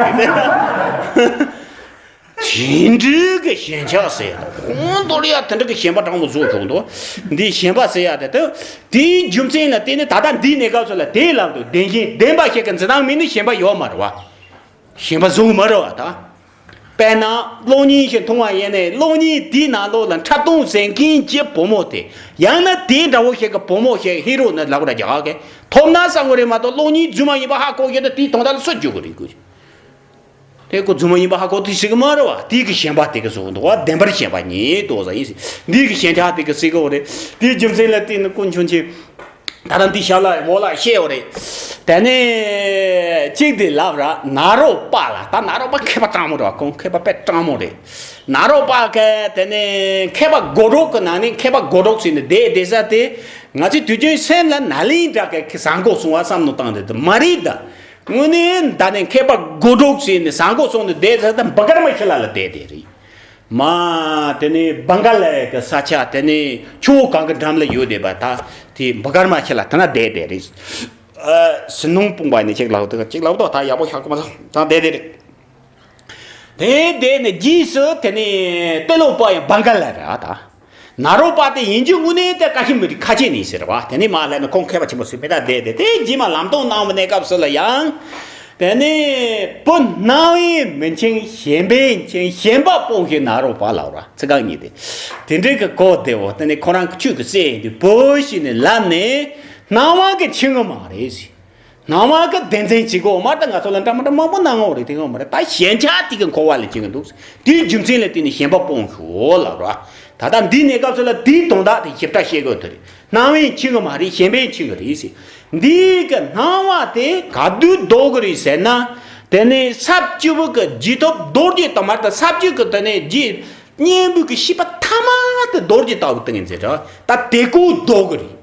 དེ་འདྲའི་གི་ཞེན་ཆགས་ཟེར་ཡ་དང་ཁོང་དོར་ཡ་དེ་འདྲ་གི་ཞེན་པ་སྤྲང་པོ་བཟོ་ཆོག་འདུག་འདི་ཞེན་པ་ཟེར་ཡ་དེ་དེ་དེའི་རྒྱུ་མཚན་ལ་བརྟེན་ནས་ད་ལྟ་འདིའི་གནས་སྐབས་སུ་ལ་དེ་ལབ་འདུག་བདེན་ཞེན་བདེན་པ་ཞིག་གི་འཛིན་སྟངས་མེད་ན་ཞེན་པ་ཡོད་མ་རེད་བ། ཞེན་པ་བཟུང་མ་རེད་བ་ད། དཔེར་ན་གློག་བརྙན་ཞིག་མཐོང་བ་ཡིན་ནའི་གློག་བརྙན་དེའི་ནང་ལོགས་ལ་འཁྲབ་སྟོན་ཟེར་མཁན་གྱི་བུ་མོ་དེ་ཡང་ན་དེ་འདྲ་བོ་ཞིག་གི་བུ་མོ་ཞིག་ཧི་རོ་ནི་ལབ་ར་རྒྱག་གི་ཐོབ་ན་བསམ་གི་རེད་མ་གཏོགས་གློག་བརྙན་རྫུན་མ་ཡིན་པ་ཧ་གོ་ཡོད་ན་དེའི་དོན་དག་ལ་སུ་འཇུག་གི་རེད་གོ། དེ་ཁོ་རྫུན་མ་ཡིན་པ་ཧ་གོ་དུས་ཞིག་མ་རེད་བ། དེ་གི་ཞེན་པ་དེ་གི་བཟོ་འདུག་བ། བདེན་པར་ཞེན་པ་ཉིད་དོ་ཟ་ཡིན་ཟེར། འདི་གི་ཞེན་ཆགས་དེ་གི་སྲིད་གོ་རེད། དེའི་རྒྱུ་མཚན་ལ་བརྟེན་ནས་དཀོན་མཆོག་མཆོད། ད་ལྟ་འདི་ཞབས་ལ་འོག་ལ་བཤད་ཡོད་རེད། དེ་ནས་གཅིག་དེ་ལབ་ར། ནཱ་རོ་པ་ལ། ད་ནཱ་རོ་པ་མཁས་པ་སྤྲང་མོ་རེད་བ། ཁོང་མཁས་པ་དཔེ་སྤྲང་མོ་རེད། ནཱ་རོ་པ་གི་དེ་ནས་མཁས་པ་སྒོ་དྲུག་གི་ནང་ནས་མཁས་པ་སྒོ་དྲུག་ཟེར་ནས་བསྡད་བསྡད་ས་དེ། ང་ཚོའི་དུས་རྒྱུན་སེམས་ལ་ནཱ་ལེནྡྲ་གི་བཟང་གོ་སོང་བ་བསམ་བློ་བཏང་དེ་དེ་མ་རེད་ད། དངོས་གནས་ད་ནས་མཁས་པ་སྒོ་དྲུག་ཟེར་ནས་བཟང་གོ་སོང་ནས་བསྡད་ས་དེ་བྷ་གར་མ་ཤི་ལ་ལ་བསྡད་བསྡད་རེད། མ། དེ་ནས་བྷང་ག་ལ་གི་ས་ཆ། དེ་ནས་ཆུ་བོ་གང་གི་འགྲམ་ལ་ཡོད་བསྡད་པ། ད་དེ་བྷ་གར་མ་ཤི་ལ་དེ་ན་བསྡད་བསྡད་རེད། ཨ། ཟི་ནུང་སྤུངས་པ་ནས་ཅིག་ལབ་འདུག་ཅིག་ལབ་འདུག་ད་ཡག་པོ་ཤག་གོ་མ་སོང་། ད་བསྡད་བསྡད་རེད། དེ་བསྡད་ནས་རྗེས་སུ་དེ་ནས་ཏེ་ལོ་པ་ཡང་བྷང་ག་ལ་རེད་ཨ། ད་ནཱ་རོ་པ་དེ་ཡིན་རྒྱུ་དངོས་གནས་དེ་ཀ་ཤི་མི་རིགས་ཁ་ཆེ་ནས་ཟེར་བ། དེ་ནས་མ་ལབ་ན་ཁོང་མཁས་པ་ཆེན་པོ་ཟིག་དཔེ་ད་བསྡད་དེ། དེ་རྗེས་མ་ལམ་སྟོན་གནང་བའི་གནས་སྐབས་སུ་ལ་ཡང་། དེ་ནས་བུ་སྣང་བས་མི་འཆིང་ཞེན་པས་འཆིང་ཞེན་པ་སྤོངས་ཤིག་ནཱ་རོ་པ་ལབ་ར། ཚིག་རྐང་གཉིས་དེ། དེ་འདྲའི་གི་གོ་བདེ་བོ། དེ་ནས་ཁོ་རང་གི་ཆོས་ཀྱི་སྲས་ཡིན་དུས་བུ་ཞིག་ནས་ལབ་ནས་སྣང་བ་གི་འཆིང་གི་མ་རེད་ཟེར། སྣང་བ་གི་བདེན་འཛིན་བྱེད་དགོས་མ་རེད། ད་ང་ཚོ་ལ་འདྲ་མི་འདྲ་མང་པོ་སྣང་ངོ་རེད། དེ་གང་མ་རེད། ད་ཞེན་ཆགས་དེ་གི་འཁོར་བ་ལ་འཆིང་གི་འདུག་དེའི་རྒྱུ་མཚན་ལ་བརྟེན་ནས་ཞེན་པ་སྤོངས་ཤོག་ལབ་ར། ད་ལྟ་འདིའི་གནས་སྐབས་སུ་ལ་དེའི་དོན་དག་དེ་ཞིབ་ཕྲ་བཤད་དགོས་དེ་རེད། སྣང་བས་འཆིང་གི་མ་རེད། ཞེན་པས་འཆིང་གི་རེད་ཟེར། འདིའི་གི་སྣང་བ་དེ་ག་དུས་ལྡོག་གི་རེད་ཟེར་ན། དེ་ནས་ས་བཅུ་པོ་གི་རྗེས་ཐོབ་རྡོ་རྗེ་དང་མ་ད་ས་བཅུ་གི་དེ་ནས་རྗེས་གཉེན་པོ་གི་ཤེས་པ་ཐ་མ་དེ་རྡོ་རྗེ་ལྟ་བུ་ཏིང་ངེ་འཛིན་རེད། ད་དེ་ཀོ་ལྡོག་གི་རེད།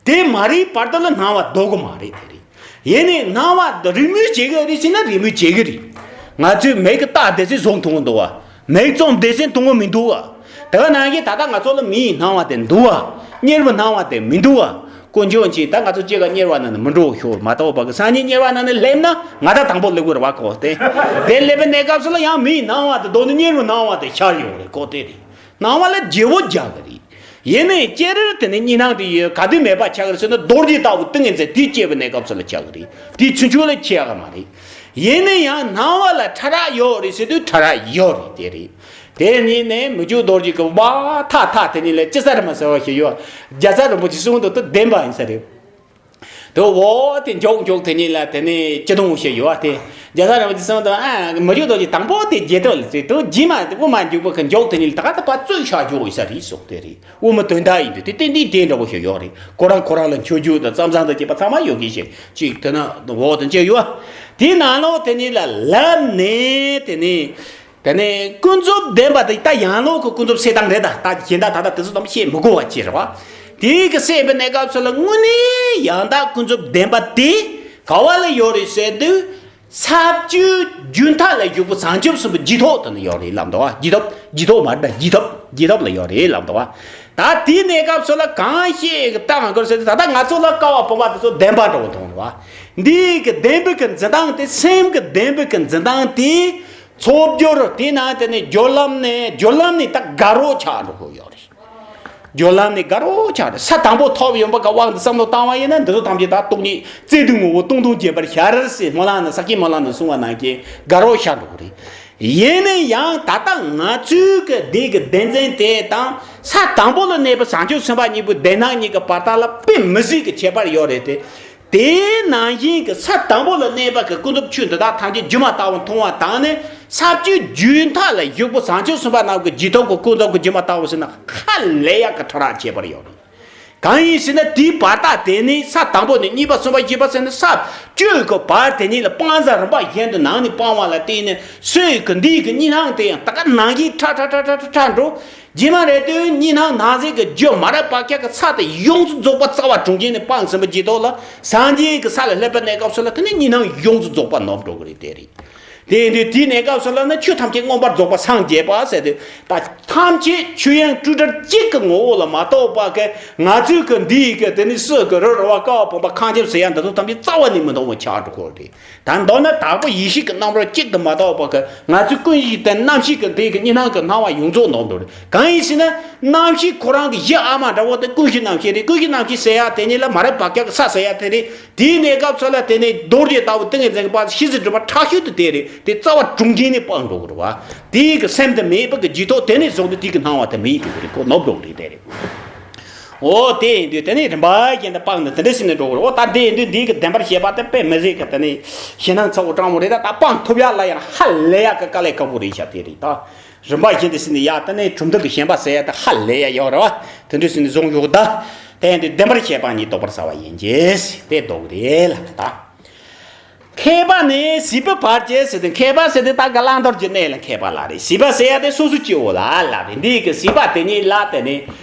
དེ་མ་རེད་བར་དུ་ལ་སྣང་བ་ལྡོག་གི་མ་རེད། དེ་རེད། ཡིན་ནའི་སྣང་བ་རེས་མོས་བྱེད་གི་རེད་ཟེར་ན་རེས་མོས་བྱེད་གི་རེད། ང་ཚོས་མིག་གིས་བལྟས་བསྡད་ཚེ་གཟུགས་མཐོང་གི་འདུག་བ། མིག་བཙུམས་བསྡད་ཚེ་མཐོང་གི་མི་འདུག་བ། དེ་ག་ནང་བཞིན་ད་ལྟ་ང་ཚོ་ལ་མིའི་སྣང་བ་དེ་འདུག་བ། གཉེར་བའི་སྣང་བ་དེ་མི་འདུག་བ། དཀོན་མཆོག་གིས་ད་ང་ཚོ་གཅིག་ག་གཉེར་བ་ནང་ནས་མི་འགྲོ་ཤོག་མ་གཏོགས་པ་གི་སང་ཉིན་གཉེར་བ་ནང་ནས་སླེབས་ན་ང་ད་དང་པོ་སླེབས་གི་རེད་བ་ཁོ་དེ། དེ་སླེབས་པའི་གནས་སྐབས་སུ་ལ་ཡང་མིའི་སྣང་བ་དེ་ལྡོག་ནས་གཉེར་བའི་སྣང་བ་དེ་ཤར་ཡོང་རེད་ཁོ་དེ་རེད། སྣང་བ་ལ་བརྗེ་བོ་རྒྱག་གི་རེད། ཡིན་ནའི་སྤྱིར་དེ་ནི་གཉིས་སྣང་དེ་ཡོད་ག་དུས་མེད་པ་ཆགས་ཀྱི་རེད་ཟེར་ན་རྡོ་རྗེ་ལྟ་བུ་ཏིང་ངེ་འཛིན་དེ་སྐྱེས་པའི་གནས་སྐབས་སུ་ལ་ཆགས་ཀྱི་རེད། དེ་ཚུན་ཆོད་ལ་ཆགས་ཀྱི་མ་རེད། ཡིན་ན་ཡང་སྣང་བ་ལ་ཕྲ་རགས་ཡོད་རེད་ཟེར་དུས་ཕྲ་རགས་ཡོད་རེད། དེ་རེད། དེ་ནི་ནས་མི་བསྐྱོད་རྡོ་རྗེ་གི་བ་ཐག་ཐག་དེ་ནི་ལས་ཅི་ས་རེད་མ་ཟེར་བ་ཞིག་ཡོད། རྒྱལ་ཚབ་རིན་པོ་ཆེ་གསུང་དུ་དུ་བདེན་པ་ཡིན་ས་རེད། དེ་འོ་དེ་མགྱོགས་མགྱོགས་དེ་ཉིད་ལ་དེ་ནས་ཅི་གཏོང་བཤད་ཡོད་དེ། རྒྱལ་ཚབ་རིན་པོ་ཆེ་གསུངས་དང་ཨ་མི་བསྐྱོད་རྡོ་རྗེ་དང་པོ་དེ་རྗེས་ཐོབ་ལ་ཚེ་དུ་རྗེས་མ་དེ་དབུ་མ་འཇུག་པ་གི་མགྱོགས་དེ་ཉིད་ལ་ད་ག་ད་པ་རྩོད་བཞག་འཇོག་ཡོད་ས་རེད་གསུངས་དེ་རེད། དབུ་མ་དོན་དག་ཡིན་དུས་དེ་ཏན་ཏན་དེ་འདྲ་བོ་ཞིག་ཡོད་རེད། ཁོ་རང་ཁོ་རང་ལ་འཆོལ་རྒྱུ་དང་རྩམ་བཟང་དང་བཅས་པ་ཚང་མ་ཡོད་གི་ཞེས་ཅིག་དེ་ན་འོ་དེ་འབྱེད་ཡོད། དེའི་ནང་ལོགས་དེ་ཉིད་ལ་ལབ་ནས་དེ་ནས། དེ་ནས་ཀུན་རྫོབ་བདེན་པ་དེ་ད་ཡང་ལོག་གི་ཀུན་རྫོབ་སེལ་སྟངས་རེད་ད། ད་གཞན་དག་ད་ལྟ་དེ་ཚོ་ཐམས་ཅད་མི་གོ་བ་ཅི་རེད་བ། དེའི་གི་སེལ་བའི་གནས་སྐབས་སུ་ལ་དངོས་གནས་ཡང་དག་ཀུན་རྫོབ་བདེན་པ་དེ་ག་བ་ལ་ཡོད་རེད་ཟེར་དུས། ས་བཅུའི་རྒྱུན་མཐའ་ལ་བཞུགས་པའི་བྱང་ཆུབ་སེམས་དཔའི་རྗེས་ཐོབ་དེ་ནི་ཡོད་རེད་ལབ་འདུག་བ། རྗེས་ཐོབ་རྗེས་ཐོབ་མ་རེད་ད། རྗེས་ཐོབ་རྗེས་ཐོབ་ལ་ཡོད་རེད་ལབ་འདུག་བ། ད་དེའི་གནས་སྐབས་སུ་ལ་གང་ཤེས་ཀྱི་ལྟ་ང་དགོས་ཟེར་དུས་ད་ལྟ་ང་ཚོ་ལ་ཀ་བ་བུམ་པ་དེ་ཚོ་བདེན་པ་འདྲ་བོ་མཐོང་རེད་བ། འདིའི་གི་བདེན་པའི་གི་འཛིན་སྟངས་དེ་སེམས་ཀྱི་བདེན་པའི་གི་འཛིན་སྟངས་དེ། ཚོགས་སྦྱོར་དེ་ན་དེ་ནས་སྦྱོར་ལམ་ནས་སྦྱོར་ལམ་ནས་ད་དགའ་རོགས་ཆགས་འགྲོ་གི་ཡོད་རེད། སྦྱོར་ལམ་ནས་དགའ་རོགས་ཆགས་རེད། ས་དང་པོ་ཐོབ་ཡོང་བ་ག་བ་འདི་བསམ་བློ་བཏང་བ་ཡིན་ན་འདི་ཚོ་ཐམས་ཅད་ད་སྟོང་ཉིད་རྩེ་གདོང་ངོ་བོ་སྟོང་སྟོང་རྒྱས་པར་ཤར་ཟེར་སྨོན་ལམ་ནང་ས་སྐྱའི་སྨོན་ལམ་ནང་གསུང་བ་ནང་བཞིན་དགའ་རོགས་ཆགས་འགྲོ་གི་རེད། ཡིན་ན་ཡང་ད་ལྟ་ང་ཚོའི་གི་འདི་གི་བདེན་འཛིན་དེ་དང་ས་དང་པོ་ལ་གནས་པའི་བྱང་ཆུབ་སེམས་དཔའ་གཉིས་པོའི་བདེན་སྣང་གཉིས་ཀྱི་བར་ཐག་ལ་དཔེ་མི་སྲིད་ཀྱི་ཁྱད་པར་ཡོད་རེད་དེ། དེའི་ནང་བཞིན་གྱི་ས་དང་པོ་ལ་གནས་པ་གི་ཀུན་རྫོབ་ཆོས་འདི་དག་ཐམས་ཅད་སྒྱུ་མ་ལྟ་བུ་མཐོང་བ་དང་ནི་ས་བཅུའི་རྒྱུན་མཐའ་ལ་བཞུགས་པ་བྱང་ཆུབ་སེམས་དཔའ་རྣམས་ཀྱི་རྗེས་ཐོབ་ཀྱི་ཀུན་རྫོབ་ཀྱི་སྒྱུ་མ་ལྟ་བུ་ཟེར་ན་ཧ་ལས་ཡག་གི་ཕྲ་རགས་ཁྱད་པར་ཡོད་རེད། གང་ཡིན་ཟེར་ན་དེའི་བར་ཐག་དེ་ནི་ས་དང་པོ་ནས་གཉིས་པ་གསུམ་པ་བཞི་པ་ཟེར་ནས་ས་བཅུ་གི་བར་དེ་ཉིད་ལ་སྤང་བྱ་རིམ་པ་བཞིན་དུ་ནང་ནས་སྤང་བ་ལ་བརྟེན་ནས་སོས་ཀྱི་འདིའི་གི་གཉིས་སྣང་དེ་ཡང་ད་ག་ནང་བཞིན་ཕྲ་ཕྲ་འགྲོ། རྗེས་མ་རེད་དུས་གཉིས་སྣང་ནང་གསེས་ཀྱི་རྒྱུ་མ་རབས་བག་ཆགས་ཀྱི་ཚད་དེ་ཡོངས་སུ་རྫོགས་པ་རྩ་བ་གྲོང་ཁྱེར་ནས་སྤངས་ཟིན་པ་ཇི་ལྟར་ལ་སངས་རྒྱས་ཀྱི་ས་ལ་སླེབས་པའི་གནས་སྐབས་སུ་ལ་དེ་ནི་གཉིས་སྣང་ཡོངས་སུ་རྫོགས་པ་ནོར་འགྲོ་གི་རེད། དེ་རེད། དེ་ཡིན་དུས་དེའི་གནས་སྐབས་སུ་ལ་ནི་ཆོས་ཐམས་ཅད་མངོན་པར་རྫོགས་པ་སངས་རྒྱས་པ་ཟེར་དུས་ད་ཐམས་ཅད་ཆོས་དབྱིངས་སྤྲོས་བྲལ་གཅིག་གི་ངོ་བོ་ལ་མ་གཏོགས་པ་གི་ང་ཚོའི་གི་འདིའི་གི་དེ་ནི་སུ་གི་རི་ར་བ་ཀ་བ་བུམ་པ་ཁ་འཆེབ་ཟེར་ཡ་འདི་ཚོ་ཐམས་ཅད་རྩ་བ་ནས་མི་འདང་བ་ཆགས་འགྲོ་གི་རེད། ད་མདོར་ན་དྭགས་པོ་ཡེ་ཤེས་ཀྱི་རྣམ་རོལ་གཅིག་ཏུ་མ་གཏོགས་པ་གི་ང་ཚོའི་ཀུན་གཞི་དེ་རྣམ་ཤེས་ཀྱི་དེ་གི་གཉིས་སྣང་གི་སྣང་བ་ཡོངས་རྫོགས་ནོར་འགྲོ་རེད། གང་ཡིན་ཟེར་ན་རྣམ་ཤེས་ཁོ་རང་གི་གཞི་ཨ་མ་འདྲ་བོ་དེ་ཀུན་གཞི་རྣམ་ཤེས་རེད། ཀུན་གཞི་རྣམ་ཤེས་ཟེར་ཡ་དེ་ཉིད་ལ་མ་རབས་བག་ཆགས་ཀྱི་ས་ཟེར་ཡ་དེ་རེད། དེའི་གནས་སྐབས་སུ་ལ་དེ་ནས་རྡོ་རྗེ་ལྟ་བུ་ཏིང་ངེ་འཛིན་གྱི་བར་ཤེས་ཟིན་གྲུབ་པ་ཕྲག་ཤུལ་དུ་དེ་རེད། དེ་རྩ་བ་གྲོང་ཁྱེར་ནས་སྤངས་འགྲོ་གི་རེད་བ། དེའི་གི་སེམས་དེ་མེད་པ་གི་ཇི་ཐོག་དེ་ནས་བཟུང་སྟེ་དེ་གི་སྣང་བ་དེ་མེད་འགྲོ་གི་རེད། ཁོ་ནོར་འགྲོ་གི་རེད་དེ་རེད། འོ་དེ་ཡིན་དུས་དེ་ནས་རིམ་པ་བཞིན་དུ་སྤངས་ནས་དེ་འདྲ་ཞིག་ནས་འགྲོ་གི་རེད། འོ་ད་དེ་ཡིན་དུས་འདིའི་གི་བདེན་པར་བཤད་པ་དེ་དཔེ་མི་སྲིད་གི་དེ་ནས་ཞེད་སྣང་ཚ་བོ་སྤྲང་མོ་རེད། ད་ད་སྤངས་ཐུབ་ཡག་ལ་ཡང་ཧ་ལས་ཡག་གི་དཀའ་ལས་ཁག་པོ་རེད་ཤག་དེ་རེད་ད། རིམ་པ་བཞིན་དུ་ཟིན་ནས་ཡ་དེ་ནས་གྲུབ་མཐའ་གི་ཞེན་པ་ཟེར་ཡ་དེ་ཧ་ལས་ཡ་ཡོད་རེད་བ། དེ་འདྲ་ཟིན་ནས་བཟུང་ཡོད་ད། དེ་འདི་བདེན་པར་ཤེས་པ་ཉིད་རྟོགས་པར་བྱ་བ་ཡིན་གྱི། དེ་ལྡོག་རེད་ལ་ད། མཁས་པ་ནི་བྱིས་པའི་བར་གྱི་ཟེར་ཏེ། མཁས་པ་ཟེར་ཏེ་ད་ག་བླང་དོར་གྱི་གནས་ལ་མཁས་པ་ལ་རེད། བྱིས་པ་ཟེར་ཡ་དེ་སོ་སོ་སྐྱེ་བོ་ལ་ལབ་རེད། འདི་གི་བྱིས་པ་དེ་ཉིད་ལ་དེ་ནི་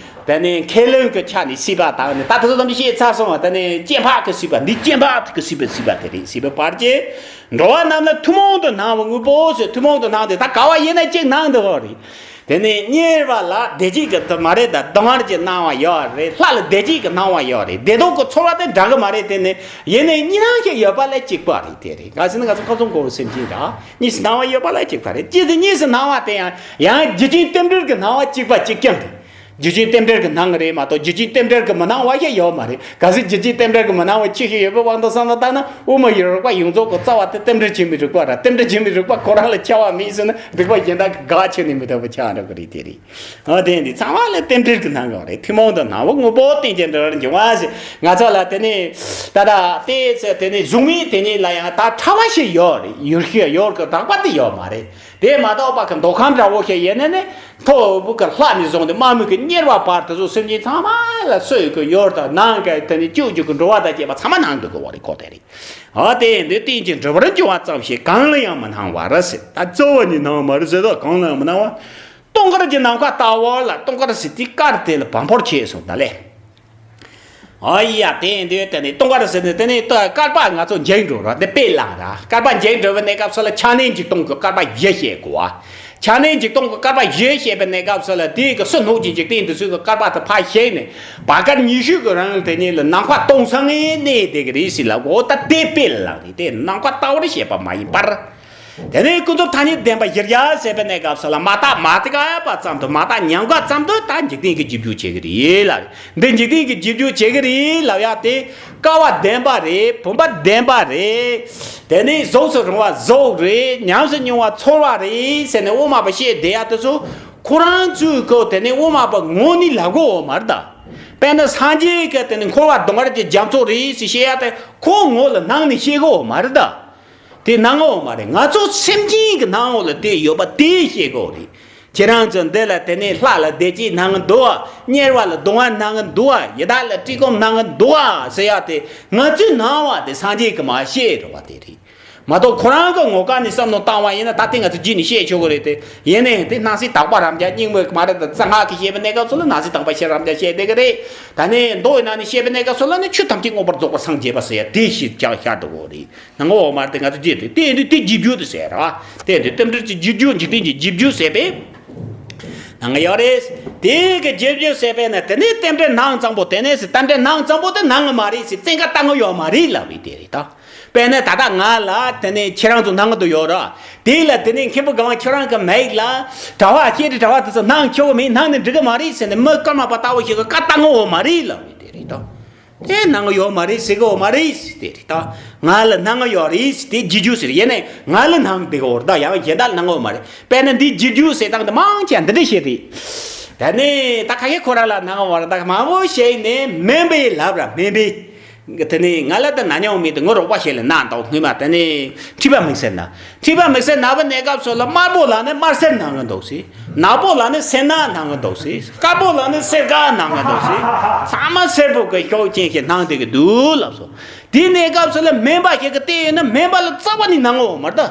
དེ་ནི་མཁས་བླུན་གྱི་ཆ་ནས་བྱིས་པ་དང་ནི་ད་དེ་ཚོ་ཙམ་ཞིག་བཤད་ཚར་སོང་བ། དེ་ནི་སྐྱེ་འཕགས་ཀྱི་བྱིས་པ། འདི་སྐྱེ་འཕགས་ཀྱི་བྱིས་པའི་བྱིས་པ་དེ་རེད། བྱིས་པའི་བར་གྱི་འགྲོ་བ་རྣམས་ལ་ཐུན་མོང་དུ་སྣང་བའི་དངོས་པོ་ཟེར། ཐུན་མོང་དུ་སྣང་དེ་ད་ག་བ་ཡིན་ན་གཅིག་སྣང་འདུག་བ་རེད། དེ་ནས་དམྱལ་བ་ལ་བདེ་སྐྱིད་ཀྱི་མ་རེད་ད། སྡུག་བསྔལ་གྱི་སྣང་བ་ཡོད་རེད། ལྷ་ལ་བདེ་སྐྱིད་ཀྱི་སྣང་བ་ཡོད་རེད། བདེ་སྡུག་གི་ཚོར་བ་དེ་འདྲ་གི་མ་རེད། དེ་ནི་ཡེ་ནས་གཉིས་སྣང་ཞིག་ཡོད་པ་ལ་གཅིག་པ་རེད། དེ་རེད། གལ་སྲིད་ང་ཚོ་ཁ་ཚོན་གོ་བའི་སེམས་ཅན་ར་གཉིས་སུ་སྣང་བ་ཡོད་པ་ལ་གཅིག་པ་རེད། ཅི་སྟེ་གཉིས་སུ་སྣང་བ་དེ་ཡང་ཡང་རྒྱུ་ཅན་རྟེན་འབྲེལ་གྱི་སྣང་བ་གཅིག་པ་གཅིག་རྐྱང་རེད། རྒྱུ་ཅན་རྟེན་འབྲེལ་གྱི་སྣང་གི་རེད་མ་གཏོགས་རྒྱུ་ཅན་རྟེན་འབྲེལ་གྱི་མི་སྣང་བ་ཞིག་ཡོད་མ་རེད། གལ་སྲིད་རྒྱུ་ཅན་རྟེན་འབྲེལ་གྱི་མི་སྣང་བ་ཅི་ཞིག་ཡོད་པའི་དབང་དུ་བསམ་བློ་བཏང་ན། དབུ་མ་ཡི་རིག་པ་ཡོངས་རྫོགས་ཀྱི་རྩ་བ་དེ་རྟེན་འབྲེལ་ཆོས་མིན་རིག་པ་ར། རྟེན་འབྲེལ་ཆོས་མིན་རིག་པ་ཁོ་རང་ལ་ཁྱབ་པ་མིན་ཟེར་ན། རིག་པ་གཞན་དག་གི་དགག་ཆོས་ནི་མི་ལྡོག་པ་ཆགས་འགྲོ་གི་རེད། དེ་རེད། འོ་དེ་འདི་ཚང་མ་ལ་རྟེན་འབྲེལ་གྱི་སྣང་གི་རེད། ཐུན་མོང་དུ་སྣང་བའི་དངོས་པོ་རྟེན་ཅིང་འབྲེལ་བར་འབྱུང་བ་ཟེར། ང་ཚོ་ལ་དེ་ནི་ད་ལྟ་དེ་ཚེ་དེ་ནི་གཟུགས་མེད་དེ་ཉིད་ལ་ཡང་ད་ཕྲ་བ་ཞིག་ཡོད་རེད། ཡུལ་ཤེས་ཡོད་གི་དག་པ་དེ་ཡོད་མ་རེད། དེ་མ་གཏོགས་པ་གི་མདོ་ཁམས་འདྲ་བོ་ཞིག་ཡིན་ན་ནི། མཐོ་བོ་གི་ལྷ་ནས་བཟུང་སྟེ་དམའ་མོ་གི་དམྱལ་བ་བར་དུ་ཚོ་སེམས་ཅན་ཚང་མ་ལ་སོས་གི་ཡོར་དང་ནང་གི་དེ་ནི་བཅུད་བཅུད་གི་འགྲོ་བ་དང་བཅས་པ་ཚང་མ་སྣང་འདུག་གི་བ་རེད་ཁོ། དེ་རེད། འོ་དེ་འདི་རྟེན་ཅིང་འབྲེལ་བར་འབྱུང་བ་ཙམ་ཞིག་གང་ལ་ཡང་མི་སྣང་བར་ཟེར། ད་གཙོ་བོ་ནི་སྣང་བར་ཟེར་དོ། གང་ལ་ཡང་མི་སྣང་བ། སྟོང་དཀར་གྱི་ནམ་མཁའ་ལྟ་བུ་ལ། སྟོང་དཀར་ཟེར་དུས་དཀར་དེ་ལ་བམ་པོར་བྱས་སོང་ད་ལེ། ཨ་ཡ། དེ་འདི་དེ་ནི་སྟོང་དཀར་ཟེར་ནས་དེ་ནི་ད་བསྐལ་པ་ང་ཚོ་འཇིག་འགྲོ་ར། དེ་དཔེ་བླངས་ར། བསྐལ་པ་འཇིག་འགྲོ་བའི་གནས་སྐབས་སུ་ལ་ཆ་ནས་འཇིག་སྟོང་གི་བསྐལ་པ་བཞི་བཤད་དགོས་བ། ཆ་ནས་འཇིག་སྟོང་གི་བསྐལ་པ་བཞི་བཤད་པའི་གནས་སྐབས་སུ་ལ། དེའི་གི་ཕྱི་སྣོད་ཀྱི་འཇིག་རྟེན་འདི་ཚོའི་གི་བསྐལ་པ་དེ་ཕར་བཞག་ནས། བར་བསྐལ་ཉི་ཤུ་གི་རིང་ལ་དེ་ཉིད་ལ་ནམ་མཁའ་སྟོང་སང་ངེ་གནས་བསྡད་གི་རེད་ཟེར་ལབ་གོ། ད་དེ་དཔེ་བླངས་རེད། དེ་ནམ་མཁའ་ལྟ་བུར་བཤད་པ་མ་ཡིན་པར། དེ་ནས་ཀུན་རྫོབ་ཐ་སྙད་བདེན་པ་གཞིར་བཞག་ཟེར་བའི་གནས་སྐབས་སུ་ལ། མ་བརྟགས་མ་དགག་པ་ཙམ་དུ། མ་བརྟགས་ཉམས་དགག་ཙམ་དུ་ད་འཇིག་རྟེན་གྱི་རྗེས་འཇུག་བྱེད་ཀྱི་རེད་ལ། འདི་འཇིག་རྟེན་གྱི་རྗེས་འཇུག་བྱེད་ཀྱི་རེད་ལབ་ཡ་དེ། སྐལ་བ་བདེན་པ་རེད། བུམ་པ་བདེན་པ་རེད། དེ་ནས་གཟུགས་སུ་རུང་བ་གཟུགས་རེད། ཉམས་སུ་མྱོང་བ་ཚོར་བ་རེད་ཟེར་ནས་དབུ་མ་པ་བཤད་བསྡད་ཡ་དེ་ཚོ་ཁོ་རང་ཚོའི་གི་དེ་ནས་དབུ་མ་པ་ངོས་ནས་ལབ་གོ་མ་རེད་ད། དཔེར་ན་སངས་རྒྱས་ཀྱི་དེ་ནས་འཁོར་བ་སྡུག་བསྔལ་གྱི་རྒྱ་མཚོ་རེད་ཟེར་བཤད་ཡ་དེ་ཁོ་ངོས་ལ་སྣང་ནས་བཤད་གོ་མ་རེད་ད། དེ་སྣང་ངོ་མ་རེད། ང་ཚོ་སེམས་ཅན་གྱི་སྣང་ངོ་ལ་དེ་ཡོད་པ་དེ་ཤེས་དགོས་རེད། ཁྱེད་རང་ཚོ་འདི་ལ་དེ་ནས་ལྷ་ལ་བདེ་སྐྱིད་སྣང་གི་འདུག་བ། དམྱལ་བ་ལ་སྡུག་བསྔལ་སྣང་གི་འདུག་བ། ཡི་དྭགས་ལ་བཀྲེས་སྐོམ་སྣང་གི་འདུག་བ་ཟེར་ཡ་དེ། ང་ཚོས་སྣང་བ་དེ་སངས་རྒྱས་ཀྱིས་མ་བཤད་རེད་བ། དེ་རེད། མ་གཏོགས་ཁོ་རང་གི་ངོ་ག་ནས་བསམ་བློ་བཏང་བ་ཡིན་ན། ད་ལྟའི་ང་ཚོ་རྗེས་ནས་བཤད་ཆོག་གི་རེད་དེ། ཡིན་ནའི་དེ་སྣང་སྲིད་དག་པ་རབ་འབྱམས་རྙིང་མའི་མ་རེད་ད། གསང་སྔགས་ཀྱི་བཤད་པའི་གནས་སྐབས་སུ་ལ་སྣང་སྲིད་དག་པ་ཤེས་རབ་འབྱམས་བཤད་བསྡད་གི་རེད། ད་ནི་མདོ་ཡི་ནང་ནས་བཤད་པའི་གནས་སྐབས་སུ་ལ་ནི་ཆོས་ཐམས་ཅད་མངོན་པར་རྫོགས་པར་སངས་རྒྱས་པ་ཟེར་ཡ་དེ་ཞིག་ཀྱང་ཤར་འགྲོ་གི་རེད། སྣང་ངོ་མ་རེད། ང་ཚོ་རྗེས་དེ་དེ་འདི་དེ་རྗེས་འཇུག་དེ་ཟེར་ར། དེ་འདི་རྟེན་འབྲེལ་གྱི་རྗེས་འཇུག་འཇིག་རྟེན་གྱི་རྗེས་འཇུག་ཟེར་བས་སྣང་ངོ་ཡོད་རེད། དེ་གི་རྗེས་འཇུག་ཟེར་བས་ན། དེ་ནས་རྟེན་འབྲེལ་སྣང་ཙམ་པོ། དེ་ནས་ཟེར་རྟེན་འབྲེལ་སྣང་ཙམ་པོ་དེ་སྣང་གི་མ་རེད་ཟེར། བཙན་བཀའ་བཏང་གི་ཡོད་མ་རེད་ལབ་པའི་དེ་རེད་ད། དཔེར་ན་ད་ལྟ་ང་ལ་དེ་ནས་ཁྱེད་རང་ཚོ་སྣང་གི་འདུག་ཡོད་ར། དེ་ལ་དེ་ནས་མཁན་པོ་གང་ཁྱོད་རང་གི་མིག་ལ་གྲྭ་པ་སྐྱེས་དེ་གྲྭ་པ་དེ་ཚོ་སྣང་ཆོག་གི་མིན། སྣང་ནས་འགྲིག་གི་མ་རེད་ཟེར་ནས་མི་ཀརྨ་པ་ལྟ་བུ་ཞིག་གི་བཀའ་བཏང་གི་ཡོད་མ་རེད་ལབ་པའི་དེ་རེད་ད། དེ་སྣང་གི་ཡོད་མ་རེད་ཟེར་གི་ཡོད་མ་རེད་ཟེར་དེ་རེད་ད། ང་ལ་སྣང་གི་ཡོད་རེད་ཟེར་དེ་རྗེས་འཇུག་ཟེར། ཡིན་ནའི་ང་ལ་སྣང་བསྡད་གི་ཡོད་རེད་ད། ཡང་གཞན་དག་ལ་སྣང་གི་ཡོད་མ་རེད། དཔེར་ན་འདི་རྗེས་འཇུག་ཟེར་སྟངས་དེ་མང་ཆེ་འདི་འདྲ་བཤད་རེད། ད་ནི་ད་ཁ་ཤས་ཁོ་རང་ལ་སྣང་གི་ཡོད་རེད། ད་མང་པོ་ཞིག་ནི་སྨན་པས་ལབ་ར། སྨན་པས། དེ་ནས་ང་ལ་ད་ན་མྱོང་མེད་དེ། ངའི་རོགས་པ་ཞིག་ལ་ན་འདུག་སྔོན་མ། དེ་ནས་མཁྲིས་པ་དམིགས་བསལ་ན། མཁྲིས་པ་དམིགས་བསལ་ན་བའི་གནས་སྐབས་སུ་ལ་དམར་པོ་ལ་ནི་དམར་སེར་སྣང་གི་འདུག་ཟེར། ནག་པོ་ལ་ནི་སེར་ནག་སྣང་གི་འདུག་ཟེར། དཀར་པོ་ལ་ནི་སེར་དཀར་སྣང་གི་འདུག་ཟེར། ཚང་མ་སེར་པོ་གི་ཤུགས་ཅན་ཞིག་སྣང་བསྡད་ཀྱི་འདུག་ལབ་སོང་། དེའི་གནས་སྐབས་སུ་ལ་སྨན་པ་ཞིག་གིས་བལྟས་ཡོད་ན་སྨན་པ་ལ་རྩ་བ་ནས་སྣང་གི་ཡོད་མ་རེད་ད།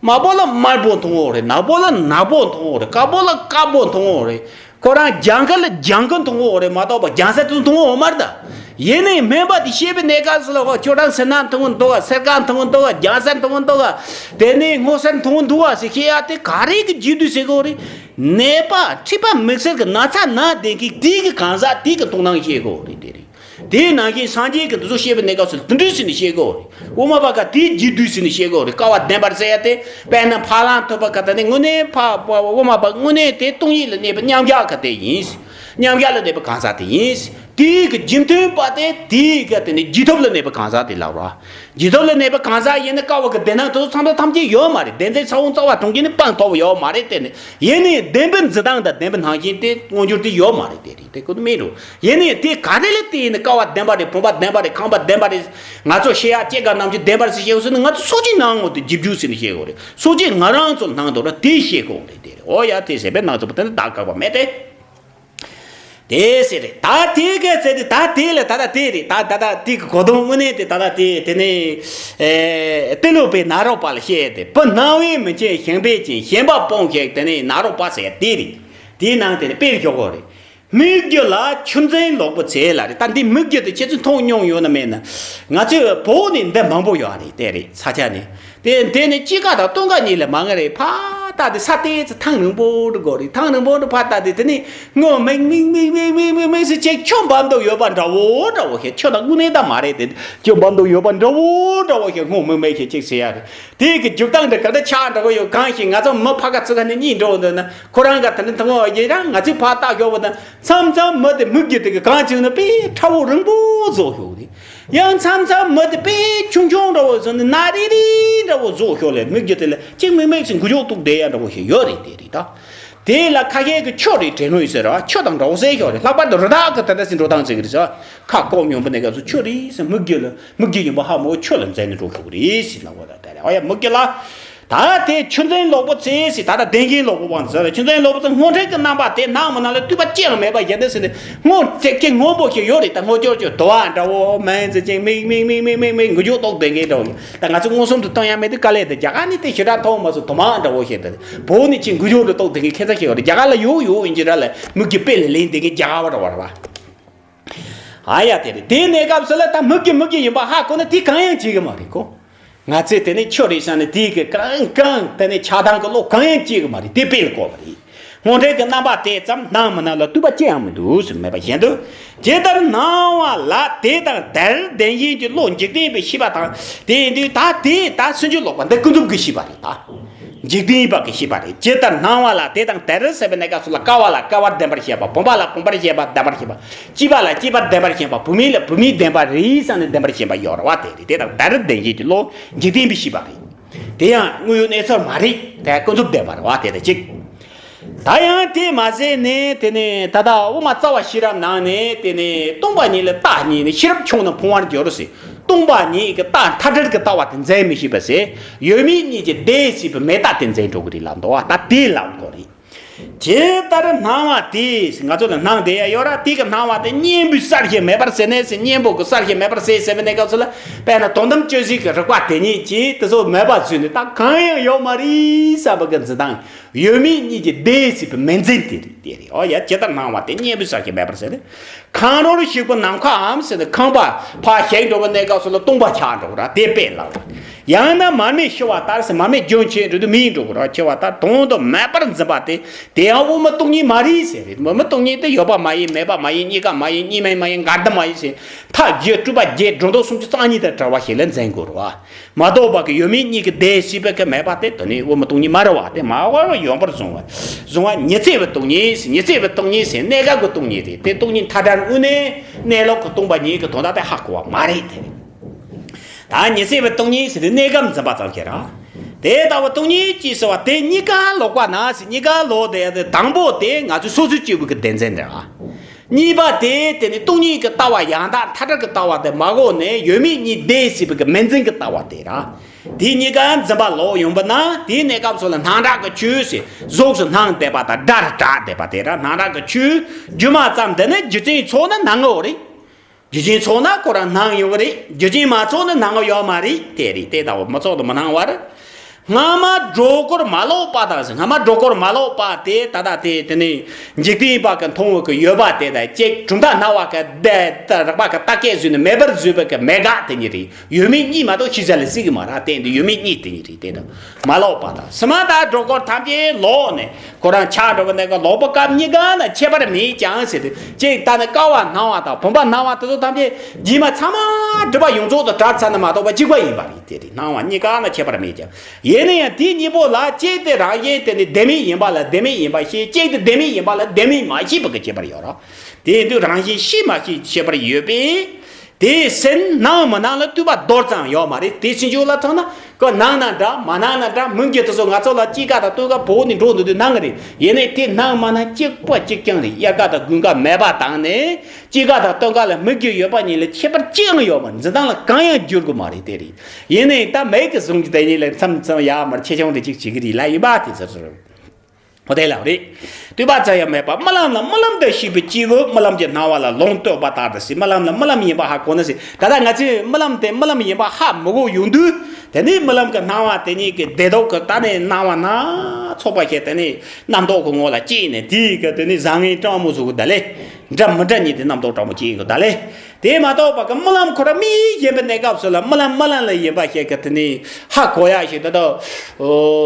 དམར་པོ་ལ་དམར་པོ་མཐོང་གི་ཡོད་རེད། ནག་པོ་ལ་ནག་པོ་མཐོང་གི་ཡོད་རེད། དཀར་པོ་ལ་དཀར་པོ་མཐོང་གི་ཡོད་རེད། ཁོ་རང་ལྗང་ཁུ་ལ་ལྗང་ཁུ་མཐོང་གི་ཡོད་རེད་མ་གཏོགས་པ་ལྗང་སེར་དེ་མཐོང་གི་ཡོད་མ་རེད་ད། ཡིན་ནའི་སྨན་པ་དེ་བཤད་པའི་གནས་སྐབས་སུ་ལ། ཁྱོད་རང་སེར་ནག་མཐོང་གི་འདུག་ག་སེར་དཀར་མཐོང་གི་འདུག་ག་ལྗང་སེར་མཐོང་གི་འདུག་ག་དེ་ནས་སྔོ་སེར་མཐོང་གི་འདུག་ག་ཟེར་བཤད་ཡ་དེ་ག་རེ་གི་རྗེས་འཇུག་ཟེར་གི་ཡོད་རེད། ནད་པ་མཁྲིས་པ་དམིགས་བསལ་གྱི་ན་ཚ་ན་བསྡད་མཁན་དེ་གི་གང་ཟག་དེ་གི་མཐོང་སྣང་བཤད་གི་ཡོད་རེད། དེ་རེད། དེའི་ནང་བཞིན་སངས་རྒྱས་ཀྱིས་འདི་ཚོ་བཤད་པའི་གནས་སྐབས་སུ་དེ་འདྲ་ཟེར་ནས་བཤད་གི་ཡོད་རེད། དབུ་མ་པ་ག་དེའི་རྗེས་ཟློས་ཟེར་ནས་བཤད་གི་ཡོད་རེད། སྐལ་བ་བདེན་པར་ཟེར་ཡ་དེ། དཔེར་ན་ཕ་ལམ་ཐོབ་པ་ག་དེ་ནི་དངོས་གནས་ཕ་དབུ་མ་པ་དངོས་གནས་དེ་སྟོང་ཉིད་ལ་གནས་པའི་མཉམ་གཞག་ག་དེ་ཡིན། མཉམ་གཞག་ལ་གནས་པའི་གང་ཟག་དེ་ཡིན། དེའི་གི་རྗེས་མཐུན་པ་དེ་དེའི་ག་དེ་ནི་རྗེས་ཐོབ་ལ་གནས་པའི་གང་ཟག་དེ་ལབ་ར། རྗེས་ཐོབ་ལ་གནས་པའི་གང་ཟག་ཡིན་ན་སྐལ་བ་གི་བདེན་སྣང་དེ་ཚོ་ཚང་དོན་ཐམས་ཅད་ཡོད་མ་རེད། བདེན་འཛིན་ས་བོན་རྩ་བ་གྲོང་ཁྱེར་ནས་སྤངས་ཐུབ་ཡོད་མ་རེད། དེ་ནི་ཡིན་ནའི་བདེན་པའི་འཛིན་སྟངས་དང་བདེན་པའི་སྣང་ཞེན་དེ་མངོན་གྱུར་དེ་ཡོད་མ་རེད། དེ་རེད། དེ་ཁོ་ན་མེད་འགྲོ། ཡིན་ནའི་དེ་ག་རེ་ལ་བརྟེན་ནས་སྐལ་བ་བདེན་པ་རེད། བུམ་པ་བདེན་པ་རེད། ཁང་པ་བདེན་པ་རེད། ང་ཚོ་ཤེས་ཡ་སྐྱེ་རྒ་ན་འཆི་བདེན་པ་རེད་ཟེར་བཤད་ཡོད་ཟེར་ན། ང་ཚོ་སོ་སྐྱེའི་སྣང་ངོ་དེ་རྗེས་འཇུག་ཟེར་ནས་བཤད་ཡོད་རེད། སོ་སྐྱེ་ང་རང་ཚོ་ལ་སྣང་འདུག་ར་དེ་བཤད་དགོས་རེད། དེ་རེད། འོ་ཡ། དེ་ཟེར་བའི་སྣང་ཚུལ་པོ་དེ་ནི་བདག་དགག་པ་མེད་དེ། དེ་ཟེར་རེད། ད་དེ་ག་ཟེར་ཏེ་ད་དེ་ལ་ད་ལྟ་དེ་རེད། ད་ད་ལྟ་དེ་གི་གོ་དོན་དངོས་གནས་དེ་ད་ལྟ་དེ་དེ་ནས་ཨེ་ཏི་ལོ་པའི་ནཱ་རོ་པ་ལ་བཤད་དེ། བུ་སྣང་བས་མི་ཁྱབ་ཞེན་པས་ཀྱེན། ཞེན་པ་སྤོངས་ཤིག་དེ་ནས་ནཱ་རོ་པ་ཟེར་དེ་རེད། དེའི་ནང་དེ་ནས་དཔེར་འཇོག་གོ་རེད། སྨིག་རྒྱུ་ལ་ཆུ་འཛིན་ལོག་པོ་ཚེ་ལ་རེད། ད་འདི་སྨིག་རྒྱུ་དེ་ཁྱེད་ཚོས་མཐོང་མྱོང་ཡོད་ན་མེད་ན། ང་ཚོའི་བོད་ནས་འདི་མང་པོ་ཡོད་རེད། དེ་རེད་ས་ཆ་ནས། དེ་དེ་ནས་དཔྱིད་ཀ་དང་སྟོན་ཀ་གཉིས་ལས་མང་ང་རེད། ཕར་ལྟ་དེ་ས་དེ་ཚོ་ཐང་རིང་པོ་འགྲོ་དགོས་རེད། ཐང་རིང་པོ་འགྲོ་ཕར་ལྟ་དེ་དེ་ནས་སྔོ་མིག་མིག་མིག་མིག་མིག་མིག་མིག་ཟེར་ཅིག་ཆུ་འབབ་མདོག་ཡོད་པ་འདྲ་བོ་འདྲ་བོ་ཞིག་ཆུ་དང་དངོས་གནས་ད་མ་རེད་དེ། ཆུ་འབབ་མདོག་ཡོད་པ་འདྲ་བོ་འདྲ་བོ་ཞིག་སྔོ་མིག་མིག་ཞིག་ཅིག་ཟེར་ཡ་རེད། དེ་གི་རྒྱུག་སྟངས་འདི་ག་འདྲ་ཆགས་འགྲོ་གི་ཡོད་གང་ཞིག་ང་ཚོ་མི་ཕ་ག་ཚི་ག་ནས་གཉིད་འགྲོ་འདོད་ན། ཁོ་རང་ག་དེ་འདྲ་མཐོང་བ་ཡིན་ར། ང་ཚོས་ཕར་ལྟ་ཞོག་པ་དང་མཚམས་མཚམས་མི་དེ་སྨིག་རྒྱུ་དེ་གི་གང་བྱུང་ན་དཔེ་ཁྲ་བོ་རིང་པོ་བཟོ་ཞོག་རེད། ཡང་མཚམས་མཚམས་མི་དེ་དཔེ་ཆུང་ཆུང་འདྲ་བོ་བཟོ་ནས་ནག་རིལ་རིལ་འདྲ་བོ་བཟོ་ཞོག་ལས། སྨིག་རྒྱུ་དེ་ལ་ཅིག་མིག་མིག་ཅིག་འགུལ་ཞོག་གཏུག་བསྡད་ཡ་འདྲ་བོ་ཞིག་ཡོད་རེད། དེ་རེད་ད། དེ་ལ་ཁ་ཤས་ཀྱི་ཆུ་རེད་དྲན་ནོ་ཡིན་ཟེར་ར། ཆུ་དང་འདྲ་བོ་ཟེར་ཞོག་རེད། ལྷག་པར་དུ་རི་དྭགས་ཀྱི་དེ་འདྲ་ཞིག་འགྲོ་སྟངས་ཅིག་རེད་ཟེར། ཁ་བསྐོར་སྙོམས་པོ་ནས་སྐབས་སུ་ཆུ་རེད་ཟེར། སྨིག་རྒྱུ་ལ་སྨིག་རྒྱུ་ཡིན་པ་ཧ་མོ་ཆུ་ལ་འཛིན་ནས་འགྲོ་ཞོག་རེད་ཟེར་ན་འོ་ད་དེ་རེད། ཨ་ཡ་སྨིག་རྒྱུ་ལ། ད་དེ་ཆུ་འཛིན་ལོག་པོ་ཚེ་ཟེར། ད་ལྟ་བདེན་ཞེན་ལོག་པོ་བང་ཟེར་བས། ཆུ་འཛིན་ལོག་པོ་ཚེ་སྔོ་འཕྲོད་ཀྱི་རྣམ་པ་དེ་སྣང་མི་སྣང་ལ་ལྟོས་པ་ཅི་ཡང་མེད་པ་ཡིན་ཏེ་ཟེར་ནས། སྔོ་ཚེ་ཀྱི་སྔོན་པོ་ཞིག་ཡོད་རེད། ད་སྔོ་སྐྱོར་གྱི་དུ་བ་འདྲ་བོ་མིག་འཛིན་ཅིང་མིག་མིག་མིག་མིག་མིག་མིག་འགུལ་ཞོག་གཏོགས་བསྡད་མཁན་འདྲ་བོ་ཡིན། ད་ང་ཚོ་མངོན་སུམ་དུ་སྟོན་ཡ་མེད་དུས་དཀའ་ལས་དེ། རྒྱ་གར་ནས་དེ་ཞེ་དྲག་མཐོང་མ་སོང་། དུ་མ་འདྲ་བོ་ཞིག་དེ་བོད་ནས་ཅིག་འགུལ་ཞོག་ཏུ་གཏོགས་བསྡད་མཁན་ཁྱད་མཚར་ཞིག་ཡོད་རེད། རྒྱ་གར་ལ་ཡོད་ཡོད་ཡིན་གྱི་ར་ལས། མིག་གི་དཔེ་ལ་ལེན་བསྡད་མཁན་རྒྱ་གར་བ་འདྲ་བོ་རེད་བ། ཨ་ཡ་དེ་རེད། དེའི་གནས་སྐབས་སུ་ལ་ད་སྨིག་རྒྱུ་སྨིག་རྒྱུ་ཡིན་པ་ཧ་གོ་ན་དེ་གང་ཡང་བྱེད་གི་མ་རེད་ཁོ། ང་ཚོས་དེ་ནས་ཆུ་རེད་བསམ་ནས་དེའི་གི་གང་གང་དེ་ནས་ཆགས་སྡང་གི་བློ་གང་ཡང་སྐྱེ་གི་མ་རེད། དེ་དཔེ་ལ་གོ་བ་རེད། སྔོ་འཕྲོད་ཀྱི་རྣམ་པ་དེ་ཙམ་སྣང་མི་སྣང་ལ་ལྟོས་པ་ཅི་ཡང་མི་འདུག་ཟེར་མེད་པ་བཞིན་དུ། ཇི་ལྟར་སྣང་བ་ལ་དེ་དང་དེར་བདེན་ཞེན་གྱི་བློ་འཇིག་རྟེན་པའི་ཤེས་པ་དང་། དེ་ཡིན་དུས་ད་དེ་ད་སུན་འབྱིན་ལོག་པ་འདི་ཀུན་རྫོབ་ཀྱི་ཤེས་པ་རེད་ད། འཇིག་རྟེན་པ་གི་ཤེས་པ་རེད། ཇི་ལྟར་སྣང་བ་ལ་དེ་དང་དེར་ཟེར་བའི་གནས་སྐབས་སུ་ལ་ཀ་བ་ལ་ཀ་བར་བདེན་པར་བཤད་པ། བུམ་པ་ལ་བུམ་པར་བཤད་པ་བདེན་པར་བཤད་པ། སྐྱེས་པ་ལ་སྐྱེས་པ་བདེན་པར་བཤད་པ། བུད་མེད་ལ་བུད་མེད་བདེན་པ་རེད་བསམ་ནས་བདེན་པར་བཤད་པ་ཡོད་རེད་བ། དེ་རེད། དེ་དང་དེར་བདེན་ཞེན་གྱི་བློ་འཇིག་རྟེན་པའི་ཤེས་པ་རེད། དེ་ཡང་དངོས་ཡོད་གནས་ཚུལ་མ་རེད། དེ་ཀུན་རྫོབ་བདེན་པ་རེད་བ། དེ་དང་གཅིག་ད་ཡང་དེ་མ་ཟད་ནས་དེ་ནས་ད་ལྟ་དབུ་མ་རྩ་བ་ཤེས་རབ་ནང་ནས་དེ་ནས་སྟོང་པ་ཉིད་ལ་བརྟགས་ནས་ནི་ཤེས་རབ་ཆུང་ན་ཕུང་བར་འགྱུར་ཟེར། སྟོང་པ་ཉིད་ཀྱི་རྟགས་མཐའ་བྲལ་གྱི་ལྟ་བ་དེ་འཛིན་མི་ཤེས་པ་ཟེར། ཡོད་མེད་གཉིས་ཀྱི་བདེ་སྲིད་པའི་མེད་རྟགས་དེ་འཛིན་འགྲོ་གི་རེད་ལབ་འདུག་བ། ད་དེ་ལབ་དགོས་རེད། ཇི་ལྟར་སྣང་བ་དེ་ང་ཚོ་ལ་སྣང་བསྡད་ཡ་ཡོད་ར། དེ་གི་སྣང་བ་དེ་གཉེན་པོའི་གསལ་བྱེད་མེད་པར་ཟད་ནས་ཟེར། གཉེན་པོ་གི་གསལ་བྱེད་མེད་པར་ཟད་ཟེར་བའི་གནས་སྐབས་སུ་ལ་དཔེར་ན་དོན་དམ་དཔྱོད་བྱེད་ཀྱི་རིགས་པ་དེ་ཉིད་ཀྱིས་དེ་ཚོ་མེད་པ་བཟོས་ནས་ད་གང་ཡང་ཡོད་མ་རེད་བསམ་པ་གི་འཛིན་སྟངས། ཡོད་མེད་གཉིས་ཀྱི་བདེ་སྲིད་པའི་མེད་འཛིན་དེ་རེད། དེ་རེད། ཨོ་ཡ། ཇི་ལྟར་སྣང་བ་དེ་གཉེན་པོའི་གསལ་བྱེད་མེད་པར་ཟད་དེ། ཁང་རོལ་ཞིག་པོ་ནམ་མཁའམ་ཟེར་ནས་ཁང་པ་ཕར་ཞིག་འགྲོ་བའི་གནས་སྐབས་སུ་ལ་སྟོང་པ་ཆགས་འགྲོ་ར། དེ་དཔེ་ལབ་པ། ཡང་ན་མར་མེ་ཤི་བ་ལྟར་ཟེར། མར་མེ་རྒྱུན་ཆད་འགྲོ་དུས་མེད་འགྲོ་གི་ར། ཤི་བ་ལྟར་དོན་དུ་མེད་པར་འཛིན་པ་དེ་དེ་ཡང་དབུ་མ་སྟོང་ཉིད་མ་རེད་ཟེར་རེད། དབུ་མ་སྟོང་ཉིད་དེ་ཡོད་པ་མ་ཡིན། མེད་པ་མ་ཡིན། གཉིས་ཀ་མ་ཡིན། གཉིས་མེད་མ་ཡིན། འགལ་ཟླ་མ་ཡིན་ཟེར། མཐའ་བརྒྱད་སྤྲོས་པ་བརྒྱད་སྒྲོ་འདོགས་སུམ་ཅུ་རྩ་གཉིས་དང་བྲལ་བ་ཞིག་ལ་འཛིན་དགོས་ར། མ་རྟོགས་པ་གི་ཡོད་མེད་གཉིས་ཀྱི་བདེ་སྲིད་པའི་གི་མེད་པ་དེ་དོན་ནི་དབུ་མ་སྟོང་ཉིད་མ་རེད་བ། དེ་མ་བར་བ་ཡོང་བར་བཟུང་བ། བཟུང་བ་ཉི་ཚེ་བའི་སྟོང་ཉིད་ཟེར། ཉི་ཚེ་བའི་སྟོང་ཉིད་ཟེར་གནས་སྐབས་ཀྱི་སྟོང་ཉིད་རེད། དེ་སྟོང་ཉིད་མཐའ་བྲལ་དངོས་གནས་གནས་ལུགས་ཀྱི་སྟོང་པ་ཉིད་ཀྱི་དོན་དག་དེ་ཧ་གོ་བ་མ་རེད་དེ། ད་ཉི་ཚེ་བའི་སྟོང་ཉིད་ཟེར་དེ་གནས་སྐབས་འཛིན་པ་ཙམ་ཞིག་རེད། དེ་ལྟ་བུ་སྟོང་ཉིད་ཅེས་ཟེར་བ་དེ་གཉིས་ཀ་ལོག་པ་ན་ཟེར། གཉིས་ཀ་ལོག་དེ་དང་པོ་དེ་ང་ཚོའི་སོ་སོའི་སྐྱེས་བུ་གི་བདེན་འཛིན་རེད་བ། གཉིས་པ་དེ་དེ་ནི་སྟོང་ཉིད་ཀྱི་ལྟ་བ་ཡང་དག་མཐའ་བྲལ་གྱི་ལྟ་བ་དེ་མ་གོ་ནས་ཡོད་མེད་གཉིས་བདེ་སྲིད་པའི་གི་མེད་འཛིན་གྱི་ལྟ་བ་དེ་ར། དེ་གཉིས་ཀ་འཛིན་པ་ལོག་ཡོང་བ་ན་དེའི་གནས་སྐབས་སུ་ལ་སྣང་གྲགས་ཀྱི་ཆོས་ཟེར། གཟུགས་སུ་སྣང་བསྡད་པ་དང་སྒྲར་གྲགས་བསྡད་པ་དེ་ར། སྣང་གྲགས་ཀྱི་ཆོས་སྒྱུ་མ་ཙམ་འདི་ནི་རྒྱུ་རྐྱེན་ཚོགས་ན་སྣང་ངོ་རེད། རྒྱུ་རྐྱེན་ཚོགས་ན་ཁོ་རང་སྣང་ཡོང་གི་རེད། རྒྱུ་རྐྱེན་མ་ཚོགས་ན་སྣང་ངོ་ཡོད་མ་རེད། དེ་རེད། དེ་ལྟ་བུ་མི་ཚོགས་དང་མི་སྣང་བར། སྔ་མ་སྒྲོ་སྐུར་མ་ལོག་པ་དང་ཟེར། སྔ་མ་སྒྲོ་སྐུར་མ་ལོག་པ་དེ་ད་ལྟ་དེ་དེ་ནི་འཇིག་རྟེན་པ་གི་མཐོང་བ་གི་ཡོད་པ་དེ་དང་གཅིག་གྲུབ་མཐའ་སྣང་བ་གི་དེ་རིགས་པ་གི་རྟགས་སྐད་བཟོས་ནས་མེད་པར་བཟོས་པ་གི་མེད་དགག་དེ་གཉིས་རེད། ཡོད་མེད་གཉིས་མ་གཏོགས་ཤེས་བྱ་ལ་སྲིད་གི་མ་རེད། དེ་འདི་ཡོད་མེད་གཉིས་དེ་གཉིས་རེད། དེ་དང་མ་ལོག་པ་དང་། སྔ་མ་ད་སྒྲོ་སྐུར་ཐམས་ཅད་ལོག་ནས། ཁོ་རང་ཆགས་འགྲོ་བ་ནས་ཀ་ལོག་པ་སྐབས་གཉིས་ཀ་ན་ཁྱད་པར་མེད་ཀྱང་ཟེར་ཏེ། གཅིག་ད་ནི་ཀ་བ་སྣང་བ་དང་བུམ་པ་སྣང་བ་དེ་ཚོ་ཐམས་ཅད་རྗེས་མ་ཚང་མ་སྒྲིབ་པ་ཡོངས་རྫོགས་དང་བྲལ་ཚར་ན་མ་གཏོགས་པ་གཅིག་པ་ཡིན་པ་རེད། དེ་རེད། སྣང་བ་གཉིས་ཀ་ན་ཁྱད་པར་མེད་ཀྱང་། ཡིན་ན་ཡང་དེ་གཉིས་པོ་ལ་གཅིག་དེ་རང་བཞིན་དེ་ནི་བདེན་མེད་ཡིན་པ་ལ་བདེན་མེད་ཡིན་པ་ཤེས། གཅིག་དེ་བདེན་མེད་ཡིན་པ་ལ་བདེན་མེད་མ་ཤེས་པ་གི་ཁྱད་པར་ཡོད་རེད། དེ་ཡིན་དུས་རང་བཞིན་ཤེས་མ་ཤེས་ཁྱད་པར་ཡོད་པས། དེ་སེམས་སྣང་མི་སྣང་ལ་ལྟོས་པ་རྡོག་ཙམ་ཡོད་མ་རེད། དེ་ཕྱིན་ཆད་ལ་མཐོང་ན་ཀོ་སྣང་ན་འདྲ་མ་སྣང་ན་འདྲ། མིག་གིས་དེ་ཚོ་ང་ཚོ་ལ་དཔྱིད་ཀ་དང་སྟོན་ཀ་བོད་ནས་འགྲོ་འདུག་དུས་སྣང་གི་རེད། ཡིན་ནའི་དེ་སྣང་མ་སྣང་གཅིག་པ་གཅིག་རྐྱང་རེད། དབྱར་ཀ་དང་དགུན་ཀ་མེད་པ་དང་ནི་དཔྱིད་ཀ་དང་སྟོན་ཀ་ལ་སྨིག་རྒྱུ་ཡོད་པ་གཉིས་ལ་ཁྱད་པར་ཅི་ཡང་ཡོད་མ་རེད། འཛིན་སྟངས་ལ་གང་ཡང་འགྱུར་གི་མ་རེད། དེ་རེད། ཡིན་ནའི་ད་མིག་གིས་བཟུང་རྒྱུ་དེ་གཉིས་ལ་མཚམས་མཚམས་ཡར་མར་ཆེ་ཆུང་དེ་གཅིག་བྱེད་ཀྱི་རེད་ལ། ཡིན་པ་དེ་ཚོ་རེད། ཨོ་དེ་ལ་རེད། ལྟོས་པ་ཙམ་ཡང་མེད་པར་རྨི་ལམ་ལ་རྨི་ལམ་དུ་ཤེས་པའི་སྐྱེས་བུ་རྨི་ལམ་གྱི་སྣང་བ་ལ་ལོངས་སྤྲོད་པ་ལྟར་དུ་ཟེར། རྨི་ལམ་ལ་རྨི་ལམ་ཡིན་པ་ཧ་གོ་ན་ཟེར། ད་ལྟ་ང་ཚོས་རྨི་ལམ་དེ་རྨི་ལམ་ཡིན་པ་ཧ་མི་གོ་ཡོང་དུས། དེ་ནས་རྨི་ལམ་གྱི་སྣང་བ་དེ་ཉིད་ཀྱི་བདེ་སྡུག་གི་ད་ནས་སྣང་བ་སྣ་ཚོགས་པ་ཞིག་དེ་ནས་རྣམ་རྟོག་གི་ངོ་ལ་སྐྱེས་ནས། དེའི་གི་དེ་ནས་བཟང་ངན་སྤྲང་མོ་བཟོ་གི་ད་ལས། འདྲ་མི་འདྲ་གཉིས་དེ་རྣམ་རྟོག་སྤྲང་མོ་སྐྱེ་གི་ད་ལས། དེ་མ་གཏོགས་པ་གི་རྨི་ལམ་ཁོ་ར་རྨི་ཡིན་པའི་གནས་སྐབས་སུ་ལ་རྨི་ལམ་རྨི་ལམ་ལ་ཡིན་པ་ཞིག་གི་དེ་ནས་ཧ་གོ་ཡ་ཞིག་ད་ལྟ་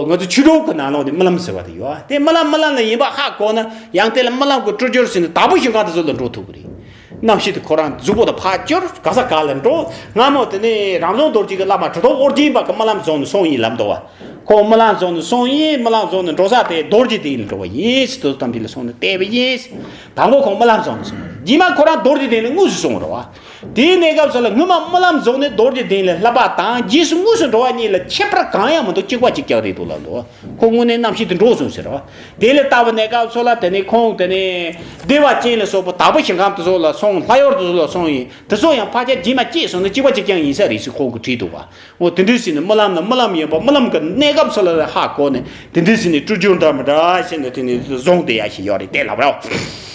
ང་ཚོ་ཆོས་གྲོགས་ཀྱི་ནང་ལོགས་ནས་རྨི་ལམ་ཟེར་བ་དེ་ཡོད། དེ་རྨི་ལམ་རྨི་ལམ་ལ་ཡིན་པ་ཧ་གོ་ན་ཡང་དེ་ལ་རྨི་ལམ་གྱི་སྤྲུལ་སྦྱོར་ཟེར་ནས་དྭགས་པོ་ཞིང་ཁམས་དེ་ཚོ་ལ་འགྲོ་ཐུབ་ཀྱི་རེད། རྣམ་ཤེས་དེ་ཁོ་རང་གཟུགས་པོ་དང་ཕར་བསྐྱུར། ག་ས་ག་ལ་འགྲོ། སྔ་མོ་དེ་ནས་རང་བྱུང་རྡོ་རྗེ་གི་བླ་མ་གྲུབ་ཐོབ་ཨོ་རྒྱན་པ་གི་རྨི་ལམ་བཟུང་ནས་སོང་ཡིན་ལབ་འདུག་བ། ཁོང་རྨི་ལམ་བཟུང་ནས་སོང་ཡིན། རྨི་ལམ་བཟུང་ནས་འགྲོ་ས་དེ་རྡོ་རྗེ་གདན་ལ་འགྲོ་བ་ཡིན་ཟེར། དེ་ཚོ་ཐམས་ཅད་ལ་སོང་ནས་བལྟས་པ་ཡིན་ཟེར། དང་པོ་ཁོང་རྨི་ལམ་བཟུང་ནས་སོང་། རྗེས་མ་ཁོ་རང་རྡོ་རྗེ་གདན་ལ་དངོས་སུ་སོང་རེད་བ། དེའི་གནས་སྐབས་སུ་ལ་སྔོན་མ་རྨི་ལམ་བཟུང་ནས་རྡོ་རྗེ་གདན་ལ་བསླབ་པ་དང་རྗེས་སུ་དངོས་སུ་འགྲོ་བ་གཉིས་ལ་ཁྱད་པར་གང་ཡང་མི་འདུག་གཅིག་པ་གཅིག་རྐྱང་རེད་འདུག་ལབ་འདུག་ཁོ་དངོས་གནས་རྣམ་ཤེས་དེ་འགྲོ་སོང་ཟེར་བ། དེ་ལ་ལྟ་བའི་གནས་སྐབས་སུ་ལ་དེ་ནས་ཁོང་དེ་ནས་བདེ་བ་ཅན་ལ་སོགས་པ་དྭགས་པོ་ཞིང་ཁམས་དེ་ཚོ་ལ་སོང་། ལྷ་ཡུལ་དེ་ཚོ་ལ་སོང་ཡིན། དེ་ཚོ་ཡང་ཕལ་ཆེར་རྗེས་མ་སྐྱེས་སོང་ན་གཅིག་པ་གཅིག་རྐྱང་ཡིན་ས་རེད་ཟེར་ཁོང་གིས་བྲིས་འདུག་བ། འོ་དེ་འདྲ་ཟེར་ནས་རྨི་ལམ་ལ་རྨི་ལམ་ཡིན་པ་རྨི་ལམ་གྱི་གནས་སྐབས་སུ་ལ་ཧ་གོ་ནས། དེ་འདྲ་ཟེར་ནས་སྤྲུལ་སྦྱོར་འདྲ་མི་འདྲ་བྱས་ནས་དེ་ནས་བཟུང་བསྡད་ཡ་ཞིག་ཡོད་རེད་དེ་ལབ་རོགས།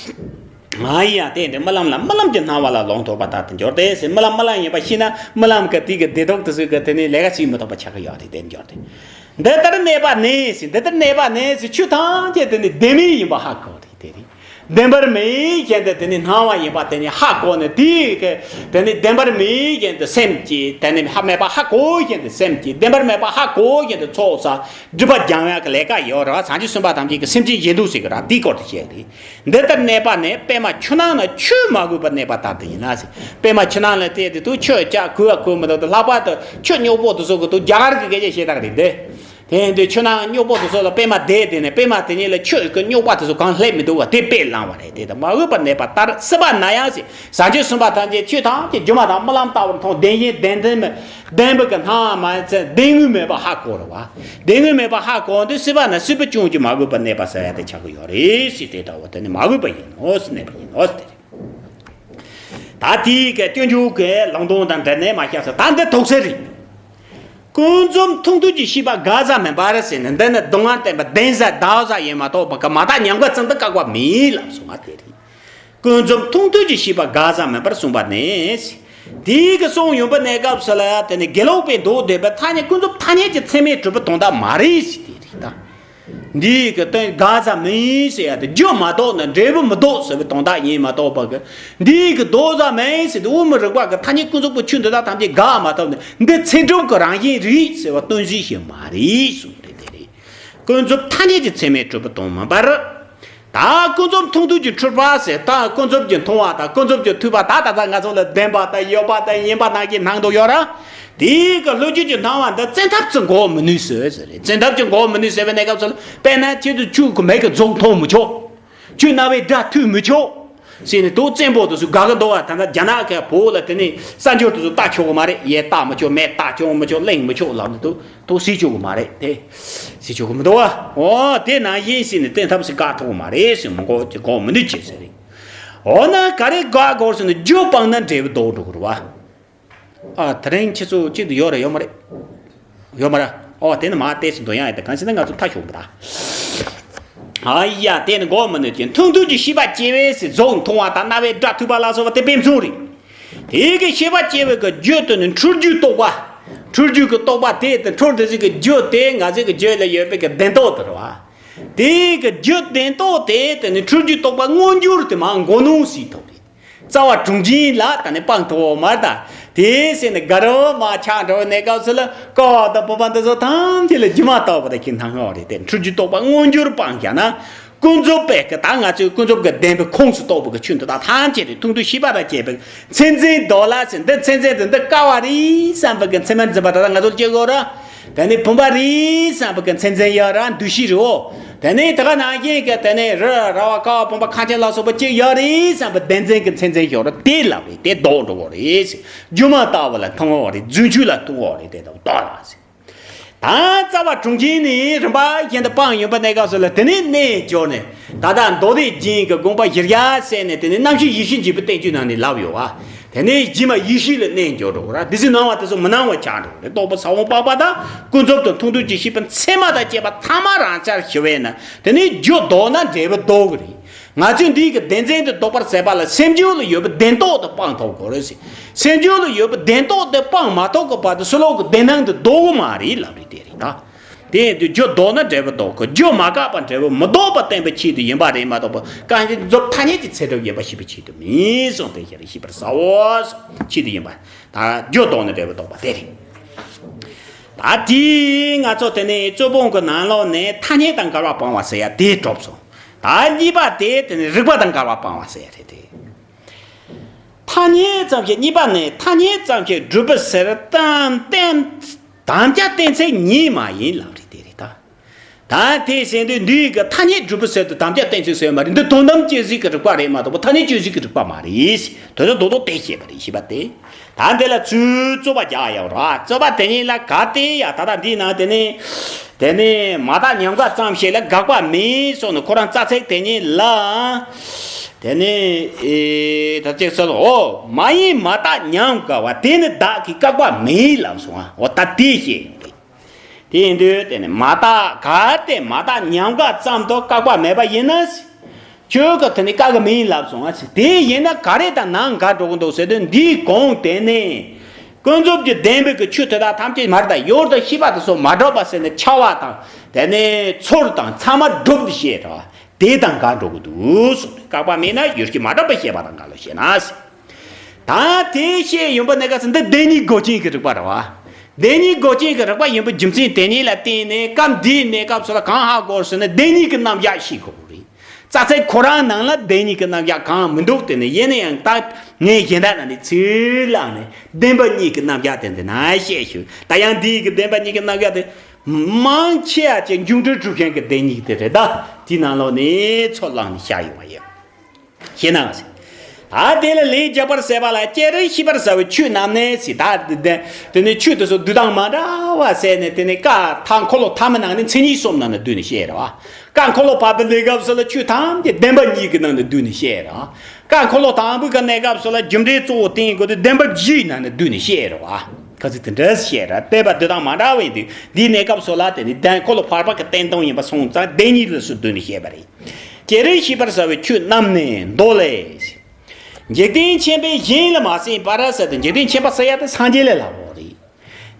ང་ཡིན་ཡང་དེ་འདྲ་རྨི་ལམ་ལ་རྨི་ལམ་གྱི་སྣང་བ་ལ་ལོངས་སྤྲོད་པ་ལྟར་དུ་འགྱུར་ཏེ་ཟེར། རྨི་ལམ་རྨི་ལམ་ཡིན་པ་ཤེས་ན་རྨི་ལམ་གྱི་དེ་གི་བདེ་སྡུག་དེ་ཚོ་གི་དེ་ནས་ལས་ཀ་བྱེད་མི་ཐུབ་པ་ཆགས་ཀྱི་ཡོད་རེད་དེ་འགྱུར་ཏེ། འདི་ལྟར་གནས་པ་ནས་ཟེར། འདི་ལྟར་གནས་པ་ནས་ཟེར། ཆོས་ཐམས་ཅད་དེ་ནི་བདེན་མེད་ཡིན་པ་ཧ་གོ་རེད་དེ་རེད། བདེན་པར་མེད་བཞིན་དུ་དེ་ནི་སྣང་བ་ཡིན་པ་དེ་ནི་ཧ་གོ་ནས། དེའི་གི་དེ་ནི་བདེན་པར་མེད་བཞིན་དུ་སེམས་ཀྱིས་དེ་ནི་ཧ་མེད་པ་ཧ་གོ་བཞིན་དུ་སེམས་ཀྱིས་བདེན་པར་མེད་པ་ཧ་གོ་བཞིན་དུ་ཚོགས་བསགས་སྒྲིབ་པ་སྦྱང་ཡག་གི་ལས་ཀ་ཡོད་རེད་བ། བྱང་ཆུབ་སེམས་དཔའ་ཐམས་ཅད་ཀྱི་སེམས་ཅན་གཞན་དུ་ཟེར་གི་ར། དེའི་སྐོར་དུ་བཤད་དེ། འདི་ལྟར་གནས་པ་ནས་པདྨ་ཆུ་ནང་ན་ཆོས་མ་གོས་པར་གནས་པ་ལྟར་དུ་ཡིན་ན་ཟེར། པདྨ་ཆུ་ནང་ལ་བལྟས་ཏེ་དུ་ཆོས་ཅག་གོས་པ་གོས་མི་འདུག་ཏུ། ལྷག་པར་དུ་ཆུ་རྙོག་པོ་དེ་ཚོ་གི་དུ་རྒྱ་གར་གི་སྐད་ཆ་བཤད་སྟངས་རེད་འདི། དེ་ཡིན་དུས་ཆུ་ནང་རྙོག་པོ་དེ་ཚོ་ལ་པདྨ་བསྡད་དེ་ནས་པདྨ་དེ་ཉིད་ལ་ཆུ་གི་རྙོག་པ་དེ་ཚོ་གང་སླེབས་མི་འདུག་བ། དེ་དཔེ་བླངས་པ་རེད། དེ་དང་མ་གོས་པར་གནས་པ་ལྟར་སྲིད་པ་ན་ཡང་ཟེར། བྱང་ཆུབ་སེམས་དཔའ་ཐམས་ཅད་ཆོས་ཐམས་ཅད་སྒྱུ་མ་དང་རྨི་ལམ་ལྟ་བུར་མཐོང་། བདེན་ཞེན་བདེན་ལྡན་མི་ལྡན་པའི་གི་སྣང་མ་ཚད་བདེན་དངོས་མེད་པ་ཧ་གོ་རེད་བ། བདེན་དངོས་མེད་པ་ཧ་གོ་དུས་སྲིད་པ་ན་སྲིད་པ་ཅུང་ཀྱང་མ་གོས་པར་གནས་པ་ཟེར་ཡ་དེ་ཆགས་ཀྱི་ཡོད་རེད་ཟེར། དེ་ལྟ་བུ་དེ་ནི་མ་གོས་པ་ཡིན་ནོ་ཟེར། གནས་པ་ཡིན་ནོ་ཟེར་དེ་རེད། ད་དེའི་གི་སྤྱོད་འཇུག་གི་ལུང་དོན་དང་འབྲེལ་ནས་མ་བཤད་ས། ད་འདི་ཐུག་ས་རེད། ཀུན་རྫོབ་མཐོང་ཐོས་ཀྱི་ཤེས་པ་དགག་བྱ་མིན་པར་ཟེར་ནས། འདི་ནི་སྡུག་བསྔལ་བསྟན་པ་བདེན་ཟེར་བདག་ཟེར་ཡིན་མ་གཏོགས་པ་གི་མ་དག་ཉམས་དགའ་ཙམ་དུ་བཀག་པ་མེད་ལབ་སོང་བ་དེ་རེད། ཀུན་རྫོབ་མཐོང་ཐོས་ཀྱི་ཤེས་པ་དགག་བྱ་མིན་པར་གསུངས་པ་ནས། དེའི་གི་གསུངས་ཡོང་པའི་གནས་སྐབས་སུ་ལ་དེ་ནི་དགེ་ལུགས་པའི་མདོ་སྡེ་པའི་ཐ་སྙད་ཀུན་རྫོབ་ཐ་སྙད་ཀྱི་ཚད་མས་གྲུབ་པའི་དོན་དག་མ་རེད་ཟེར་དེ་རེད་ད། འདིའི་གི་དོན་དགག་བྱ་མིན་ཟེར་ཡ་དེ་རྒྱུ་མ་གཏོགས་ན་འབྲས་བུ་མི་ལྡོག་ཟེར་བའི་དོན་དག་ཡིན་མ་གཏོགས་པ་གི། འདིའི་གི་ལྡོག་བྱ་མིན་ཟེར་དེ་དབུ་མའི་རིགས་པ་གི་ཐ་སྙད་ཀུན་རྫོབ་ཀྱི་ཆོས་འདི་དག་ཐམས་ཅད་དགག་མ་ཐུབ་ནས་འདི་ཚད་གྲུབ་ཀྱི་རང་བཞིན་རེད་ཟེར་བ་སྟོན་བྱེད་ཞིག་མ་རེད་གསུངས་རེད་དེ་རེད། ཀུན་རྫོབ་ཐ་སྙད་ཀྱི་ཚད་མས་གྲུབ་པའི་དོན་མིན་པར། ད་ཀུན་རྫོབ་མཐོང་ཐོས་ཀྱི་འཁྲུལ་པ་ཟེར། ད་ཀུན་རྫོབ་ཀྱི་མཐོང་བ་དང་ཀུན་རྫོབ་ཀྱི་ཐོས་པ་ད་ད་ལྟ་ང་ཚོ་ལ་བདེན་པ་དང་ཡོད་པ་དང་ཡིན་པ་ནང་གི་སྣང་དུ་ཡོད་ར། དེའི་གི་ལྷོད་བྱེད་ཀྱི་སྣང་བ་འདི་བཙན་ཐབས་ཀྱིས་འགོག་མི་ནུས་ཟེར་ཟེར་རེད། བཙན་ཐབས་ཀྱིས་འགོག་མི་ནུས་ཟེར་བའི་གནས་སྐབས་སུ་ལ། དཔེར་ན་ཁྱེད་ཚོས་ཆུ་གི་མིག་གིས་རྫོགས་མཐོང་མི་ཆོག་ཆུའི་རྣ་བས་སྒྲ་ཐོས་མི་ཆོག་ཟེར་ནས་དུག་བཙན་པོ་དེ་ཚོས་དགའ་གི་འདུག་བ། ད་ལྟ་རྒྱ་ནག་གི་བོད་ལ་དེ་ནས་གསར་འབྱོར་དེ་ཚོས་ལྟ་ཆོག་གི་མ་རེད། ཡས་ལྟ་མི་ཆོག་མེད་ལྟ་ཆོག་མི་ཆོག་གླེང་མི་ཆོག་ལབ་ནས་དུག་དུག་ཟེར་ཆོག་གི་མ་རེད། དེ་ཟེར་ཆོག་གི་མི་འདུག་བ། འོ་དེ་ནང་བཞིན་ཟེར་ནས་བཙན་ཐབས་ཟེར་བཀག་ཐུབ་གི་མ་རེད་ཟེར། མི་འགོག་ཅིག་འགོག་མི་ནུས་ཅིག་ཟེར་རེད། འོ་ན་ག་རེ་དགག་དགོས་ཟེར་ན་རྒྱུ་སྤངས་ན་འབྲས་བུ་ལྡོག་འགྲོ་གི་རེད་བ། ཨ། དེ་རིང་ཁྱེད་ཚོ་གཅིག་ཏུ་ཡོད་རེད་ཡོད་མ་རེད། ཡོད་མ་རེད། ཨོ་དེ་ནི་མ་བལྟས་སུ་འདོན་ཡག་ཡིན་ད། གང་ཞིག་ན་ང་ཚོ་མཐའ་ཞོག་མི་ད། ཨ་ཡ་དེ་ནི་འགོག་མི་ནུས་ཀྱི། མཐོང་ཐོས་ཀྱི་ཤེས་པ་སྐྱེ་བས་ཟེར། གཟུགས་མཐོང་བ་དང་རྣ་བས་སྒྲ་ཐོས་པ་ལ་སོགས་པ་དེ་དཔེ་མཚོན་རེད། དེ་གི་ཤེས་པ་སྐྱེ་བའི་གི་རྒྱུ་དེ་ནི་འཁྲུལ་རྒྱུའི་རྟོག་པ། འཁྲུལ་རྒྱུ་གི་རྟོག་པ་དེ་དེ་འཁྲུལ་དེ་ཟིག་གི་རྒྱུ་དེ་ང་ཚོའི་གི་རྒྱུད་ལ་ཡོད་པའི་གི་བདེན་རྟོག་དེ་རེད་བ། དེ་གི་རྒྱུ་བདེན་རྟོག་དེ་དེ་ནི་འཁྲུལ་རྒྱུའི་རྟོག་པ་མངོན་གྱུར་དེ་མ་མགོ་ནོར་སྲིད་ཐོག་རེད། རྩ་བ་དྲུང་འབྱིན་ལ་ད་ནི་སྤང་ཐུབ་བོ་མར་ད། དེའི་སེམས་ནི་དགའ་རབ་མ་ཆགས་འགྲོ་བའི་གནས་སྐབས་སུ་ལ་ཀ་བ་དང་བུམ་པ་འདི་ཚོ་ཐམས་ཅད་ལ་སྒྱུ་མ་ལྟ་བུ་དང་ཁྱེད་སྣང་ངོ་རེད་དེ། འཁྲུལ་རྒྱུའི་རྟོག་པ་མངོན་གྱུར་སྤངས་བཞག་ན། ཀུན་རྫོབ་པའི་གི་ད་ང་ཚོའི་ཀུན་རྫོབ་ཀྱི་བདེན་པའི་ཁོངས་སུ་གཏོགས་པའི་གི་ཆོས་འདི་དག་ཐམས་ཅད་རེད། མཐོང་ཐོས་ཤེས་པ་དང་བཅས་པའི་མཚན་འཛིན་འདོད་ལ་ཟེར། འདི་མཚན་འཛིན་དེ་འདི་ཀ་བ་རེད་བསམ་པའི་གི་མཚན་མ་འཛིན་པ་ད་ལྟ་ང་ཚོར་སྐྱེ་དགོས་ར། དེ་ནས་བུམ་པ་རེད་བསམ་པའི་གི་མཚན་འཛིན་ཡོད་ར། འདུ་ཤེས་རེད་འོ། དེ་ནས་དེ་ག་ནང་བཞིན་གི་དེ་ནས་རི་ར་བ་ཀ་བ་བུམ་པ་ཁ་ཆེམས་ལ་སོགས་པ་གཅིག་ཡོད་རེད་བསམ་པའི་བདེན་འཛིན་གི་མཚན་འཛིན་ཡོད་ར། དེ་ལ་རེད་དེ་ལྡོག་འགྲོ་གི་རེད། སྒྱུ་མ་ལྟ་བུ་ལ་མཐོང་བ་རེད། རྫུན་ཆོས་ལ་ལྟོས་པ་རེད་དེ་ལྟ་བུ་ལྟོས་ལ་ཟེར། ད་རྩ་བ་དྲུང་འབྱིན་ནི་རིམ་པ་བཞིན་དུ་སྤངས་ཡོང་པའི་གནས་སྐབས་སུ་ལ་དེ་ནས་གནས་འགྱུར་ནས། ད་ལྟ་མདོ་སྡེ་རྒྱན་གྱི་དགོངས་པ་བཞི་བརྒྱ་ཟེར་ནས་དེ་ནས་རྣམ་བཤད་ཡིད་བཞིན་འཇུག་པའི་བསྟན་བཅོས་ནང་ནས་ལབ་ཡོད་བ། དེ་ནས་སྒྱུ་མ་ཡེ་ཤེས་ལ་གནས་འགྱུར་འགྲོ་གི་ར། འདི་ཚོ་སྣང་བ་དེ་ཚོ་མི་སྣང་བ་ཆགས་འགྲོ་གི་རེད། རྟོགས་པ་ས་བོན་སྤངས་པ་དང་ཀུན་རྫོབ་ཏུ་མཐོང་ཐོས་ཀྱི་ཤེས་པ་མཚན་མ་དང་བཅས་པ་ཐ་མ་རང་འཆར་ཞི་བས་ན། དེ་ནས་རྒྱུ་ལྡོག་ན་འབྲས་བུ་ལྡོག་གི་རེད། ང་ཚོས་འདི་གི་བདེན་འཛིན་དེ་ལྡོག་པར་ཟད་པ་ལ་སེམས་རྒྱུད་ལ་ཡོད་པའི་བདེན་རྟོག་དེ་སྤང་ཐུབ་དགོས་རེད་ཟེར། སེམས་རྒྱུད་ལ་ཡོད་པའི་བདེན་རྟོག་དེ་སྤང་མ་ཐུབ་གི་བར་དུ་ཕྱི་ལོགས་ཀྱི་བདེན་སྣང་དེ་ལྡོག་གི་མ་རེད་ལབ་རེད། དེ་རེད་ད། དེ་ཡིན་དུས་རྒྱུ་ལྡོག་ན་འབྲས་བུ་ལྡོག་གི། རྒྱུ་མ་བཀག་པར་འབྲས་བུ་མི་ལྡོག་པ་བསྟན་པའི་ཆེད་དུ་ཡིན་པ་རེད་མ་གཏོགས་པ། གང་ཞིག་རྫོགས་ཐ་སྙད་ཀྱི་ཚད་གྲུབ་ཡིན་པ་ཤེས་པའི་ཆེད་དུ་མིན་གསུངས་ཏེ། ཤེས་པར་ཟད་པའི་ཆེད་དུ་ཡིན་པ། ད་རྒྱུ་ལྡོག་ན་འབྲས་བུ་ལྡོག་པ་དེ་རེད། ད་དེ་ང་ཚོ་དེ་ནས་རྩོད་སྤོང་གི་ནང་ལོགས་ནས་ཐ་སྙད་དང་འགལ་བ་སྤང་བ་ཟེར་ཡ་དེ་གྲུབ་སོང་། ད་གཉིས་པ་དེ་དེ་ནས་རིགས་པ་དང་འགལ་བ་སྤང་བ་ཟེར་ཡ་རེད་དེ། ཐ་སྙད་ཙམ་ཞིག་གཉིས་པ་ནི་ཐ་སྙད་ཙམ་ཞིག་སྒྲུབ་པའི་ཕྱིར་དམ་བཅའ་གཏན་དམ་བཅའ་གཏན་ཚིགས་ཉིད་མ་ཡིན་ལབ་རེད། དེ་རེད་ད། ད་དེ་བཞིན་དུ་འདིའི་གི་ཐ་སྙད་སྒྲུབ་པའི་ཕྱིར་དུ་དམ་བཅའ་གཏན་ཚིགས་ཟེར་བ་མ་རེད། འདི་དོན་དམ་དཔྱོད་བྱེད་ཀྱི་རིགས་པ་རེད་མ་གཏོགས་པ་ཐ་སྙད་དཔྱོད་བྱེད་ཀྱི་རིགས་པ་མ་རེད། དོན་དམ་རྡོག་རྡོག་དེ་བཤད་པ་རེད། ཤེས་པ་དེ། ད་འདི་ལ་ཚུར་རྩོད་པ་རྒྱག་ཡག་ར། རྩོད་པ་དེ་ཉིད་ལ་གལ་ཏེ་ཡ་ད་ལྟ་འདིའི་ནང་དེ་ནས། དེ་ནས་མ་དག་ཉམས་དགའ་ཙམ་ཞིག་ལ་དགག་པ་མེད་གསུངས་ནས། ཁོ་རང་རྩ་ཚིག་དེ་ཉིད་ལ། དེ་ནས་ཨེ་ད་ཅིག་ཟེར་ལོ། འོ་མ་ཡིན་མ་དག་ཉམས་དགའ་བ་དེ་ནི་བདག་གིས་བཀག་པ་མེད་ལབ་སོང་ང་། འོ་ད་དེ་བཤད་ཡོང་གི། དེ་ཡིན་དུས་དེ་ནི་མ་དག་གལ་ཏེ་མ་དག་ཉམས་དགའ་ཙམ་དུ་བཀག་པ་མེད་པ་ཡིན་ན། ཁྱོད་ཀྱིས་དེ་ནི་བཀག་གི་མིན་ལབ་སོང་ང་། དེ་ཡིན་ན་ག་རེ་དང་ནང་འགལ་འགྲོ་གི་འདུག་ཟེར་དུས། འདིའི་གོང་དེ་ནས་ཀུན་རྫོབ་ཀྱི་བདེན་པའི་གི་ཆོས་དེ་དག་ཐམས་ཅད་མ་རེད་ད། ཡུལ་དང་ཤེས་པ་དེ་ཚོ་མ་གྲུབ་པ་ཟེར་ནས་འཆལ་བ་དང་དེ་ནས་ཚུལ་དང་ཚད་མ་སྒྲུབ་བྱེད་ར། དེ་དང་འགལ་འགྲོ་གི་འདུག་གསུངས་ནས། བཀག་པ་མེད་ན་ཡུལ་ཤེས་མ་གྲུབ་པའི་ཤེས་པ་དང་འགལ་ལོ་ཞེ་ན་ཟེར། ད་དེ་བཤད་ཡོང་པ་ནས་ག་ཚོད་འདི་བདེན་གཉིས་འགོག་རྐྱེན་གྱི་རིགས་པ་རེད་བ། བདེན་གཉིས་འགོག་རྐྱེན་གྱི་རིགས་པ་ཡིན་པའི་རྒྱུ་མཚན་དེ་ཉིད་ལ་བརྟེན་ནས་སྐབས་འདིའི་གནས་སྐབས་སུ་ལ་གང་ཧ་གོ་ཟེར་ན། བདེན་གཉིས་ཀྱི་རྣམ་གཞག་ཤེས་དགོས་རེད། རྩ་ཚིག་ཁོ་རང་ནང་ལ་བདེན་གཉིས་ཀྱི་རྣམ་གཞག་གང་མི་འདུག་དེ་ནི་ཡིན་ན་ཡང་ད་ངས་གཞན་དག་ནང་ནས་ཚུར་བླངས་ནས་བདེན་པ་གཉིས་ཀྱི་རྣམ་གཞག་དེ་འདི་ན་བཤད་ཞུ། ད་ཡང་འདིའི་གི་བདེན་པ་གཉིས་ཀྱི་རྣམ་གཞག་དེ་མང་ཆེ་བ་ཅིག་འབྱུང་འགྲོའི་གྲུབ་ཆེན་གྱི་བདེན་གཉིས་དེ་རེད་ད། དེའི་ནང་ལོགས་ནས་ཚུར་བླངས་ནས་བཤད་ཡོང་བ་ཡིན། ཞེ་ན་ཟེར། ད་དེ་ལ་ལན་རྒྱག་པར་ཟད་པ་ལ། སྐྱེ་རིགས་ཤེས་པར་ཟད་པའི་ཆོས་རྣམས་ནི་ཟེར། ད་དེ་དེ་ནི་ཆོས་དེ་ཚོ་འདུག་སྟངས་མ་འདྲ་བ་ཟེར་ནས། དེ་ནི་ཀ་ཐ་འཁོར་ལོ་ཐ་མའི་ནང་ནས་མཚན་ཉིད་གསུམ་ནང་ནས་བསྡུས་ནས་བཤད་རེད་བ། ཀ་འཁོར་ལོ་བར་པའི་གནས་སྐབས་སུ་ལ་ཆོས་ཐམས་ཅད་བདེན་པ་གཉིས་ཀྱི་ནང་ནས་བསྡུས་ནས་བཤད་རེད་བ། ཀ་འཁོར་ལོ་དང་པོའི་གི་གནས་སྐབས་སུ་ལ་རྒྱུ་འབྲས་གཙོ་བོ་བསྟན་དགོས་དུས་བདེན་པ་བཞིའི་ནང་ནས་བསྡུས་ནས་བཤད་རེད་བ། ག་ཚོད་དེ་འདྲ་བཤད་རེད། བསྟན་པ་འདུག་སྟངས་མ་འདྲ་བ་ཡིན་དུས། འདིའི་གནས་སྐབས་སུ་ལ་དེ་ནི་བདེན་འཁོར་ལོ་བར་པ་གི་བསྟན་སྟངས་ཡིན་པ་སོང་ཙང་བདེན་གཉིས་ལ་སུ་བསྡུས་ནས་བཤད་པ་རེད། སྐྱེ་རིགས་ཤེས་པར་ཟད་པའི་ཆོས་རྣམས་ནི་མདོ་ལས། འཇིག་རྟེན་ཆེན་པོའི་ཞིང་ལ་མ་ཟིན་པར་ཟེར་ཏེ། འཇིག་རྟེན་ཆེན་པོ་ཟེར་ཡ་དེ་སངས་རྒྱས་ལ་ལབ་པ་རེད།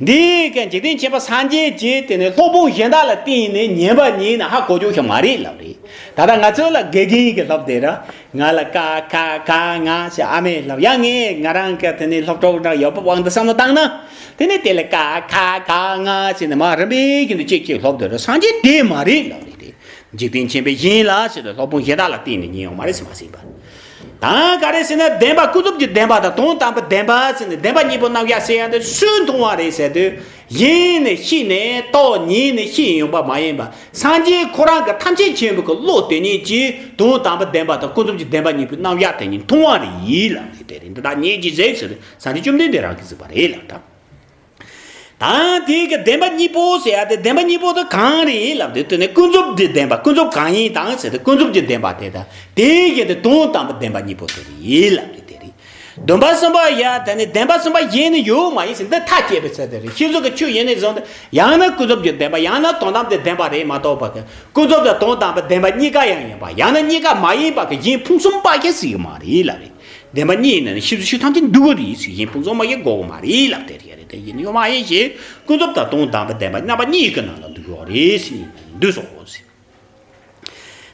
འདི་ག་འཇིག་རྟེན་ཆེན་པོ་སངས་རྒྱས་ཀྱིས་དེ་ནི་སློབ་དཔོན་གཞན་དག་ལ་བསྟན་ནས་ཉན་པ་ཉིད་ནི་ཧ་གོ་རྒྱུ་ཞིག་མ་རེད་ལབ་རེད། ད་ལྟ་ང་ཚོ་ལ་དགེ་རྒན་གྱིས་སློབ་དེ་ར། ང་ལ་ཀ་ཁ་ག་ང་ཞེས་ཨ་མས་སློབ་ཡ། ངས་ང་རང་གི་དེ་ནི་སློབ་གྲོགས་འདྲ་ཡོད་པ་དབང་དུ་བསམ་བློ་བཏང་ན། དེ་ནི་དེ་ལ་ཀ་ཁ་ག་ང་ཞེས་ནས་མ་རིམ་པས་ཀྱི་འདུག་ཅིག་ཅིག་སློབ་དེ་ར། སངས་རྒྱས་དེ་མ་རེད་ལབ་རེད་དེ། འཇིག་རྟེན་ཆེན་པོའི་ཞིང་ལ་ཟེར་ཏེ་སློབ་དཔོན་གཞན་དག་ལ་བརྟེན་ནས་ཉན་ཡོང་མ་རེད་ཟེར་མ་ཟིན་པ། ད་ག་རེ་ཟེར་ན། བདེན་པ་ཀུན་རྫོབ་ཀྱི་བདེན་པ་དང་དོན་དམ་པའི་བདེན་པ་ཟེར་ནས་བདེན་པ་གཉིས་པོ་རྣམ་གཞག་ཟེར་ཡ་འདི་སུས་མཐོང་བ་རེད་ཟེར་དུས། ཡིན་ནས་ཤེས་ནས་རྟོགས། ཉིད་ནས་ཤེས་ཡོང་པ་མ་ཡིན་པ། སངས་རྒྱས་ཁོ་རང་གི་ཐམས་ཅད་མཁྱེན་པའི་གི་བློ་དེ་ཉིད་ཀྱིས་དོན་དམ་པའི་བདེན་པ་དང་ཀུན་རྫོབ་ཀྱི་བདེན་པ་གཉིས་པོའི་རྣམ་གཞག་དེ་ཉིད་མཐོང་བ་རེད་ལབ་ནས། དེ་རེད། འདི་དག་ཉིད་ཀྱིས་གཟིགས་ཟེར་ཏེ་སངས་རྒྱས་བཅོམ་ལྡན་འདས་རང་གིས་གཟིགས་པ་རེད་ལབ་ད། ད་དེ་གི་བདེན་པ་གཉིས་པོ་ཟེར་ཡ་དེ། བདེན་པ་གཉིས་པོ་དེ་གང་རེད་ལབ་དུས། དེ་ནི་ཀུན་རྫོབ་ཀྱི་བདེན་པ། ཀུན་རྫོབ་གང་ཡིན་དང་ཟེར་ཏེ། ཀུན་རྫོབ་ཀྱི་བདེན་པ་དེ་དང་དེ་གི་དེ་དོན་དམ་པའི་བདེན་པ་གཉིས་པོ་དེ་རེད་ལབ་རེད། དེ་རེད། བདེན་པ་གསུམ་པ་ཡ་དེ་ནི་བདེན་པ་གསུམ་པ་གཞན་ནི་ཡོད་མ་ཡིན་ཟེར། འདི་ཐ་དད་པའི་ཚུལ་དེ་རེད། ཤེས་རབ་ཀྱི་ཆོས་ཡིན་ནས་བཟུང་སྟེ། ཡང་ན་ཀུན་རྫོབ་ཀྱི་བདེན་པ། ཡང་ན་དོན་དམ་དེ་བདེན་པ་རེད་མ་གཏོགས་པ་གི། ཀུན་རྫོབ་དང་དོན་དམ་པའི་བདེན་པ་གཉིས་ཀ་ཡང་ཡིན་པ། ཡང་ན་གཉིས་ཀ་མ་ཡིན་པ་གི་གཞན་ཕུང་གསུམ་པ་གི་ཟེར་གི་མ་རེད་ལབ་རེད། བདེན་པ་གཉིས་ཡིན་ན་ནི་ཤེས་རབ་ཆོས་ཐམས་ཅད་འདུས་པ་རེད་ཟེར། གཞན་ཕུང་གསུམ་མ་ཡིན་དགོས་གི་མ་རེད་ལབ་དེ་རེད། དེ་ཡིན་ཡོད་མ་ཡིན་ཞེས། ཀུན་རྫོབ་དང་དོན་དམ་པའི་བདེན་པ་རྣམ་པ་གཉིས་ཀྱི་ནང་ལ་འདུས་ཡོད་རེད་ཟེར། འདུས་སོ་ཟེར།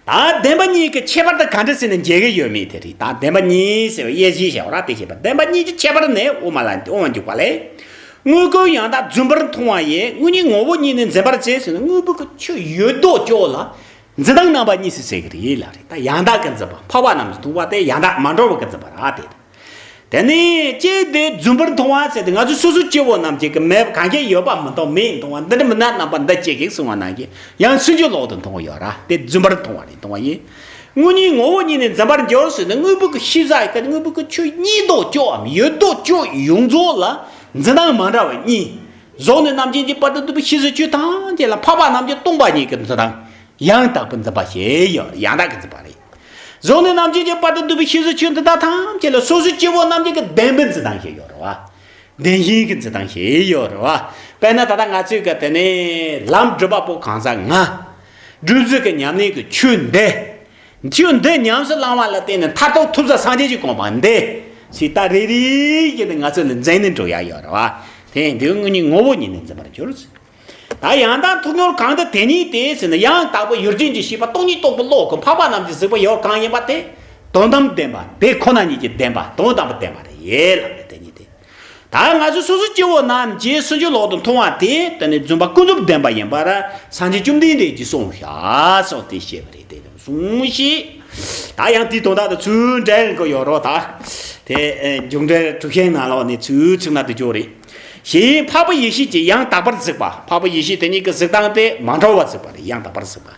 ད་བདེན་པ་གཉིས་ཀྱི་ཁྱད་པར་དེ་ག་འདྲ་ཟེར་ནས་འབྱེད་ཀྱི་ཡོད་མེད་དེ་རེད། ད་བདེན་པ་གཉིས་ཟེར་བའི་དབྱེ་གཞི་བྱ་བ་ར་དེ་བཤད་པ། བདེན་པ་གཉིས་ཀྱི་ཁྱད་པར་ནི། དབུ་མ་ལ་དབུ་མ་འཇུག་པ་ལས། དངོས་ཀུན་ཡང་དག་རྫུན་པར་མཐོང་བ་ཡི། དངོས་གཉིས་ངོ་བོ་ཉིད་ནི་འཛིན་པར་བྱེད་ཟེར་ན། དངོས་པོ་གི་ཆོས་ཡོད་དོ་ཅོག་ལ་འཛིན་སྟངས་རྣམ་པ་གཉིས་སུ་ཟེར་གི་རེད་ལབ་རེད། ད་ཡང་དག་གི་འཛིན་པ། འཕགས་པ་རྣམས་ཀྱིས་མཐོང་བ་དེ་ཡང་དག་མ་འདྲ་བ་གི་འཛིན་པ་ར་དེ། དེ་ནས་ཅི་སྟེ་རྫུན་པར་མཐོང་བ་ཟེར་ཏེ། ང་ཚོ་སོ་སོ་སྐྱེ་བོ་རྣམས་ཀྱིས་གི་མེད་གང་ག་ཡོད་པ་མི་མཐོང་། མེད་མཐོང་བ་འདི་འདྲ་མི་སྣང་རྣམ་པ་འདི་ཅི་ཞིག་གསུང་བ་ནང་བཞིན། ཡང་སུན་འབྱིན་ལོག་ཏུ་མཐོང་བ་ཡོད་ར། དེ་རྫུན་པར་མཐོང་བ་རེད། མཐོང་བ་ཡིན། དངོས་གཉིས་ངོ་བོ་ཉིད་ནས་འཛིན་པར་འགྱུར་ཟེར་ན། དངོས་པོ་གི་ཤེས་བྱ་གི་དངོས་པོ་གི་ཆོས་གཉིས་དོ་ཅོག་གམ་ཡོད་དོ་ཅོག་ཡོངས་རྫོགས་ལ་འཛིན་སྟངས་མ་འདྲ་བ་གཉིས། གཟུགས་ནས་རྣམ་མཁྱེན་གྱི་བར་དུ་གཏོགས་པའི་ཤེས་བྱའི་ཆོས་ཐམས་ཅད་ལ་འཕགས་པ་རྣམས་ཀྱིས་སྟོང་པ་ཉིད་ཀྱི་འཛིན་སྟངས། ཡང་དག་པའི་འཛིན་པ་ཞེས་ཡོད། ཡང་དག་གི་འཛིན་པ་རེད། གཟུགས་ནས་རྣམ་མཁྱེན་གྱི་བར་དུ་བསྡུས་པའི་ཤེས་བཟོད་ཆོས་འདི་དག་ཐམས་ཅད་ལ་སོ་སོའི་སྐྱེ་བོ་རྣམས་ཀྱི་བདེན་པའི་འཛིན་སྟངས་ཤིག་ཡོད་རེད་བ། བདེན་ཞེན་གྱི་འཛིན་སྟངས་ཤིག་ཡོད་རེད་བ། དཔེར་ན་ད་ལྟ་ང་ཚོས་གི་དེ་ནས་ལམ་སྒྲུབ་པ་པོ་གང་ཟག་ང་། སྒྲུབ་བྱེད་ཀྱི་ཉམས་ལེན་གྱི་ཆོས་འདི། ཆོས་འདི་ཉམས་སུ་བླང་བ་ལ་བརྟེན་ནས་མཐར་ཐུག་ཐོབ་བྱ་སངས་རྒྱས་ཀྱི་གོ་འཕང་འདི། ཞེས་ད་རེ་རེ་བཞིན་དུ་ང་ཚོ་ནི་འཛིན་ནས་འགྲོ་ཡ་ཡོད་རེད་བ། དེ་འདི་དངོས་གཉེན་ངོ་བོ་ཉིད་ནས་འཛིན་པར་འགྱུར། ད་ཡང་དག་མཐོང་མྱོང་གང་དུ་དེ་ཉིད་དེ་ཟེར་ན། ཡང་དག་པའི་ཡུལ་ཅན་གྱི་ཤེས་པ་སྟོང་ཉིད་རྟོགས་པའི་བློ་ཀུན་འཕགས་པ་རྣམས་ཀྱི་གཟིགས་པ་ཡོད་གང་ཡིན་པ་དེ། དོན་དམ་བདེན་པ་དེ་ཁོ་ན་ཉིད་ཀྱི་བདེན་པ་དོན་དམ་པའི་བདེན་པ་རེད་ལབ་པའི་དེ་ཉིད་དེ། ད་ང་ཚོ་སོ་སོ་སྐྱེ་བོ་རྣམས་ཀྱིས་སུན་འབྱིན་ལོག་ཏུ་མཐོང་བ་དེ་དེ་ནི་རྫུན་པ་ཀུན་རྫོབ་བདེན་པ་ཡིན་པར་སངས་རྒྱས་བཅོམ་ལྡན་འདས་ཀྱིས་གསུངས་བཞག་སོགས་དེ་བཤད་པ་རེད། དེ་གསུངས་ཤིག་ད་ཡང་དེའི་དོན་དག་དང་ཚུར་འབྲེལ་གྱི་ཡོད་རོགས། ད་དེ་མཇུག་འབྲས་དྲུག་ཤེས་ནང་ལོགས་ནས་ཚུར་ཚིག་ན་དེ་ཅོག་རེད། གཞན་འཕགས་པའི་ཡེ་ཤེས་ཀྱིས་ཡང་དག་པར་གཟིགས་པ། འཕགས་པའི་ཡེ་ཤེས་དེ་ཉིད་ཀྱི་གཟིགས་སྟངས་དེ་མ་འདྲ་བར་གཟིགས་པ་རེད། ཡང་དག་པར་གཟིགས་པ།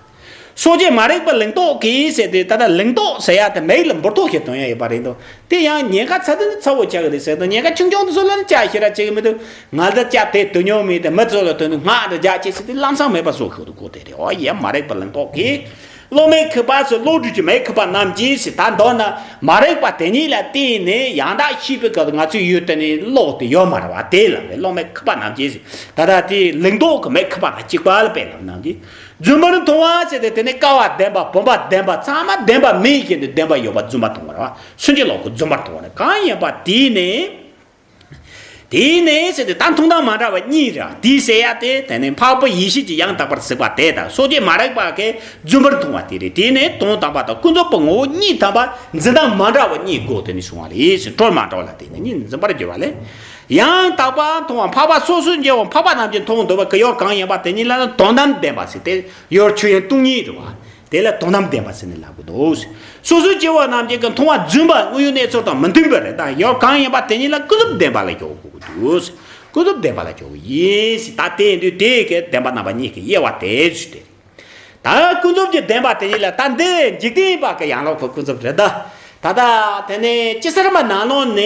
སོ་སྐྱེ་མ་རིག་པ་ལིང་ཏོག་གིས་ཟེར་ཏེ། ད་ལྟ་ལིང་ཏོག་ཟེར་ཡ་དེ་མིག་ལ་འབུར་ཏོག་ཞིག་སྟོན་ཡ་ཡོད་པ་རེད་འདུག་དེ་ཡང་ཉེན་ཁ་ཚ་དུས་ནི་ཚ་བོ་ཆགས་ཀྱི་རེད་ཟེར་དུས། ཉེན་ཁ་ཆུང་ཆུང་དེ་ཚོ་ལ་ནི་ཅག་ཤི་ར་བྱེད་ཀྱི་མི་འདུག་ང་ལ་ཅག་དེ་དོན་སྙིང་མེད་དེ་མི་ཚོ་ལ་དོན་དུ་སྔགས་འདྲ་རྒྱག་ཅེས་ཟེར་ཏེ་ལམ་སང་མེད་པ་བཟོ་ཤོག་ཏུ་གོ་དེ་རེད། ཨོ་ཡ། མ་རིག་པ་ལིང་ཏོག་གིས། བློ་མི་ཁེགས་པ་ཟེར། བློ་གྲོས་ཀྱི་མི་ཁེགས་པ་རྣམས་ཀྱིས་ཟེར། ད་མདོར་ན་མ་རིག་པ་དེ་ཉིད་ལ་བརྟེན་ནས་ཡང་དག་ཤེས་པའི་སྐབས་སུ་ང་ཚོས་ཡོད་དེ་ནི་ལོག་སྟེ་ཡོད་མ་རེད་བ། དེ་ལ་བློ་མི་ཁེགས་པ་རྣམས་ཀྱིས་ཟེར། ད་ལྟ་དེ་ལིང་ཏོག་གི་མི་ཁེགས་པ་དང་གཅིག་པ་ལ་དཔེ་ལབ་རྣམས་ཀྱིས། རྫུན་པར་མཐོང་བ་ཟེར་ཏེ། དེ་ནི་ཀ་བ་བདེན་པ་བུམ་པ་བདེན་པ་ཚང་མ་བདེན་པ་མིན་བཞིན་དུ་བདེན་པ་ཡོད་པ་རྫུན་པར་མཐོང་བ་རེད་བ། སུན་འབྱིན་ལོག་གི་རྫུན་པར་མཐོང་བ་རེད། གང་ཡིན་པ་དེ་ནི། དེ་ནི་ཟེར་ཏེ་ད་མཐོང་སྟངས་མ་འདྲ་བ་གཉིས་རེད། དེ་ཟེར་ཡ་དེ་དེ་ནི་འཕགས་པའི་ཡེ་ཤེས་ཀྱིས་ཡང་དག་པར་གཟིགས་པ་དེ་དང་། སོ་སྐྱེ་མ་རིག་པ་གིས་རྫུན་པར་མཐོང་བ་དེ་རེད། དེ་ནི་དོན་དམ་པ་དང་ཀུན་རྫོབ་པའི་ངོ་བོ་གཉིས་ཐམ་པ་འཛིན་སྟངས་མ་འདྲ་བ་གཉིས་སྒོ་དེ་ནི་བྱུང་བ་རེད་ཟེར། གྲོལ་མ་གྲོལ་ལ་བརྟེན་ནས་གཉིས་འཛིན་པར་འགྱུར་བ་ལས། ཡང་དག་པར་མཐོང་བ་འཕགས་པ་སོ་སོའི་སྐྱེ་བོ་འཕགས་པ་རྣམས་ཀྱིས་མཐོང་འདོད་པ་གི་ཡོད་གང་ཡིན་པ་དེ་ཉིད་ལ་ནི་དོན་དམ་བདེན་པ་ཟེར་ཏེ། ཡོད་ཆོས་ཅན་སྟོང་ཉིད་རེད་བ། དེ་ལ་དོན་དམ་བདེན་པ་ཟེར་ནས་ལབ་དགོས་འདུག་སོ་སོའི་སྐྱེ་བོ་རྣམས་ཀྱིས་ཀྱི་མཐོང་བ་རྫུན་པ་དངོས་ཡོད་གནས་ཚུལ་དང་མི་མཐུན་པ་རེད། ད་ཡོད་གང་ཡིན་པ་དེ་ཉིད་ལ་ཀུན་རྫོབ་བདེན་པ་ལ་འཇོག་དགོས་འདུག་ཀུན་རྫོབ་བདེན་པ་ལ་འཇོག་གི་ཡིན་ཟེར། ད་དེ་ཡིན་དུས་དེ་གི་བདེན་པ་རྣམ་པ་གཉིས་ཀྱི་དབྱེ་བ་དེ་ཞུས་ཏེ། ད་ཀུན་རྫོབ་ཀྱི་བདེན་པ་དེ་ཉིད་ལ། ད་འདི་འཇིག་རྟེན་པ་གི་ཡན་ལག་གི་ཀུན་རྫོབ་རེད་ད། ད་ལྟ་དེ་ནས་དཔྱིད་གསར་མ་ནང་ལོགས་ནས་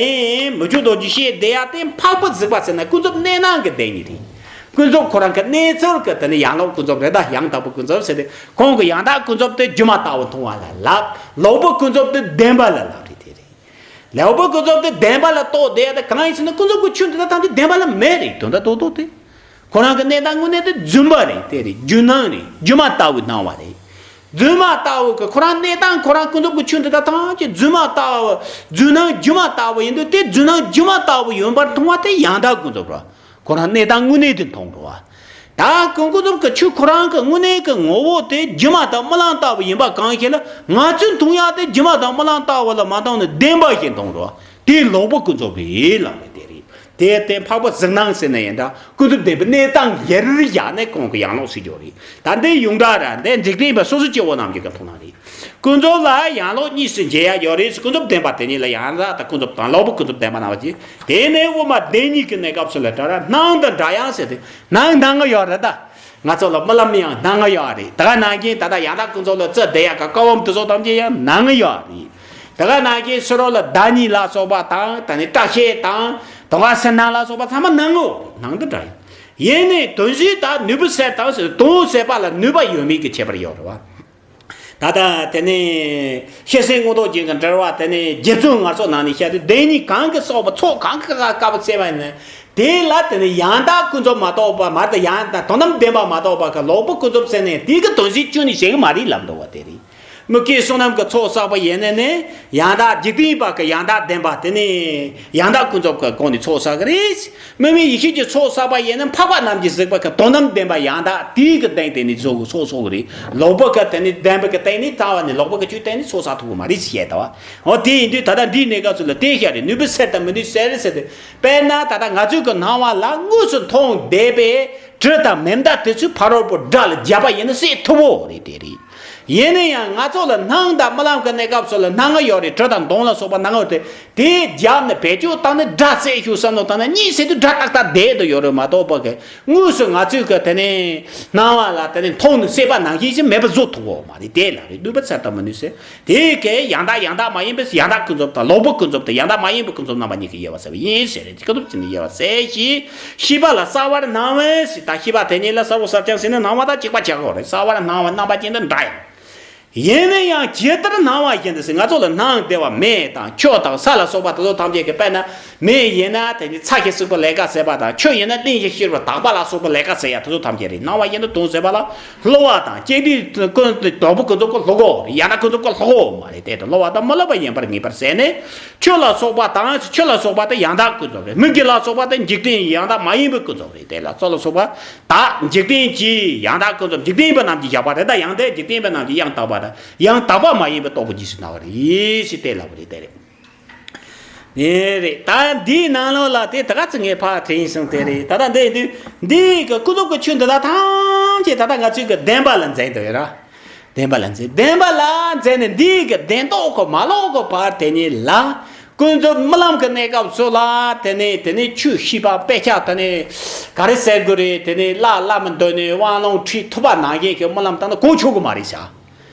མི་བསྐྱོད་རྡོ་རྗེ་བཤད་བསྡད་ཡ་དེ་འཕགས་པའི་གཟིགས་པ་ཟེར་ན་ཀུན་རྫོབ་གནས་སྣང་གི་བདེན་གཉིས་རེད། ཀུན་རྫོབ་ཁོ་རང་གི་གནས་ཚུལ་གྱི་དེ་ནི་ཡན་ལག་ཀུན་རྫོབ་རེད་ད། ཡང་དག་པའི་ཀུན་རྫོབ་ཟེར་ཏེ། ཁོང་གིས་ཡང་དག་ཀུན་རྫོབ་དེ་སྒྱུ་མ་ལྟ་བུ་མཐོང་བ་ལ་ལབ། ལོག་པའི་ཀུན་རྫོབ་དེ་བདེན་པ་ལ་ལབ་རེད། དེ་རེད། ལོག་པའི་ཀུན་རྫོབ་དེ་བདེན་པ་ལ་རྟོགས་བསྡད་ཡ་དེ་གང་ཡིན་ཟེར་ན། ཀུན་རྫོབ་ཀྱི་ཆོས་འདི་དག་ཐམས་ཅད་བདེན་པ་ལ་མེད་རེད། དོན་དག་རྡོག་རྡོག་དེ། ཁོ་རང་གི་གནས་སྟངས་དངོས་གནས་དེ་རྫུན་པ་རེད། དེ་རེད། སྒྱུ་སྣང་རེད། སྒྱུ་མ་ལྟ་བུའི་སྣང་བ་རེད། རྫུན་མ་ལྟ་བུ་གི་ཁོ་རང་གནས་སྟངས། ཁོ་རང་ཀུན་རྫོབ་ཀྱི་ཆོས་འདི་དག་ཐམས་ཅད་རྫུན་མ་ལྟ་བུ། རྫུན་སྣང་སྒྱུ་མ་ལྟ་བུ་ཡིན་དུས། དེ་རྫུན་སྣང་སྒྱུ་མ་ལྟ་བུ་ཡིན་པར་མཐོང་བ་དེ་ཡང་དག་ཀུན་རྫོབ་རེད། ཁོ་རང་གནས་སྟངས་དངོས་གནས་དེ་མཐོང་འགྲོ་བ། ད་ཀུན་ཀུན་རྫོབ་ཀྱི་ཆོས་ཁོ་རང་གི་དངོས་གནས་ཀྱི་ངོ་བོ་དེ་སྒྱུ་མ་དང་རྨི་ལམ་ལྟ་བུ་ཡིན་པ་གང་ཞིག་ལ། ང་ཚོས་མཐོང་ཡ་དེ་སྒྱུ་མ་དང་རྨི་ལམ་ལྟ་བུ་ལ་མ་མཐོང་ནས་བདེན་པ་ཞིག་མཐོང་འགྲོ་བ། དེ་ལོག་པའི་ཀུན་རྫོབ་རེད་ལབ་པ་དེ་རེད། དེ་ལྟར་འཕགས་པའི་གཟིགས་སྣང་ཟེར་ན་ཡང་འདྲ། ཀུན་རྫོབ་བདེན་པའི་གནས་སྟངས་ཡར་བཞག་ནས་ཁོང་གི་ཡན་ལག་ཟེར་རྒྱུ་རེད། ད་འདི་ཡོངས་གྲགས་ར། འདི་འཇིག་རྟེན་པ་སོ་སོ་སྐྱེ་བོ་རྣམས་ཀྱི་གི་མཐོང་སྣང་རེད། ཀུན་རྫོབ་ལ་ཡན་ལག་གཉིས་སུ་འབྱེད་ཡ་ཡོད་རེད། ཀུན་རྫོབ་བདེན་པ་དེ་ཉིད་ལ་ཡང་དག་ཀུན་རྫོབ་དང་ལོག་པའི་ཀུན་རྫོབ་བདེན་པ་རྣམ་པ་གཉིས། དེ་ནས་དབུ་མ་བདེན་གཉིས་ཀྱི་གནས་སྐབས་སུ་ལ་འདྲ་ར། སྣང་དང་འདྲ་ཡང་ཟེར་ཏེ། སྣང་སྣང་གི་ཡོད་རེད་ད། ང་ཚོ་ལ་རྨི་ལམ་ཡང་སྣང་གི་ཡོད་རེད། དེ་ག་ནང་བཞིན་ད་ལྟ་ཡང་དག་ཀུན་རྫོབ་ལ་རྩི་བསྡད་ཡ་གི་ཀ་བ་མདོ་ཚོགས་ཐམས་ཅད་ཡང་སྣང་གི་ཡོད་རེད། དེ་ག་ནང་བཞིན་ཕྱི་རོལ་ལ་ཟླ་གཉིས་ལ་སོགས་པ་དང་། ད་ནི་སྐྲ་ཤད་དང་། དེ་ག་སེར་སྣ་ལ་སོགས་པ་ཚང་མ་སྣང་གི་ཡོད་རེད། སྣང་དང་འདྲ་ཡང་། ཡིན་ནའི་དོན་གཞི་ད་ནུས་པའི་ཚད་དང་ཟེར། དོན་ཟད་པ་ལ་ནུས་པ་ཡོད་མེད་ཀྱི་ཁྱད་པར་ཡོད་རེད་བ། ད་ལྟ་དེ་ནས་ཤེར་ཕྱིན་མངོན་རྟོགས་རྒྱན་གྱི་འགྲེལ་བ་དེ་ནས་རྗེ་བཙུན་ངར་སོགས་ནང་ནས་བཤད་དུས། བདེན་གཉིས་གང་གིས་བསགས་པའི་ཚོགས། གང་གིས་དཀའ་བ་སྤྱད་པ་ཡིན་ན། དེ་ལ་དེ་ནས་ཡང་དག་ཀུན་རྫོབ་མ་གཏོགས་པ། མ་རེད་ད། ཡང་དག་དོན་དམ་བདེན་པ་མ་གཏོགས་པ་གི་ལོག་པའི་ཀུན་རྫོབ་ཟེར་ནས་དེ་གི་དོན་གཞི་ཁྱོན་ནས་བཤད་གི་མ་རེད་ལབ་འདུག་བ། དེ་རེད། མི་དགེ་བཅུ་རྣམས་ཀྱི་ཚོགས་བསགས་པ་ཡིན་ན་ནི། ཡང་དག་འཇིག་རྟེན་པ་གི་ཡང་དག་བདེན་པ་དེ་ནི་ཡང་དག་ཀུན་རྫོབ་ཀྱི་སྒོ་ནས་ཚོགས་བསགས་གི་རེད། དམིགས་མེད་ཡེ་ཤེས་ཀྱི་ཚོགས་བསགས་པ་ཡིན་ན། འཕགས་པ་རྣམས་ཀྱིས་གཟིགས་པ་གི་དོན་དམ་བདེན་པ་ཡང་དག་དེའི་གི་སྟེང་དེ་ནི་ཚོགས་གི་ཚོགས་བསགས་གི་རེད། ལོག་པ་གི་དེ་ནི་བདེན་པ་གི་སྟེང་ནི་རྩ་བ་ནས་ལོག་པ་གི་ཆོས་སྟེང་ནི་ཚོགས་བསགས་ཐུབ་གི་མ་རེད་ཅེས་བཤད་ད་བ། འོ་དེ་ཡིན་དུས་ད་ལྟ་འདིའི་གནས་སྐབས་སུ་ལ་དེ་བཤད་རེད། ནུས་པའི་ཚད་དང་མི་ནུས་ཚད་ཟེར་ཏེ། དཔེར་ན་ད་ལྟ་ང་ཚོའི་གི་སྣང་བ་ལ་དངོས་སུ་མཐོང་བསྡད་པའི་དྲི་དང་མེ་མདའ་དེ་ཚོའི་ཕ་རོལ་པོ་སྒྲ་ལ་བརྒྱབ་པ་ཡིན་ན་བསད་ཐུབ་བོ་རེད། དེ་རེད། ཡིན་ན་ཡང་ང་ཚོ་ལ་སྣང་དང་རྨི་ལམ་གྱི་གནས་སྐབས་སུ་ལ་སྣང་གི་ཡོད་རེད། དྲི་དང་མདུང་ལ་སོགས་པ་སྣང་གི་ཡོད་རེད། དེ་བརྒྱབ་ནས་བེད་སྤྱོད་བཏང་ནས་སྒྲ་བསད་ཤོག་བསམ་བློ་བཏང་ན། གཉིད་སད་དུས་སྒྲ་ཏག་ཏག་བསྡད་དུ་ཡོད་རེད་མ་གཏོགས་པ་གི། དངོས་སུ་ང་ཚོས་གི་དེ་ནས་སྣང་བ་ལ་དེ་ནས་མཐོང་ནས་བསད་པ་ནང་བཞིན་ཞིག་མེད་པ་བཟོ་ཐུབ་བོ་མ་རེད། དེ་ལ་རེད། ནུས་པ་ཚད་དང་མི་ནུས་ཚད། དེ་གའི་ཡང་དག་ཡང་དག་མ་ཡིན་པའི་ཡང་དག་ཀུན་རྫོབ་དང་། ལོག་པའི་ཀུན་རྫོབ་དང་ཡང་དག་མ་ཡིན་པའི་ཀུན་རྫོབ་རྣམ་པ་གཉིས་ཀྱི་དབྱེ་བ་ཟེར་བ་ཡིན་ཟེར་རེད། དེ་ཀ་ཐུབ་ཅིག་ནི་དབྱེ་བ་ཟེར་ཞིང་། ཤེས་པ་ལ་གསལ་བར་སྣང་བས་ཟེར། ད་ཤེས་པ་དེ་ཉིད་ལ་གསལ་བོ་གསལ་རྐྱང་ཟེར་ན་སྣང་བ་དང་གཅིག་པ་ཆགས་ཀྱི་ཡོད་རེད། གསལ་བར་སྣང་བ་རྣམ་པ་ཅན་དང་འདྲ་ཡང་། ཡིན་ན་ཡང་ཇི་ལྟར་སྣང་བ་བཞིན་དུ་ཟེར། ང་ཚོ་ལ་སྣང་བདེ་བ་མེ་དང་ཆུ་དང་ས་ལ་སོགས་པ་དེ་ཚོ་ཐམས་ཅད་ཀྱི་དཔེར་ན་མེ་ཡིན་ན་དེ་ནི་ཚ་ཞིང་བསྲེག་པའི་ལས་ཀ་བྱེད་པ་དང་། ཆུ་ཡིན་ན་བརླན་ཞིང་གཤེར་བའི་དག་པ་ལ་སོགས་པའི་ལས་ཀ་བྱེད་ཡ་དེ་ཚོ་ཐམས་ཅད་རེད། སྣང་བ་བཞིན་དུ་དོན་བྱེད་པ་ལ་སླུ་བ་དང་། སྐྱེ་དུས་ཀུན་བདག་པོ་ཀུན་རྫོབ་ཀྱི་སླུ་གོ་རེད། ཡང་དག་ཀུན་རྫོབ་ཀྱི་སླུ་གོ་མ་རེད། དེ་དང་སླུ་བ་དང་མི་སླུ་བ་ཡིན་པར་ངེས་པར་ཟད་ནས། ཆུ་ལ་སོགས་པ་དང་། ཆུ་ལ་སོགས་པ་དེ་ཡང་དག་ཀུན་རྫོབ་རེད། མུ་གེ་ལ་སོགས་པ་དེ་འཇིག་རྟེན་ཡང་དག་མ་ཡིན་པའི་ཀུན་རྫོབ་རེད། དེ་ལ་ཆུ་ལ་སོགས་པ་དག་འཇིག་རྟེན་གྱི་ཡང་དག་ཀུན་རྫོབ། འཇིག་རྟེན་པ་རྣམས་ཀྱི་བཞག་པ་རེད། ད་ཡང་དེ་འཇིག་རྟེན་པ་རྣམས་ཀྱི་ཡང་དག་པ་དང་ཡང་དག་པ་མ་ཡིན་པའི་རྟོགས་པ་རྗེས་སུ་གནང་བ་རེད་ཞེས་དེ་ལབ་པ་རེད། དེ་རེད། དེ་རེད། ད་འདིའི་ནང་ལོགས་ལ་དེ་ད་ག་ཚོད་ངས་ཕར་དྲན་སོང་། དེ་རེད། ད་ལྟ་འདི་འདི་འདི་གི་ཀུན་རྫོབ་ཀྱི་ཆོས་འདི་དག་ཐམས་ཅད་ད་ལྟ་ང་ཚོས་ཀྱི་བདེན་པ་ལ་འཛིན་འདུག་ར། བདེན་པ་ལ་འཛིན། བདེན་པ་ལ་འཛིན་ནས་འདི་གི་བདེན་རྟོག་གི་མ་ལོག་གི་བར་དེ་ཉིད་ལ། ཀུན་རྫོབ་རྨི་ལམ་གྱི་གནས་སྐབས་སུ་ལ་དེ་ནས་དེ་ནས་ཆོས་ཤེས་པ་དཔེ་ཆ་དེ་ནས་ག་རེ་ཟེར་དགོས་རེད། དེ་ནས་བླ་བླ་མ་མདུན་ནས་དབང་ལུང་ཁྲིད་ཐུབ་པ་ནང་བཞིན་གྱི་རྨི་ལམ་བཏང་ན་གོ་ཆོད་གི་མ་རེད་ཤག་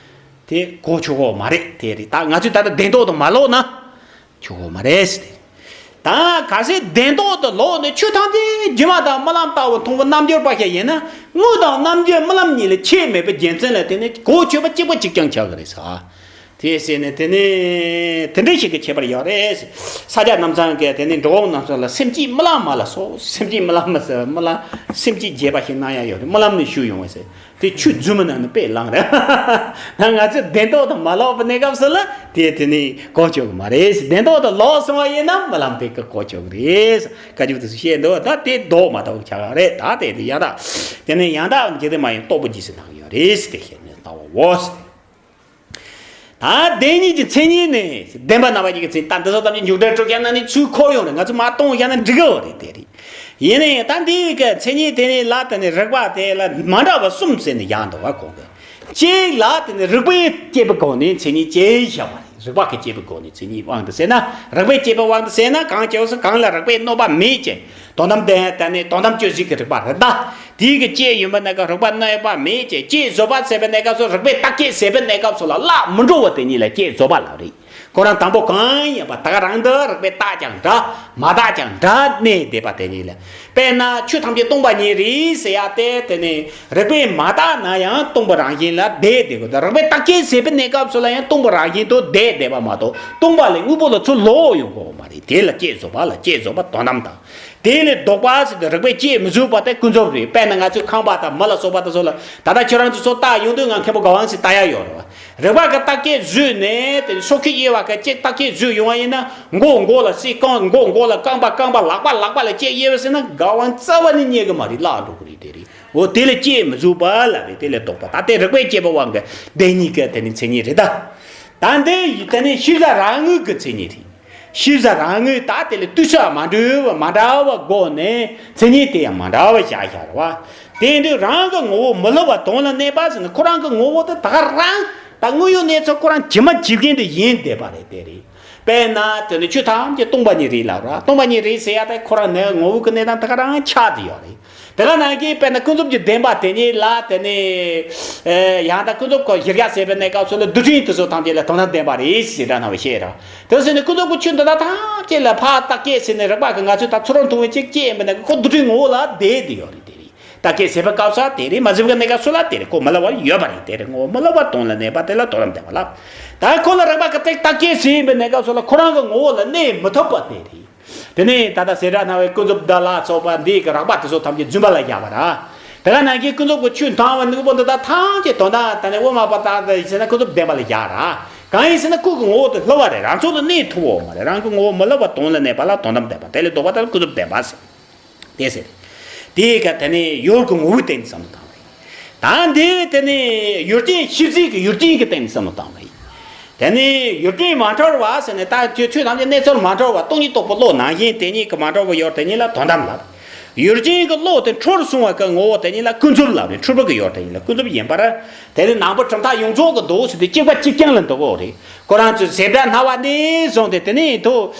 དེ་གོ་ཆོད་གི་མ་རེད། དེ་རེད། ད་ང་ཚོས་ད་ལྟ་བདེན་རྟོག་དང་མ་ལོག་ན་ཆོད་གི་མ་རེད་ཟེར་ཏེ། ད་གལ་སྲིད་བདེན་རྟོག་དང་ལོག་ནས་ཆོས་ཐམས་ཅད་སྒྱུ་མ་དང་རྨི་ལམ་ལྟ་བུ་མཐོང་བའི་རྣལ་འབྱོར་པ་ཞིག་ཡིན་ན། དངོས་དང་རྣལ་འབྱོར་རྨི་ལམ་གཉིས་ལ་ཁྱད་མེད་པའི་རྒྱུ་མཚན་ལ་བརྟེན་ནས་གོ་ཆོད་པ་གཅིག་པ་གཅིག་རྐྱང་ཆགས་ཀྱི་རེད་ཟེར། དེ་ཟེར་ནས་དེ་ནས་དེ་འདྲ་ཞིག་གི་ཁྱད་པར་ཡོད་རེད། ས་སྐྱ་རྣམ་ཚང་གིས་དེ་ནས་འགྲོ་འོང་རྣམ་ཚང་ལ་སེམས་བསྐྱེད་རྨི་ལམ་མ་ལ་སོགས། སེམས་བསྐྱེད་རྨི་ལམ་མ་ཟེར། རྨི་ལམ་སེམས་བསྐྱེད་རྒྱས་པ་ཞིག་གནང་ཡ་ཡོད་རེད། རྨི་ལམ་ནས་ཞུ་ཡོང་བ་ཟེར། དེ་ཆོས་རྫུན་མ་ནང་ནས་དཔེ་བླངས་རེད། ད་ང་ཚོས་བདེན་རྟོག་དང་མ་ལོག་པའི་གནས་སྐབས་སུ་ལ་དེ་དེ་ནས་གོ་ཆོད་གི་མ་རེད། བདེན་རྟོག་དང་ལོག་སོང་བ་ཡིན་ན་རྨི་ལམ་དེ་གི་གོ་ཆོད་གི་རེད། བཀའ་འགྱུར་དུ་བཤད་འདུག་ད་དེ་ལྡོག་མ་ཐུབ་ཆགས་རེད། ད་དེ་དེ་ཡང་དག་དེ་ནས་ཡང་དག་འཇིག་རྟེན་མ་ཡིན་རྟོགས་པ་རྗེས་སུ་གནང་ཡོད་རེད་ཟེར། དེ་བཤད་ནས་ལྟ་བའོ། ད་བདེན་གཉིས་ཀྱི་མཚན་ཉིད་ནི། བདེན་པ་རྣམ་པ་གཉིས་ཀྱི་མཚན་ཉིད། ད་འདི་ཚོ་ཐམས་ཅད་མཇུག་འབྲས་གྲུབ་ཀྱང་ན་ནི་ཚུར་འཁོར་ཡོང་རེད། ང་ཚོ་མར་གཏོང་བཞག་ན་འགྲིག་གི་རེད། དེ་རེད། ཡིན་ན་ཡང་ད་འདི་གི་མཚན་ཉིད་དེ་ནི་ལ་དེ་ནི་རིགས་པ་དེ་ལ་མ་འདྲ་བ་གསུམ་ཟེར་ནས་བཞག་འདུག་བ། གོང་གི་གཅིག་ལ་དེ་ནི་རིགས་པས་དཔྱད་པའི་སྒོ་ནས་མཚན་ཉིད་ཅེས་བྱ་བ་རེད། རིགས་པ་གིས་དཔྱད་པའི་སྒོ་ནས་མཚན་ཉིད་དབང་དུ་བྱས་ན། རིགས་པས་དཔྱད་པའི་དབང་དུ་བྱས་ན་གང་ཅི་ཟེར། གང་ལ་རིགས་པས་གནོད་པ་མེད་ཅེས། དོན་དམ་དེ་དེ་ནི་དོན་དམ་དཔྱོད་བྱེད་ཀྱི་རིགས་པ་རེད་ད། དེའི་གི་དཔྱད་ཡིན་པ་གནས་སྐབས་རིགས་པ་གནོད་པ་མེད་ཅེས། དཔྱད་བཟོད་པ་བྱེད་པའི་གནས་སྐབས་སུ། རིགས་པས་བརྟག་དཔྱད་བྱེད་པའི་གནས་སྐབས་སུ་ལ་ལ་མི་འགྲོ་བ་དེ་ཉིད་ལ་དཔྱད་བཟོད་པ་ལབ་རེད། ཁོ་རང་དང་པོ་གང་ཡིན་པ་ད་ག་རང་དུ་རིགས་པས་བརྟགས་ཀྱང་འདྲ། མ་བརྟགས་ཀྱང་འདྲ་གནས་བསྡད་པ་དེ་ཉིད་ལ། དཔེར་ན་ཆོས་ཐམས་ཅད་སྟོང་པ་ཉིད་རེད་ཟེར་ཡ་དེ་དེ་ནི་རིགས་པས་མ་བརྟགས་ན་ཡང་སྟོང་པའི་རང་བཞིན་ལ་བསྡད་བསྡད་དགོས། ད་རིགས་པས་བརྟག་དཔྱད་བྱེད་པའི་གནས་སྐབས་སུ་ལ་ཡང་སྟོང་པའི་རང་བཞིན་དུ་བསྡད་བསྡད་པ་མ་གཏོགས་སྟོང་པ་ལས་དངོས་པོ་ལ་ཚུར་ལོག་ཡོང་དགོས་པ་མ་རེད། དེ་ལ་དཔྱད་བཟོད་པ་ལ། དཔྱད་བཟོད་པ་དོན་དམ་དང་། དེ་ལས་ལྡོག་པ་ཟེར་ཏེ་རིགས་པས་དཔྱད་མི་བཟོད་པ་དེ་ཀུན་རྫོབ་རེད། དཔེར་ན་ང་ཚོས་ཁང་པ་དང་མི་ལ་སོགས་པ་དེ་ཚོ་ལ་ད་ལྟ་ཁྱེད་རང་ཚོ་ཚོ་བལྟ་ཡོང་དུས་ང་མཁན་པོ་དགའ་དབང་ཞིག་བལྟ་ཡ་ཡོད་རེད་བ། རིགས་པ་གི་བརྟག་དཔྱད་བཟོས་ནས་དེ་སོ་ཁྱི་དབྱེ་བ་གི་གཅིག་བརྟག་དཔྱད་བཟོས་ཡོང་བ་ཡིན་ན། མགོ་མགོ་ལ་སྲིད། རྐང་མགོ་མགོ་ལ། རྐང་པ་རྐང་པ། ལག་པ་ལག་པ་ལ་དཔྱད་དབྱེ་བ་ཟེར་ན་དགའ་དབང་རྩ་བ་ནས་རྙེད་གི་མ་རེད། བརླག་འགྲོ་གི་རེད། དེ་རེད། འོ་དེ་ལ་དཔྱད་མི་བཟོད་པ་ལབ་རེད། དེ་ལས་ལྡོག་པ། ད་ལྟའི་རིགས་པས་དཔྱད་པའི་དབང་གིས་བདེན་གཉིས་ཀྱི་དེ་ནི་མཚན་ཉིད་རེད་ད། ད་འདི་ཡི་དེ་ནི་ཤེས་བྱ་རང་ངོས་ཀྱི་མཚན་ཉིད་རེད། ཤེས་བྱ་རང་ངོས་ད་དེ་ལ་ལྟོས་བྱ་མ་འདྲ་བ་མ་འདྲ་བ་སྒོ་ནས་མཚན་ཉིད་དེ་ཡང་མ་འདྲ་བ་བཞག་བཞག་རེད་བ། དེ་འདི་རང་གི་ངོ་བོ་མི་སླུ་བ་དོན་ལ་གནས་པ་ཟེར་ན་ཁོ་རང་གི་ངོ་བོ་དེ་ད་ག་རང་ད་དངོས་ཡོད་གནས་ཚུལ་ཁོ་རང་ཇི་མ་ཇི་བཞིན་དུ་ཡིན་བསྡད་པ་རེད། དེ་རེད། དཔེར་ན་དེ་ནི་ཆོས་ཐམས་ཅད་སྟོང་པ་ཉིད་རེད་ལབ་ར། སྟོང་པ་ཉིད་རེད་ཟེར་ཡ་དེ་ཁོ་རང་ནི་ངོ་བོ་གི་གནས་སྟངས་ད་ག་རང་ཆགས་བསྡད་ཡོད་རེད། དེ་ག་ནང་བཞིན་དཔེར་ན་ཀུན་རྫོབ་ཀྱི་བདེན་པ་དེ་ཉིད་ལ་དེ་ནི། ཨེ། ཡང་དག་ཀུན་རྫོབ་ཀྱི་གཞིར་བཞག་བྱས་པའི་གནས་སྐབས་སུ་ལ་རྡུལ་ཕྲན་དེ་ཚོ་ཐམས་ཅད་ལ་དོན་དམ་བདེན་པ་རེད་ཟེར་འདྲ་སྣང་བ་བཤད་ར། དེ་ཟེར་ནས་ཀུན་རྫོབ་ཀྱི་ཆོས་འདི་དག་ཐམས་ཅད་ལ་ཕར་བརྟག་དཔྱད་ཟེར་ནས་རིགས་པ་གིས་ང་ཚོས་ད་ཚུར་རང་མཐོང་བའི་ཅིག་དཔྱད་ཡིན་པ་ནས་ཁོ་རྡུལ་ཕྲན་ངོ་བོ་ལ་བསྡད་བསྡད་ཡོད་རེད། དེ་རེད། བརྟག་དཔྱད་བྱེད་པའི་སྐབས་སུ་དེ་རེད། མ་བྱེད་པའི་གནས་སྐབས་སུ་ལ་དེ་རེད། ཁོ་མི་སླུ་བ་ཡོད་པ་རེད། དེ་རེད། ངོ་བོ་མི་སླུ་བ་དོན་ལ་གནས་པ་དེ་ལ་དོན་དམ་བདེན་པ་ལབ། ད་ཁོ་ལ་རིགས་པ་གིས་བརྟག་དཔྱད་བྱེད་ཡིན་པའི་གནས་སྐབས་སུ་ལ་ཁོ་རང་གི་ངོ་བོ་ལ་གནས་མི་ཐུབ་པ་དེ་རེད། དེ་ནས་ད་ལྟ་ཟེར་འདྲ་སྣང་བའི་ཀུན་རྫོབ་འདི་ལ་སོགས་པ་འདི་གི་རིགས་པ་དེ་ཚོ་ཐམས་ཅད་རྫུན་པ་ལ་བཞག་པ་ར། དེ་ག་ནང་བཞིན་ཀུན་རྫོབ་ཀྱི་ཆོས་དང་བའི་དངོས་པོ་འདི་དག་ཐམས་ཅད་དོན་དམ་དང་ནི་དབུ་མ་པ་དག་དང་ཡིན་ཟེར་ན་ཀུན་རྫོབ་བདེན་པ་ལ་བཞག་ར། གང་ཡིན་ཟེར་ན་ཁོ་གི་ངོ་བོ་དེ་སླུ་བ་རེད། རང་ཚོ་ལ་གནས་ཐུབ་བོ་མ་རེད། རང་གི་ངོ་བོ་མི་སླུ་བ་དོན་ལ་གནས་པ་ལ་དོན་དམ་བདེན་པ། དེ་ལས་ལྡོག་པ་དེ་ལ་ཀུན་རྫོབ་བདེན་པ་ཟེར། དེ་ཟེར། དེའི་ཀ་དེ་ནས་ཡུལ་གྱི་ངོ་བོའི་སྟེང་ནས་བསམ་བློ་བཏང་བ་ཡིན། ད་འདི་དེ་ནས་ཡུལ་ཅན་ཤེས་བྱེད་ཀྱི་ཡུལ་ཅན་གྱི་སྟེང་ནས་བསམ་བློ་བཏང་བ་ཡིན། དེ་ནས་ཡུལ་ཅན་མ་འཁྲུལ་བ་ཟེར་ནས་ད་ཆོས་ཆོས་ཐམས་ཅད་གནས་ཚུལ་མ་འཁྲུལ་བ་སྟོང་ཉིད་རྟོགས་པའི་བློ་ནང་བཞིན་དེ་ཉིད་ཀྱི་མ་འཁྲུལ་བའི་ཡུལ་དེ་ཉིད་ལ་དོན་དམ་ལབ། ཡུལ་ཅན་གྱི་བློ་དེ་འཁྲུལ་སོང་བ་གི་ངོ་བོ་དེ་ཉིད་ལ་ཀུན་རྫོབ་ལབ་རེད། འཁྲུལ་པ་གི་ཡུལ་དེ་ཉིད་ལ་ཀུན་རྫོབ་ཡིན་པར། དེ་ནི་ནང་པ་གྲུབ་མཐའ་ཡོངས་རྫོགས་ཀྱི་མདོ་ཟེར་དེ་གཅིག་པ་གཅིག་རྐྱང་ལ་འདུག་གོ་རེད། ཁོ་རང་ཚོས་ཟེར་འདྲ་སྣང་བ་ནས་བཟུང་སྟེ་དེ་ནས་ཐུག་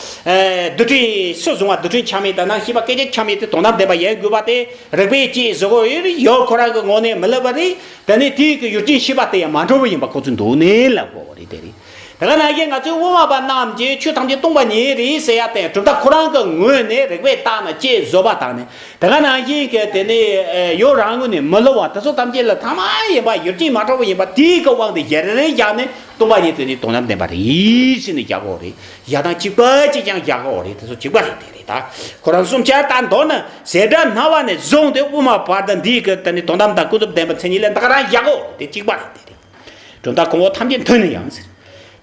རྡུལ་ཕྲན་སུ་བཟུང་བ་རྡུལ་ཕྲན་ཆ་མེད་དང་ནང་ཤེས་པ་སྐད་ཅིག་ཆ་མེད་དེ་དོན་དམ་བདེན་པ་ཡིན་དགོས་པ་དེ་རིགས་པས་དཔྱད་བཟོད་དགོས་ཡོད་རེད། ཡུལ་ཁོ་རང་གི་ངོས་ནས་མི་སླུ་བ་རེད། དེ་ནས་དེའི་གི་ཡུལ་ཅན་ཤེས་པ་དེ་ཡང་མ་འཁྲུལ་བ་ཡིན་པ་ཁོ་ཚོས་མདོ་ནས་ལབ་དགོས་པ་རེད། དེ་རེད། དེ་ག་ནང་བཞིན་ང་ཚོའི་དབུ་མ་པ་རྣམས་ཀྱིས་ཆོས་ཐམས་ཅད་སྟོང་པ་ཉིད་རེད་ཟེར་ཡ་དེ་གྲུབ་མཐའ་ཁོ་རང་གི་ངོས་ནས་རིགས་པས་བརྟགས་ན་བཅས་བཟོད་པ་དང་ནི། དེ་ག་ནང་བཞིན་གྱི་དེ་ནི་ཡོད་རང་ངོས་ནས་མི་སླུ་བ་དེ་ཚོ་ཐམས་ཅད་ལ་ཐ་མ་ཡིན་པ་ཡུལ་ཅན་མ་གྲུབ་པ་ཡིན་པ་དེའི་གི་དབང་དུ་ཞལ་རས་བཞག་ནས་སྟོང་པ་ཉིད་དེ་ནི་དོན་དམ་བདེན་པ་རེད་ཟེར་ནས་རྒྱག་གོ་རེད། ཡ་དང་གཅིག་པ་གཅིག་རྐྱང་རྒྱག་གོ་རེད། དེ་ཚོ་གཅིག་པ་རེད། དེ་རེད། ད་ཁོ་རང་གསུམ་ཆར་ད་མདོར་ན་བྱེ་བྲག་སྨྲ་བ་ནས་བཟུང་སྟེ་དབུ་མ་བར་དུ་འདིའི་གི་དེ་ནི་དོན་དམ་དང་ཀུན་རྫོབ་བདེན་པ་མཚན་ཉིད་ལ་ད་ག་རང་རྒྱག་གོ་རེད། དེ་གཅིག་པ་རེད། དེ་རེད། གྲུབ་མཐའ་གོང་འོག་ཐམས་ཅད་མཐུན་ནི་ཡང་ཟེར།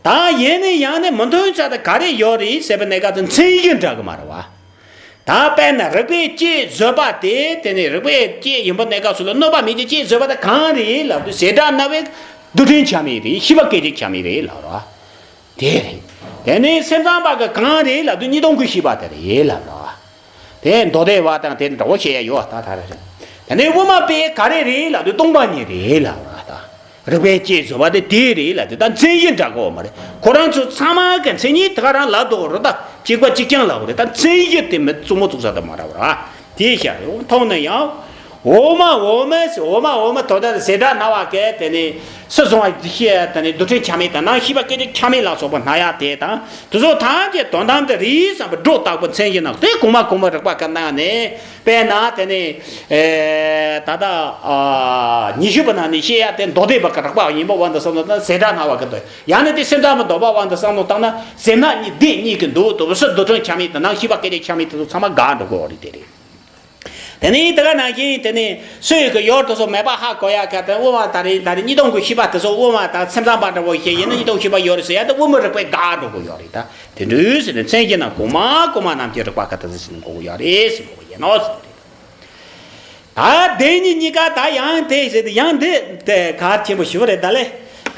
ད་ཡིན་ནི་ཡང་ནི་མི་མཐུན་ས་དེ་ག་རེ་ཡོད་རེད་ཟེར་བའི་གནས་སྐབས་དེ་མཚན་གཞི་འདྲ་གི་མ་རེད་བ། ད་དཔེར་ན་རིགས་པས་དཔྱད་བཟོད་པ་དེ་དེ་ནི་རིགས་པས་དཔྱད་ཡིན་པའི་གནས་སྐབས་སུ་ལ་གནོད་པ་མེད་ཀྱི་དཔྱད་བཟོད་པ་དེ་གང་རེད་ལབ་དུས་བྱེ་བྲག་སྨྲ་བའི་རྡུལ་ཕྲན་ཆ་མེད་རེད། ཤེས་པ་སྐད་ཅིག་ཆ་མེད་རེད་ལབ་རོ། དེ་རེད། དེ་ནས་སེམས་ཙམ་པ་གི་གང་རེད་ལབ་དུས་གཉིས་སྟོང་ཀུན་ཤེས་པ་དེ་རེད་ལབ་རོ། དེ་མདོ་སྡེ་པ་དང་དེ་འདྲ་བོ་བཤད་ཡ་ཡོད་ད་ད་རེད། དེ་ནས་དབུ་མ་པས་ག་རེ་རེད་ལབ་དུས་སྟོང་པ་ཉིད་རེད་ལབ་ར་ད། རིགས་པས་དཔྱད་བཟོད་པ་དེ་དེ་རེད་ལབ་དུས་ད་མཚན་གཞི་འདྲ་གོ་མ་རེད། ཁོ་རང་ཚོ་ཚང་མ་གི་མཚན་ཉིད་ད་ག་རང་ལབ་འདུག་ར་ད། གཅིག་པ་གཅིག་རྐྱང་ལབ་རེད། ད་མཚན་གཞི་དེ་མི་བཙུགས་མོ་བཙུགས་ས་ད་མ་ར་བ་ར། དེ་བཤད་ཡོང་ཐོག་ནས་ཡང་། འོ་མ་འོ་མ་ཟེར། འོ་མ་འོ་མ་དོན་དག་བྱེ་བྲག་སྨྲ་བ་གས་དེ་ནི་སུ་བཟུང་བ་ཤེས་དེ་ནི་རྡུལ་ཕྲན་ཆ་མེད་དང་ནང་ཤེས་པ་སྐད་ཅིག་ཆ་མེད་ལ་སོགས་པ་སྨྲ་ཡ་དེ་དང་དེ་ཚོ་ཐམས་ཅད་དོན་དམ་དེ་རེད་བསམ་པའི་སྒྲོ་བཏགས་པའི་མཚན་གཞི་ནང་དེ་གོང་མ་གོང་མ་རིགས་པ་ག་ནང་ནས་དཔེར་ན་དེ་ནི་ད་ལྟ་ཉི་ཤུ་པ་ནང་ནས་བཤད་ཡ་དེ་མདོ་སྡེ་པ་གི་རིགས་པ་ཡིན་པ་དབང་དུ་བསམ་ན་བྱེ་བྲག་སྨྲ་བ་གི་དོན་ཡང་ན་དེ་སེམས་ཙམ་པ་མདོ་པ་དབང་དུ་བསམ་བློ་བཏང་ན་སེམས་ནང་གཉིས་སྡེ་གཉིས་ཀྱི་འདུག་དུ་སུ་རྡུལ་ཕྲན་ཆ་མེད་དང་ནང་ཤེས་པ་སྐད་ཅིག་ཆ་མེད་དེ་ཚོ་ཚང་མ་འགག་འགྲོ་དགོས་རེད། དེ་རེད། དེ་ནས་དེ་ག་ནང་བཞིན་དེ་ནས་སུ་ཡི་གི་ཡོར་དུ་སོ་མེད་པ་ཧ་གོ་ཡ་ག་དེ་དབུ་མ་ད་རེས་ད་རེས་གཉིས་སྟོང་གི་ཤེས་པ་དེ་ཚོ་དབུ་མ་དང་སེམས་ཙམ་པ་འདྲ་བོ་ཞིག་ཡིན་ན་གཉིས་སྟོང་ཤེས་པ་ཡོད་རེད་ཟེར་ཡ་དེ་དབུ་མའི་རིགས་པས་དགག་འགྲོ་གི་ཡོད་རེད། ད་དེ་འདྲ་ཟེར་ནས་མཚན་གཞི་ནང་གོང་མ་གོང་མ་རྣམས་ཀྱི་རིགས་པ་ག་དེ་ཟེར་ནས་གོ་གི་ཡོད་རེད་ཟེར་གོ་གི་ཡིན་ནོ་ཟེར་རེད། ད་དེ་གཉིས་གཉིས་ཀ་ད་ཡང་དེ་ཟེར་དེ་ཡང་དེ་དེ་ག་ཆེན་པོ་ཞིག་རེད་ད་ལེ།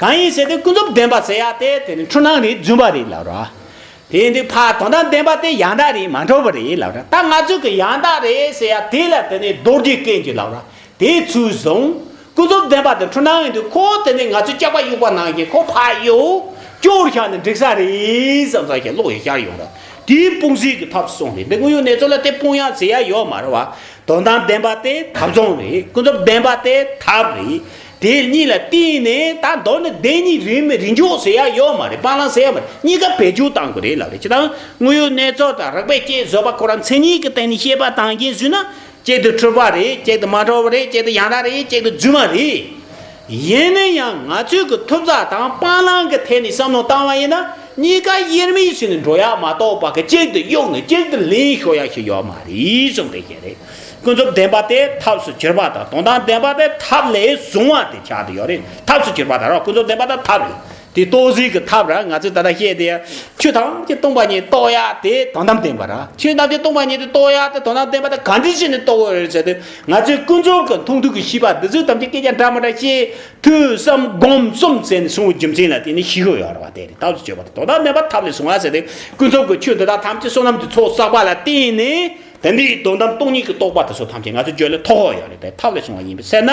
གང་ཡིན་ཟེར་དེ་ཀུན་རྫོབ་བདེན་པ་ཟེར་ཡ་དེ་དེ་ནི་འཁྲུལ་སྣང་རེད་རྫུན་པ་རེད་ལབ་ར། དེ་འདི་ཕ་དོན་དམ་བདེན་པ་དེ་ཡང་དག་རེད་མ་འགྲོ་བ་རེད་ལབ་ར། ད་ང་ཚོས་གི་ཡང་དག་རེད་ཟེར་ཡ་དེ་ལ་དེ་ནི་རྡོ་རྗེ་སྐད་ཀྱི་ལབ་ར། དེ་ཚུལ་བཟུང་། ཀུན་རྫོབ་བདེན་པ་དེ་འཁྲུལ་སྣང་ཡིན་དུས་ཁོ་དེ་ནི་ང་ཚོས་སྐྱག་པ་གཡུག་པ་ནང་བཞིན་ཁོ་ཕ་གཡུག་སྐྱོར་བཞག་ནས་འགྲིག་ས་རེད་བསམ་ས་ཞིག་ལོག་ཡོད་ཤར་ཡོང་ར། དེའི་སྤོང་ཟིན་གྱི་ཐབས་སུ་སོང་རེད། འདི་དངོས་ཡོད་གནས་ཚུལ་ལ་དེ་སྤོང་ཡག་ཟེར་ཡ་ཡོད་མ་རེད་བ། དོན་དམ་བདེན་པ་དེ་ཐབས་བཟུང་རེད། ཀུན་རྫོབ་བདེན་པ་དེ་ཐབས་རེད། དེ་གཉིས་ལ་བརྟེན་ནས་ད་མདོར་ན་བདེན་གཉིས་རིས་མེད་རིས་འཇོག་ཟེར་ཡ་ཡོད་མ་རེད། སྤང་བླང་ཟེར་ཡ་མ་རེད། གཉིས་ཀ་བེད་སྤྱོད་གཏང་དགོས་རེད་ལབ་རེད། ཅི་ལྟར་དངོས་ཡོད་གནས་ཚུལ་དང་རིགས་པས་དཔྱད་བཟོད་པ་ཁོ་རང་མཚན་ཉིད་ཀྱི་སྟེང་ནས་བཤད་པ་དང་རྐྱེན་བཟོས་ན། གཅིག་ཏུ་འཁྲུལ་པ་རེད། གཅིག་ཏུ་མ་འཁྲུལ་བ་རེད། གཅིག་ཏུ་ཡང་དག་རེད། གཅིག་ཏུ་རྫུན་མ་རེད། ཡིན་ན་ཡང་ང་ཚོས་ཀྱི་ཐོབ་རྩ་དང་སྤང་བླང་གི་ཐད་ནས་བསམ་བློ་བཏང་བ་ཡིན་ན་གཉིས་ཀ་དབྱེར་མེད་བྱས་ནས་འགྲོ་ཡག་མ་གཏོགས་པ་གི་གཅིག་ཏུ་གཡུགས་ནས་གཅིག་ཏུ་ལེན་ཤོར་ཡག་ཞིག་ཡོད་མ་རེད་གསུངས་པའི་གི་རེད། ཀུན་རྫོབ་བདེན་པ་དེ་ཐབས་སུ་གྱུར་པ་དང་དོན་དམ་བདེན་པ་དེ་ཐབས་ལས་བཟུང་བ་དེ་ཆགས་བསྡད་ཡོད་རེད། ཐབས་སུ་གྱུར་པ་དང་རོ། ཀུན་རྫོབ་བདེན་པ་དེ་ཐབས་རེད། དེ་རྟོགས་ཟིན་གྱི་ཐབས་ར། ང་ཚོས་ད་ལྟ་བཤད་དེ་ཆོས་ཐམས་ཅད་སྟོང་པ་ཉིད་རྟོགས་ཡག་དེ་དོན་དམ་བདེན་པ་ར། ཆོས་ཐམས་ཅད་སྟོང་པ་ཉིད་དུ་རྟོགས་ཡག་དེ་དོན་དམ་བདེན་པ་དེ་ག་འདྲ་བྱས་ནས་རྟོགས་དགོས་རེད་ཟེར་དུས་ང་ཚོས་ཀུན་རྫོབ་ཀྱི་མཐོང་ཐོས་ཀྱི་ཤེས་པ་འདི་ཚོས་ཐམས་ཅད་སྐད་ཆ་འདྲ་མི་འདྲ་བཤད་ཐོས་བསམ་སྒོམ་གསུམ་བྱས་ནས་བྱུང་བའི་རྒྱུ་མཚན་ལ་བརྟེན་ནས་ཤེས་དགོས་ཡོད་རེད་བ། དེ་རེད། ཐབས་སུ་གྱུར་པ་དེ་དོན་དམ་བདེན་པ་ཐབས་ལས་བཟུང་བ་ཟེར་དུས་ཀུན་རྫོབ་ཀྱི་ཆོས་འདི་དག་ཐམས་ཅད་བསོད་ནམས་ཀྱི་ཚོགས་བསགས་པ་ལ་བརྟེན་ནས། དེ་འདྲའི་དོན་དམ་སྟོང་ཉིད་ཀྱི་རྟོགས་པ་དེ་ཚོ་ཐམས་ཅད་ང་ཚོའི་རྒྱུད་ལ་ཐོགས་ཡོད་རེད་དེ། ཐབས་ལས་བྱུང་བ་ཡིན་པས་ཟེར་ན།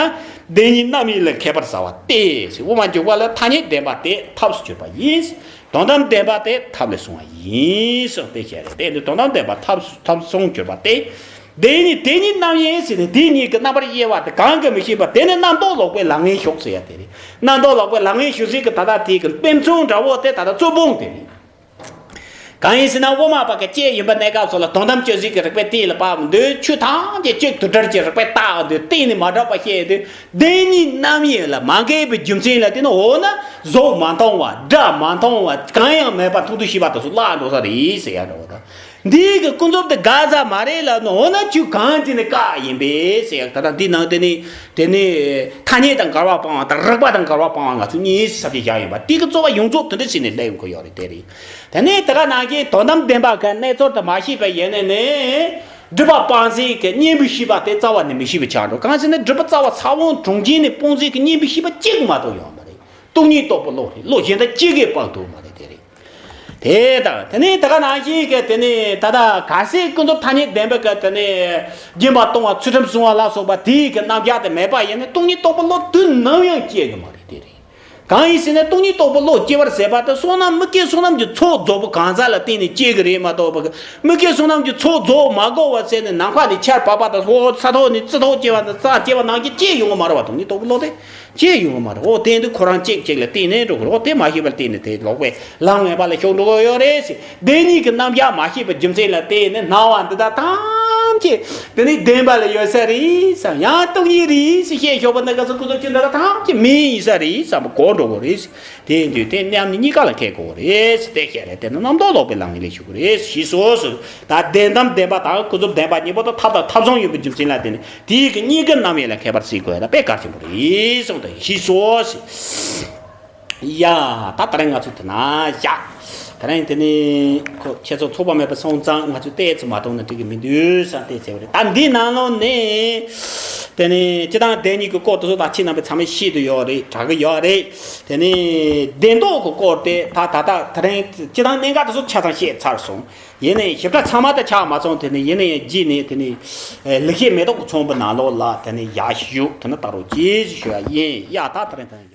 བདེན་གཉིས་རྣམ་གཡེང་ལས་ཁྱད་པར་བྱ་བ་སྟེ། དབུ་མ་འཇུག་པ་ལ་ཐ་སྙད་བདེན་པ་སྟེ་ཐབས་སུ་གྱུར་པ་ཡིན། དོན་དམ་བདེན་པ་སྟེ་ཐབས་ལས་བྱུང་བ་ཡིན་གསུངས་ཏེ་བཤད་རེད་དེ། འདི་དོན་དམ་བདེན་པ་ཐབས་སུ་ཐབས་སུ་གྱུར་པ་སྟེ། བདེན་གཉིས་བདེན་གཉིས་རྣམ་གཡེང་ཟེར་ནས་བདེན་གཉིས་ཀྱི་རྣམ་པར་དབྱེ་བ་དེ་གང་གིས་མི་ཤེས་པ་དེ་ནི་རྣམ་རྟོག་ལོག་པའི་ལག་ངན་ཞུགས་ཟེར་ཡ་དེ་རེད། རྣམ་རྟོག་ལོག་པའི་ལག་ངན་ཞུགས་ཟིན་གྱི་ད་ལྟ་དེའི་གི་དཔེ་མཚོན་འདྲ་བོ་དེ་ད་ལྟ་རྩོད་སྤོང་དེ་རེད། གང་ཡིན་ཟེར་ན་དབུ་མ་པ་གི་དཔྱད་ཡིན་པ་གནས་སྐབས་སུ་ལ་དོན་དམ་དཔྱོད་ཟིག་གི་རིགས་པས་དེ་ལ་དཔག་འདོད། ཆོས་ཐམས་ཅད་གཅིག་ཏུ་བསྒྲིལ་གྱི་རིགས་པས་བརྟག་འདོད། གཏིང་ནས་མ་གྲུབ་པ་བཤད་འདོད། བདེན་གཉིས་རྣམ་གཡེང་ལ་མ་འགལ་བའི་རྒྱུ་མཚན་ལ་བརྟེན་ནས་འོ་ན་གཟུགས་མ་མཐོང་བ། སྒྲ་མ་མཐོང་བ། གང་ཡང་མེད་པར་མཐོང་ཐོས་ཤེས་པ་དེ་ཚོ་བརླག་འགྲོ་ས་རེད་ཟེར་ཡ་འདྲ་བོ་དང་། འདིའི་གི་ཀུན་རྫོབ་དེ་དགག་ས་མ་རེད་ལབ་ན་འོ་ན་ཆོས་གང་དེ་ནི་བཀག་ཡིན་པས་ཟེར་ཡ། ད་ལྟ་འདི་ནང་དེ་ནི་དེ་ནི་ཐ་སྙད་དང་འགལ་བ་སྤང་བ་དང་རིགས་པ་དང་འགལ་བ་སྤང་བ་ང་ཚོ་གཉིས་ས་བཅད་བཞག་ཡོད་པ་དེ་གི་རྩོད་པ་ཡོངས་རྫོགས་དེ་འདྲ་བྱས་ནས་སླེབས་ཡོང་གི་ཡོད་རེད། དེ་རེད། དེ་ནས་དེ་ག་ནང་བཞིན་དོན་དམ་བདེན་པ་གི་གནས་ཚུལ་དེ་མ་ཤེས་པ་ཡིན་ནས་ནི། སྒྲིབ་པ་སྤངས་ཟིན་གྱི་གཉེན་པོའི་ཤེས་པ་དེ་རྩ་བ་ནས་མི་ཤེས་པ་ཆགས་འགྲོ། གང་ཟེར་ན་སྒྲིབ་པ་རྩ་བ་ས་བོན་གྲོང་ཁྱེར་ནས་སྤོང་ཟིན་གྱི་གཉེན་པོའི་ཤེས་པ་གཅིག་མ་གཏོགས་ཡོད་མ་རེད། སྟོང་ཉིད་རྟོགས་པའི་བློ་རེད། བློ་གཞན་དག་གཅིག་གིས་དཔག་ཐུབ་མ་རེད། དེ་རེད། དེ་དང་དེ་ནས་དེ་ག་ནང་བཞིན་གྱི་དེ་ནས་ད་ལྟ་གལ་སྲིད་ཀུན་རྫོབ་ཐ་སྙད་བདེན་པ་གི་དེ་ནས་སྦྱིན་པ་གཏོང་བ་ཚུལ་ཁྲིམས་སྲུང་བ་ལ་སོགས་པ་དེའི་གི་རྣམ་གཞག་དེ་མེད་པ་ཡིན་ན་སྟོང་ཉིད་རྟོགས་པའི་བློ་དུས་ནམ་ཡང་སྐྱེ་གི་མ་རེད། དེ་རེད། གང་ཡིན་ཟེར་ན་སྟོང་ཉིད་རྟོགས་པའི་བློ་སྐྱེ་བར་ཟད་པ་དེ་བསོད་ནམས་དམིགས་བཀར་བསོད་ནམས་ཀྱི་ཚོགས་རྫོགས་པ་གང་ཟག་ལ་བརྟེན་ནས་སྐྱེ་གི་རེད་མ་གཏོགས་པ། དམིགས་བཀར་བསོད་ནམས་ཀྱི་ཚོགས་རྫོགས་མ་དགོས་པ་བྱས་ནས་ནམ་མཁའ་ནས་ཆར་བབས་པ་དང་ཧོ་ས་ཐོག་ནས་རྩི་ཐོག་སྐྱེ་བ་དང་རྩྭ་སྐྱེ་བ་ནང་བཞིན་སྐྱེ་ཡོང་གི་མ་རེད་བ། སྟོང་ཉིད་རྟོགས་པའི་བློ་དེ་སྐྱེ་ཡོང་གི་མ་རེད། འོ་དེ་འདི་ཁོ་རང་གཅིག་གཅིག་ལ་བརྟེན་ནས་འགྲོ་གི་རེད། འོ་དེ་མ་ཤེས་པར་བརྟེན་ནས་དེ་ལོག་པའི་ལམ་ངན་པ་ལ་ཞུགས་འགྲོ་གི་ཡོད་རེད་ཟེར། བདེན་གཉིས་ཀྱི་རྣམ་གཞག་མ་ཤེས་པའི་རྒྱུ་མཚན་ལ་བརྟེན་ནས་སྣང་བ་འདི་དག་ཐམས་ཅད་དེ་ནི་བདེན་པ་ལ་ཡོད་ས་རེད་བསམ། ཡང་སྟོང་ཉིད་རེད་ཟེར་བཤད་ཆོག་པ་འདི་ག་ཚོད་ཀུན་རྫོབ་ཀྱི་འདི་དག་ཐམས་ཅད་མིང་ཡིན་ས་རེད་བསམ་པ་གོ་འགྲོ་གི་རེད། དེ་ཡིན་དུས་དེ་མཉམ་ནི་གཉིས་ཀ་ལ་འཁེལ་དགོས་རེད་ཟེར་ཏེ་བཤད་རེད། དེ་ནི་རྣམ་རྟོག་ལོག་པའི་ལམ་ངན་ལས་ཞུགས་རེད་ཞེས་སོ་ཟེར། ད་བདེན་གཏམ་བདེན་པ་དང་ཀུན་རྫོབ་བདེན་པ་གཉིས་པོ་དང་ཐབས་དང་ཐབས་བྱུང་ཡོད་པའི་རྒྱུ་མཚན་ལ་བརྟེན་ནས་དེའི་གི་གཉིས་ཀའི་རྣམ་དབྱེ་ལ་མཁས་པར་བརྩི་དགོས་ཡ་ད་དཔེ་གལ་ཆེན་པོ་རེད་གསུངས་ཏེ་ཞེས་སོ་ཟེར། ཡ། ད་ད་རིང་ང་ཚོ་དེ་ན་བཞག་ད་རིང་དེ་ནི་ཁོ་ཁྱེད་ཚོ་ཚོགས་པ་མེད་པ་སོང་ཙང་ང་ཚོས་ཏོག་ཙམ་མ་གཏོང་ན་འགྲིག་གི་མི་འདུག་བསམ་ཏོག་ཙམ་རེད། ད་འདི་ནང་ལོགས་ནས་དེ་ནི་སྤྱིར་བཏང་བདེན་གཉིས་ཀྱི་སྐོར་དེ་ཚོ་ད་ཁྱེད་རྣམ་པ་ཚང་མས་ཤེས་ཀྱི་ཡོད་རེད། དྲན་གྱི་ཡོད་རེད། དེ་ནི་བདེན་རྟོག་གི་སྐོར་དེ་ད་ད་ད་ད་རིང་སྤྱིར་བཏང་གནད་འགག་དེ་ཚོ་ཆ་ཚང་བཤད་ཚར་སོང་། ཡིན་ནའི་ཞིབ་ཕྲ་ཚང་མ་ད་ཆགས་མ་སོང་། དེ་ནི་ཡིན་ནའི་རྗེས་ནས་དེ་ནི་ལེགས་བཤད་མེ་ཏོག་གི་ཚོམ་བུ་ནང་ལོགས་ལ་དེ་ནི་ཡར་ཞུ་དེ་ནི་ལྟ་རོགས་གྱིས་ཞུ་ཡ་ཡིན། ཡ་ད་ད་རིང་ད་རིང་།